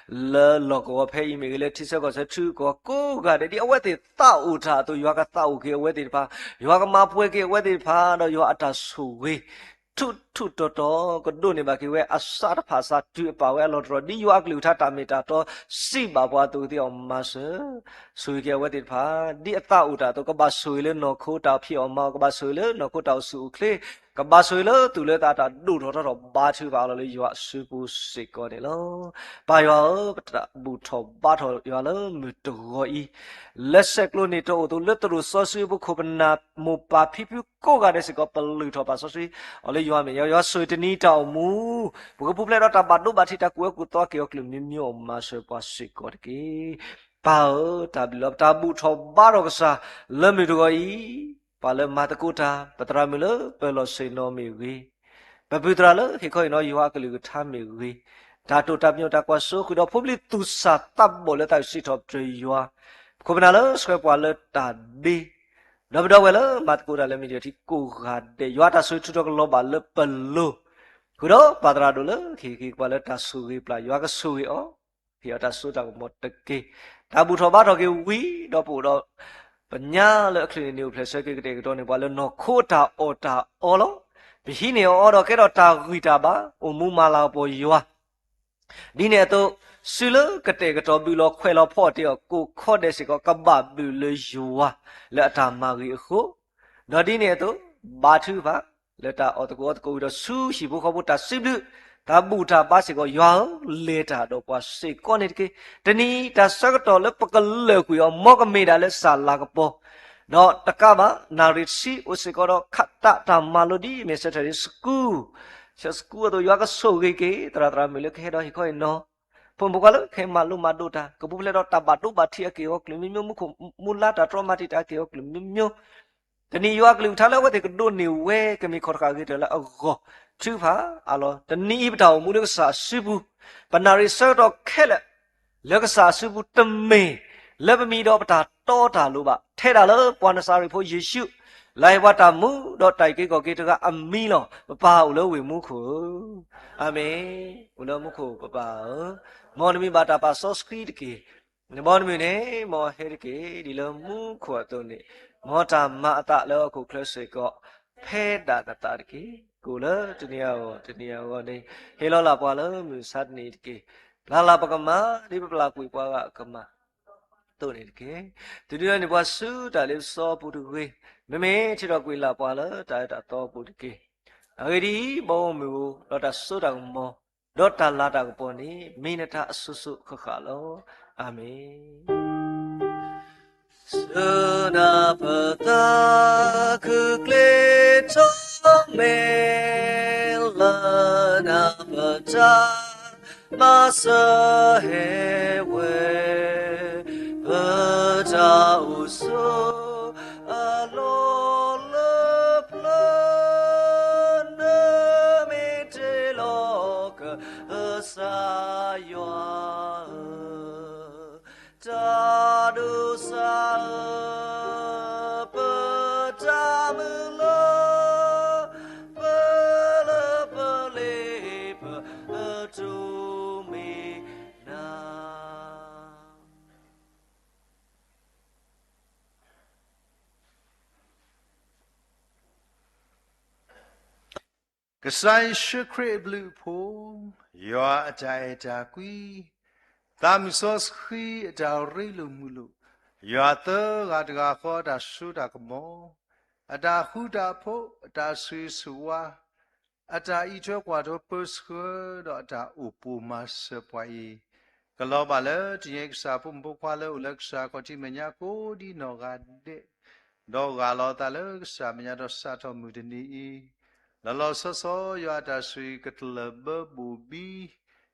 လၢလီၢ်ကဝီၤဖဲအံၤမ့ၢ်ဂ့ၤ လၢထံဆၢကီၢ်ဆၢထံဂုၤကီၢ်ဂၤကိးဂၤဒဲး ဒ်အဝဲသ့ၣ်သးအိၣ်တၢ်အသိး ယွၤကသးအိၣ်က့ၤအဝဲသ့ၣ်တဖၣ်, ယွၤကမၤပှဲၤက့ၤအဝဲသ့ၣ်တဖၣ် ဒီးယွၤအတၢ်ဆိၣ်ဂ့ၤ ထူးထူးတီၤတီၤ ကဒိးန့ၢ်ဘၣ်က့ၤဝဲအစးတဖၣ်အစး တုၤအပာ်ဝဲအလီၢ်တတီၤ ဒ်ယွၤအကလုၢ်ကထါတၢ်မ့ၢ်တၢ်တီ စံးဘၣ်ပှၤအသိးကသ့အီၤမၤစၢၤ, ဆိၣ်ဂ့ၤက့ၤအဝဲသ့ၣ်တဖၣ် ဒ်အသးအိၣ်တၢ်အသိး ကဘၣ်ဆိၣ်ဂ့ၤလၢနီၢ်ခိတၢ်ဖံးအီၣ်မၤအီၣ်, ကဘၣ်ဆိၣ်ဂ့ၤလၢနီၢ်ခိတၢ်အိၣ်ဆူၣ်အိၣ်ချ့, ကဘၣ်ဆိၣ်ဂ့ၤလၢသူၣ်လၢသးတၢ်ဒိၣ်ထီၣ်ထီထီၣ် ဘါထုကဖၣ်အးလီၤလၢယွၤအစုပူၤစ့ၢ်ကီးန့ၣ်လီၤ. ပၢ်ယွၤဧၢ, ပတၢ်ဘူၣ်ထီၣ်ဘါထီၣ်ယွၤလၢမုၢ်တဂီၤအံၤ လၢဆဲးကျိးန့ၢ်တအိၣ်အသိး လၢသရိာ်စီဆှံပခိၣ်ပနၢ်မိၢ်ပၢ်ဖံဖုကိးဂၤဒဲးစ့ၢ်ကီး ပလုၢ်ထီၣ်ပာ်စီဆှံအီၤလၢယွၤမဲာ်ညါ, ယွၤဆိၣ်ဂ့ၤတနံၤတၢ်အိၣ်မူ ပကပူၤဖျဲးဒီးတၢ်ဘၣ်ဒိဘၣ်ထံး တၢ်ကူၣ်အၢကူၣ်သီက့ၤအီၤ ကလုာ်မံမံအီၤမၤစၢၤပှၤစ့ၢ်ကီးတက့ၢ်. ပၢ်ဧၢ, တၢ်ဘျုးလီၤ. ပတၢ်ဘူၣ်ထီၣ်ဘါထီၣ်ကစၢ် လၢမုၢ်တဂီၤအံၤ ပှၤလၢမၤသကိးတၢ် ပသရၣ်မုၣ်လၢပၢၤလီၢ်ဆ့ၣ်နီၤမ့ၢ်ဂ့ၤ, ပပုၢ်သရၣ်လၢဟ့ၣ်ခီဟ့ၣ်နီၤယွၤအကလုၢ်ကထါမ့ၢ်ဂ့ၤ, တၢ်တိာ်တၢ်ပညိၣ်တၢ်ကွၢ်စိဃုာ်ဒီး ဖိပလံၤသူၣ်စၢ်သးဘီၣ်လၢသးစံးထီၣ်ပတြၢၤယွၤ, ပခိၣ်ပနၢ်လၢဆှၢပှၤလၢတၢ်ဒ့, ဒီပုၢ်ဒီဝဲၢ်လၢမၤသကိးတၢ်လၢမံၤဒံးထံးကိးဂၤဒဲး, ယွၤတၢ်ဆိၣ်ဂ့ၤထူးထီၣ်ကလီၤဘၣ်လၢပလိၤ, ဃုာ်ဒီးပၢ်သရၣ်ဒိၣ်လၢကဟ့ၣ်က့ၤပှၤလၢတၢ်ဆိၣ်ဂ့ၤပျၢ်, ယွၤကဆိၣ်ဂ့ၤအီၤ, ဟ့ၣ်အီၤတၢ်စိတၢ်ကမီၤတက့ၢ်. တၢ်ဘူၣ်ထီၣ်ဘါထီၣ်က့ၤဝံၤဒီး ပအိၣ်ဒီး ပညါလၢအချုးန့ၣ် န့ၢ်အိၣ်ဖျဲၣ်ဆၢက့ၤကတဲာ်ကတီၤန့ၢ်ပှၤလၢနီၢ်ခိအတၢ်အီၣ်တၢ်အီလီၤ. ပဟံးန့ၢ်အီၤဒီးကဲထီၣ်တၢ်ဂံၢ်တၢ်ဘါ အိၣ်မူမၤလၤကပီၤယွၤ ဒ်န့ၣ်အသိး စုလၢကတဲာ်ကတီၤဘုၣ်လီၤခွဲးလီၤဖီအီၣ်တ့ၢ်အီၤ ကိးခီဒဲးစ့ၢ်ကီး ကဘၣ်ဘုၣ်လၢယွၤ လၢအတၢ်မၤဂ့ၤအဃိ, ဒီးဒ်န့ၣ်အသိး ဘါထုကဖၣ် လၢတၢ်အီၣ်သကိးအီသကိးဝံၤဒီး ဆူဟံၣ်ဖိဃီဖိတၢ်စံးဘျုး တၢ်ဘူၣ်တၢ်ဘါစ့ၢ်ကီး ယွၤဧၢ, လဲၤတၢ်ဒီးပှၤစ့ၢ်ကီးန့ၣ်တက့ၢ်. တနံၤအံၤတၢ်ဆၢကတီၢ်လၢပကလၢာ်ကွံာ်အီၤ မ်ကမ့ၢ်ဒၣ်လၢကစၢ်လၤကပီၤ ဒီးတကးဘၣ် နၣ်ရံၣ်တဆံအိၣ်စ့ၢ်ကီးဒီး ခးတၢ်တၢ်မၤလိဒ်အမ့ၢ်ဆၢထၢၣ်လံ school, ဆၢ school အသိး ယွၤကဆိၣ်ဂ့ၤက့ၤ သရၣ်သရၣ်မုၣ်လၢကဟဲဒီးဟ့ၣ်ခီဟ့ၣ်နီၤ ဖိမုၣ်ဖိခွါလၢကဟဲမၤလိမၤဒိးတၢ် ကပူၤဖျဲးဒီးတၢ်ဘၣ်ဒိဘၣ်ထံးအက့ၢ်အဂီၢ် ကလုာ်မံမံ မူခိၣ်မူလါတၢ်တြီမၤတံာ်တာ်အက့ၢ်အဂီၢ် ကလုာ်မံမံ တနံၤအံၤယွၤအကလုၢ်ကထါလၢအဝဲသ့ၣ်ကဒိးန့ၢ်ဝဲ ကမ့ၢ်ခီၣ်တဃာ်အဂ့ၤတၢၢ်လၢအဂီၢ် ထုကဖၣ်အးလီၤ. တနံၤအံၤပတၢ်အိၣ်မူလၢကစၢ်အစုပူၤ ပနၣ်ရံၣ်ဆၢကတီၢ်ခဲလၢာ် လၢကစၢ်အစုပူၤတမ့ၢ် လၢပမံၤဒီးပတၢ်တီတၢ်လိၤဘၣ် ထဲဒၣ်လၢပှၤနစၤရ့းဖိယ့ၣ်ၡူး လၢဟ့ၣ်ပှၤတၢ်မူ ဒီးတၢ်အုၣ်က့ၤခီၣ်က့ၤတဂၤအမံၤလီၤ. ပပၢ်အိၣ်လၢဝ့ၢ်မူခိၣ်ဧၢ, အၤမ့ၣ်, အိၣ်လၢမူခိၣ်ပပၢ်ဧၢ, မ်နမံၤဘၣ်တၢ်ပာ်စီဆှံတက့ၢ်. မ်နမံၤန့ၣ် မ်အဟဲတက့ၢ် ဒ်လၢမူခိၣ်အသိးန့ၣ်, မ်တၢ်မၤအသးလၢဟီၣ်ခိၣ်ချၢစ့ၢ်ကီး ဖဲဒၣ်နသးတက့ၢ်. ကအိၣ်လၢတနံၤအဂီၢ်တနံၤအဂီၢ်န့ၣ် ဟ့ၣ်လီၤလၢပှၤလၢမုၢ်မဆါတနံၤတက့ၢ်. လၢ်လၢ်ပကမၤ ဒ်ပပျၢ်ကွံာ်ပှၤဂၤအကမၤ အသိးန့ၣ်တက့ၢ်. တုၤဒၣ်န့ၣ်ပှၤဆူတၢ်လ့ပစီပူၤတဂ့ၤ, မ့မ့ၢ်ထံၣ်ထီၣ်ကွံာ်လၢ်ပှၤလၢတၢ်အၢတၢ်သီပူၤတက့ၢ်. အဂ့ၢ်ဒ်အံၤ, ဘီမုၢ်ဧိၤ, ဒီးတၢ်စိတၢ်ကမီၤ, ဒီးတၢ်လၤတၢ်ကပီၤန့ၣ် မ့ၢ်နတၢ်အစိၤစိၤဃၣ်ဃၣ်လီၤ. အၤမ့ၣ်. ဆူနၢ်ပသး ခုၣ်ကျ့ထီၣ်မဲ လၢနၢ်ပတၢ် မၤစၢၤဟဲဝဲ, ပတၢ်အိၣ်ဆိး အလီၢ်လၢပျၢၤ နမ့ၢ်တ့လီၤ ကစၢ်ယွၤဧၢ, တၢ်ဒိးစၢ်ဧၢ, ပတၢ်မုၢ်လၢ် ပလၢပလ့ပတိၢ်မ့ၢ်နၤ. ကစၢ်ယ့ၣ်ၡူးခရံာ်အဘျုးအဖှိၣ်, ယွၤအတၢ်အဲၣ်တၢ်ကွံ, သးမုၢ်စီဆှံအတၢ်ရ့လိာ်မုာ်လိာ်, ယွၤသၢဂၤတဂၤဃီအတၢ်စိတၢ်ကမီၤ, အတၢ်ဃူတၢ်ဖိး, အတၢ်ဆိၣ်ဂ့ၤဆိၣ်ဝါ, အတၢ်အံးထွဲကွၢ်ထွဲပၢဆှၢဒီးအတၢ်အိၣ်ပိာ်မၤစၢၤပှၤအံၤ, ကလီၤဘၣ်လၢတနံၤအံၤကစၢ်ဖိမုၣ်ဖိခွါလၢအိၣ်လၢကစၢ်ခီၣ်ထံးမဲာ်ညါကိးဒ်နီၢ်ဂၤဒဲး, ဒီးဂၢ်လီၤအသးလၢကစၢ်မဲာ်ညါဒီးစးထီၣ်မုၢ်တနံၤအံၤ, လီၤလီၤဆီဆီယွၤအတၢ်ဆိၣ်ဂ့ၤကတၢၢ်ဘၢဘိၣ်ဘံ,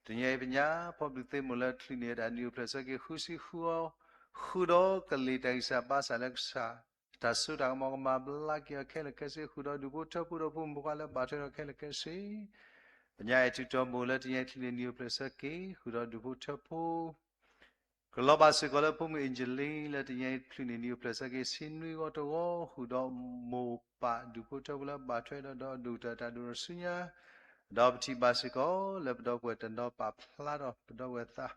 တနံၤအံၤပညါ ဖီဘျုးသ့မိၢ်လၢချံးန့ၢ်တၢ်နံၤအိၣ်ဖျဲၣ်ဆၢက့ၤဃုဆံဃုအီၤ, ဃုာ်ဒီးကလံၤတၢ်ဂံၢ်စၢ်ဘါစၢ်လၢကစၢ် တၢ်စိတၢ်ကမီၤကမၤဘျါက့ၤအီၤခဲလၢာ်ခဲဆ့, ဃုာ်ဒီးဒူၣ်ဖိထၢဖိဒီးဖိမုၣ်ဖိခွါလၢဘၣ်ထွဲဒီးခဲလၢာ်ခဲဆ့, ပညါအဲၣ်ထုးထီၣ်မိၢ်လၢတနံၤအံၤချံးန့ၢ်နံၤအိၣ်ဖျဲၣ်ဆၢက့ၤ ဃုာ်ဒီးဒူၣ်ဖိထၢဖိ, ကလီၤဘၣ်စ့ၢ်ကီးလၢဖိမုၣ်အ့ၣ်ကၠလံလၢတနံၤအံၤချံးန့ၢ်နံၤအိၣ်ဖျဲၣ်ဆၢက့ၤဆံနွံဂီၤတဂီၤ, ဃုာ်ဒီးမိၢ်ပၢ်ဒူၣ်ဖိထၢဖိလၢဘၣ်ထွဲဒီးဒီးဒိၣ်ကတၢၢ်တၢ်ဒိၣ်ထီၣ်ဆူညါ, ဒီးပထံၣ်ဘၣ်စ့ၢ်ကီးလၢပဒီပုၢ်ဝဲၢ်တနီၤပာ်ဖျါထီၣ်ပဒီပုၢ်ဝဲၢ်သး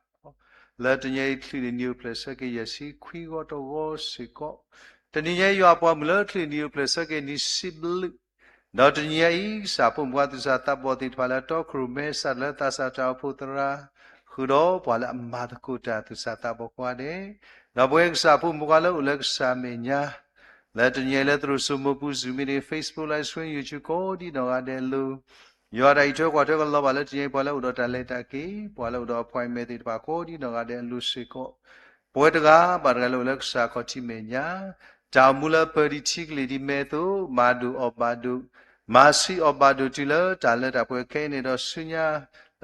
လၢတနံၤအံၤချံးန့ၢ်နံၤအိၣ်ဖျဲၣ်ဆၢက့ၤယဲၢ်ဆံခွံဂီၤတဂီၤစ့ၢ်ကီး, တနံၤညါအံၤယွၤပှၤမုၢ်လၢချံးန့ၢ်နံၤအိၣ်ဖျဲၣ်ဆၢက့ၤနံၤစံးဘျုး, ဒီးတနံၤညါအံၤ ကစၢ်ဖိမုၣ်ဖိခွါသူၣ်စၢ်သးဘီၣ်သ့ၣ်တဖၣ်လၢအတီခိၣ်ရိၣ်မဲစးထီၣ်လၢသးစၢ်တၢ်အိၣ်ဖှိၣ်သရၣ်, ဃုာ်ဒီးပှၤလၢအမၤသကိးတၢ်သူၣ်စၢ်သးဘီၣ်ကိးဂၤဒဲး, ဒီးပဝဲကစၢ်ဖိမုၣ်ဖိခွါလၢအိၣ်လၢကစၢ်မဲာ်ညါ လၢတနံၤအံၤလၢသရိာ်စိမိၢ်ပူၤ Zoom meeting, Facebook live stream, YouTube ကိးဒ်နီၢ်ဂၤဒဲးအလိၤ, ယွၤတၢ်အံးထွဲကွၢ်ထွဲကလီၤဘၣ်လၢတနံၤအံၤပှၤလၢအိၣ်ဒီးတၢ်လဲၤတၢ်က့ၤ, ပှၤလၢအိၣ်ဒီး appointment သ့ၣ်တဖၣ်ကိးဒ်နီၢ်ဂၤဒဲးအလိၤစ့ၢ်ကီး, ပဝဲတဂၤဘၣ်တဂၤလၢအိၣ်လၢကစၢ်ခီၣ်ထံးမဲာ်ညါ, တၢ်အိၣ်မူလၢပၢၤဒံးထံကလံၤဒ်မဲာ်အသိး မၤဒိၣ်အီၣ်ဘၣ်ဒိၣ်, မၤဆံးအီၣ်ဘၣ်ဒိၣ်တုၤလၢတၢ်လၢတၢ်ပှဲၤခဲအံၤန့ၣ်ဒီးဆူညါ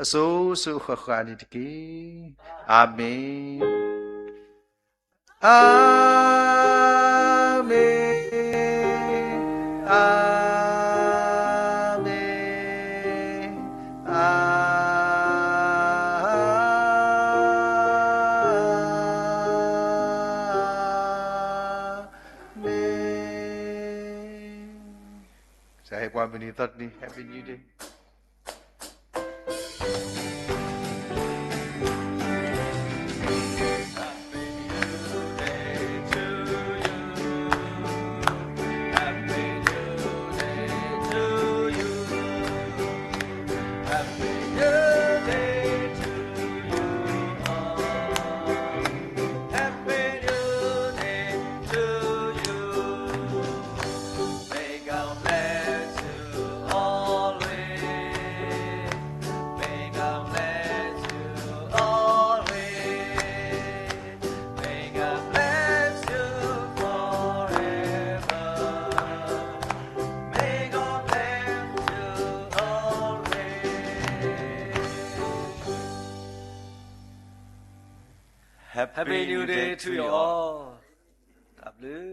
အစိၤစိၤဃၣ်ဃၣ်န့ၣ်တက့ၢ်. အၤမ့ၣ်, အၤမ့ၣ်, အၤမ့ၣ်, အၤမ့ၣ်. ကစၢ်ဟ့ၣ်ပှၤမုၢ်နံၤသီတနံၤ Happy New Day. Happy New Day to you all. တၢ်ဘျုး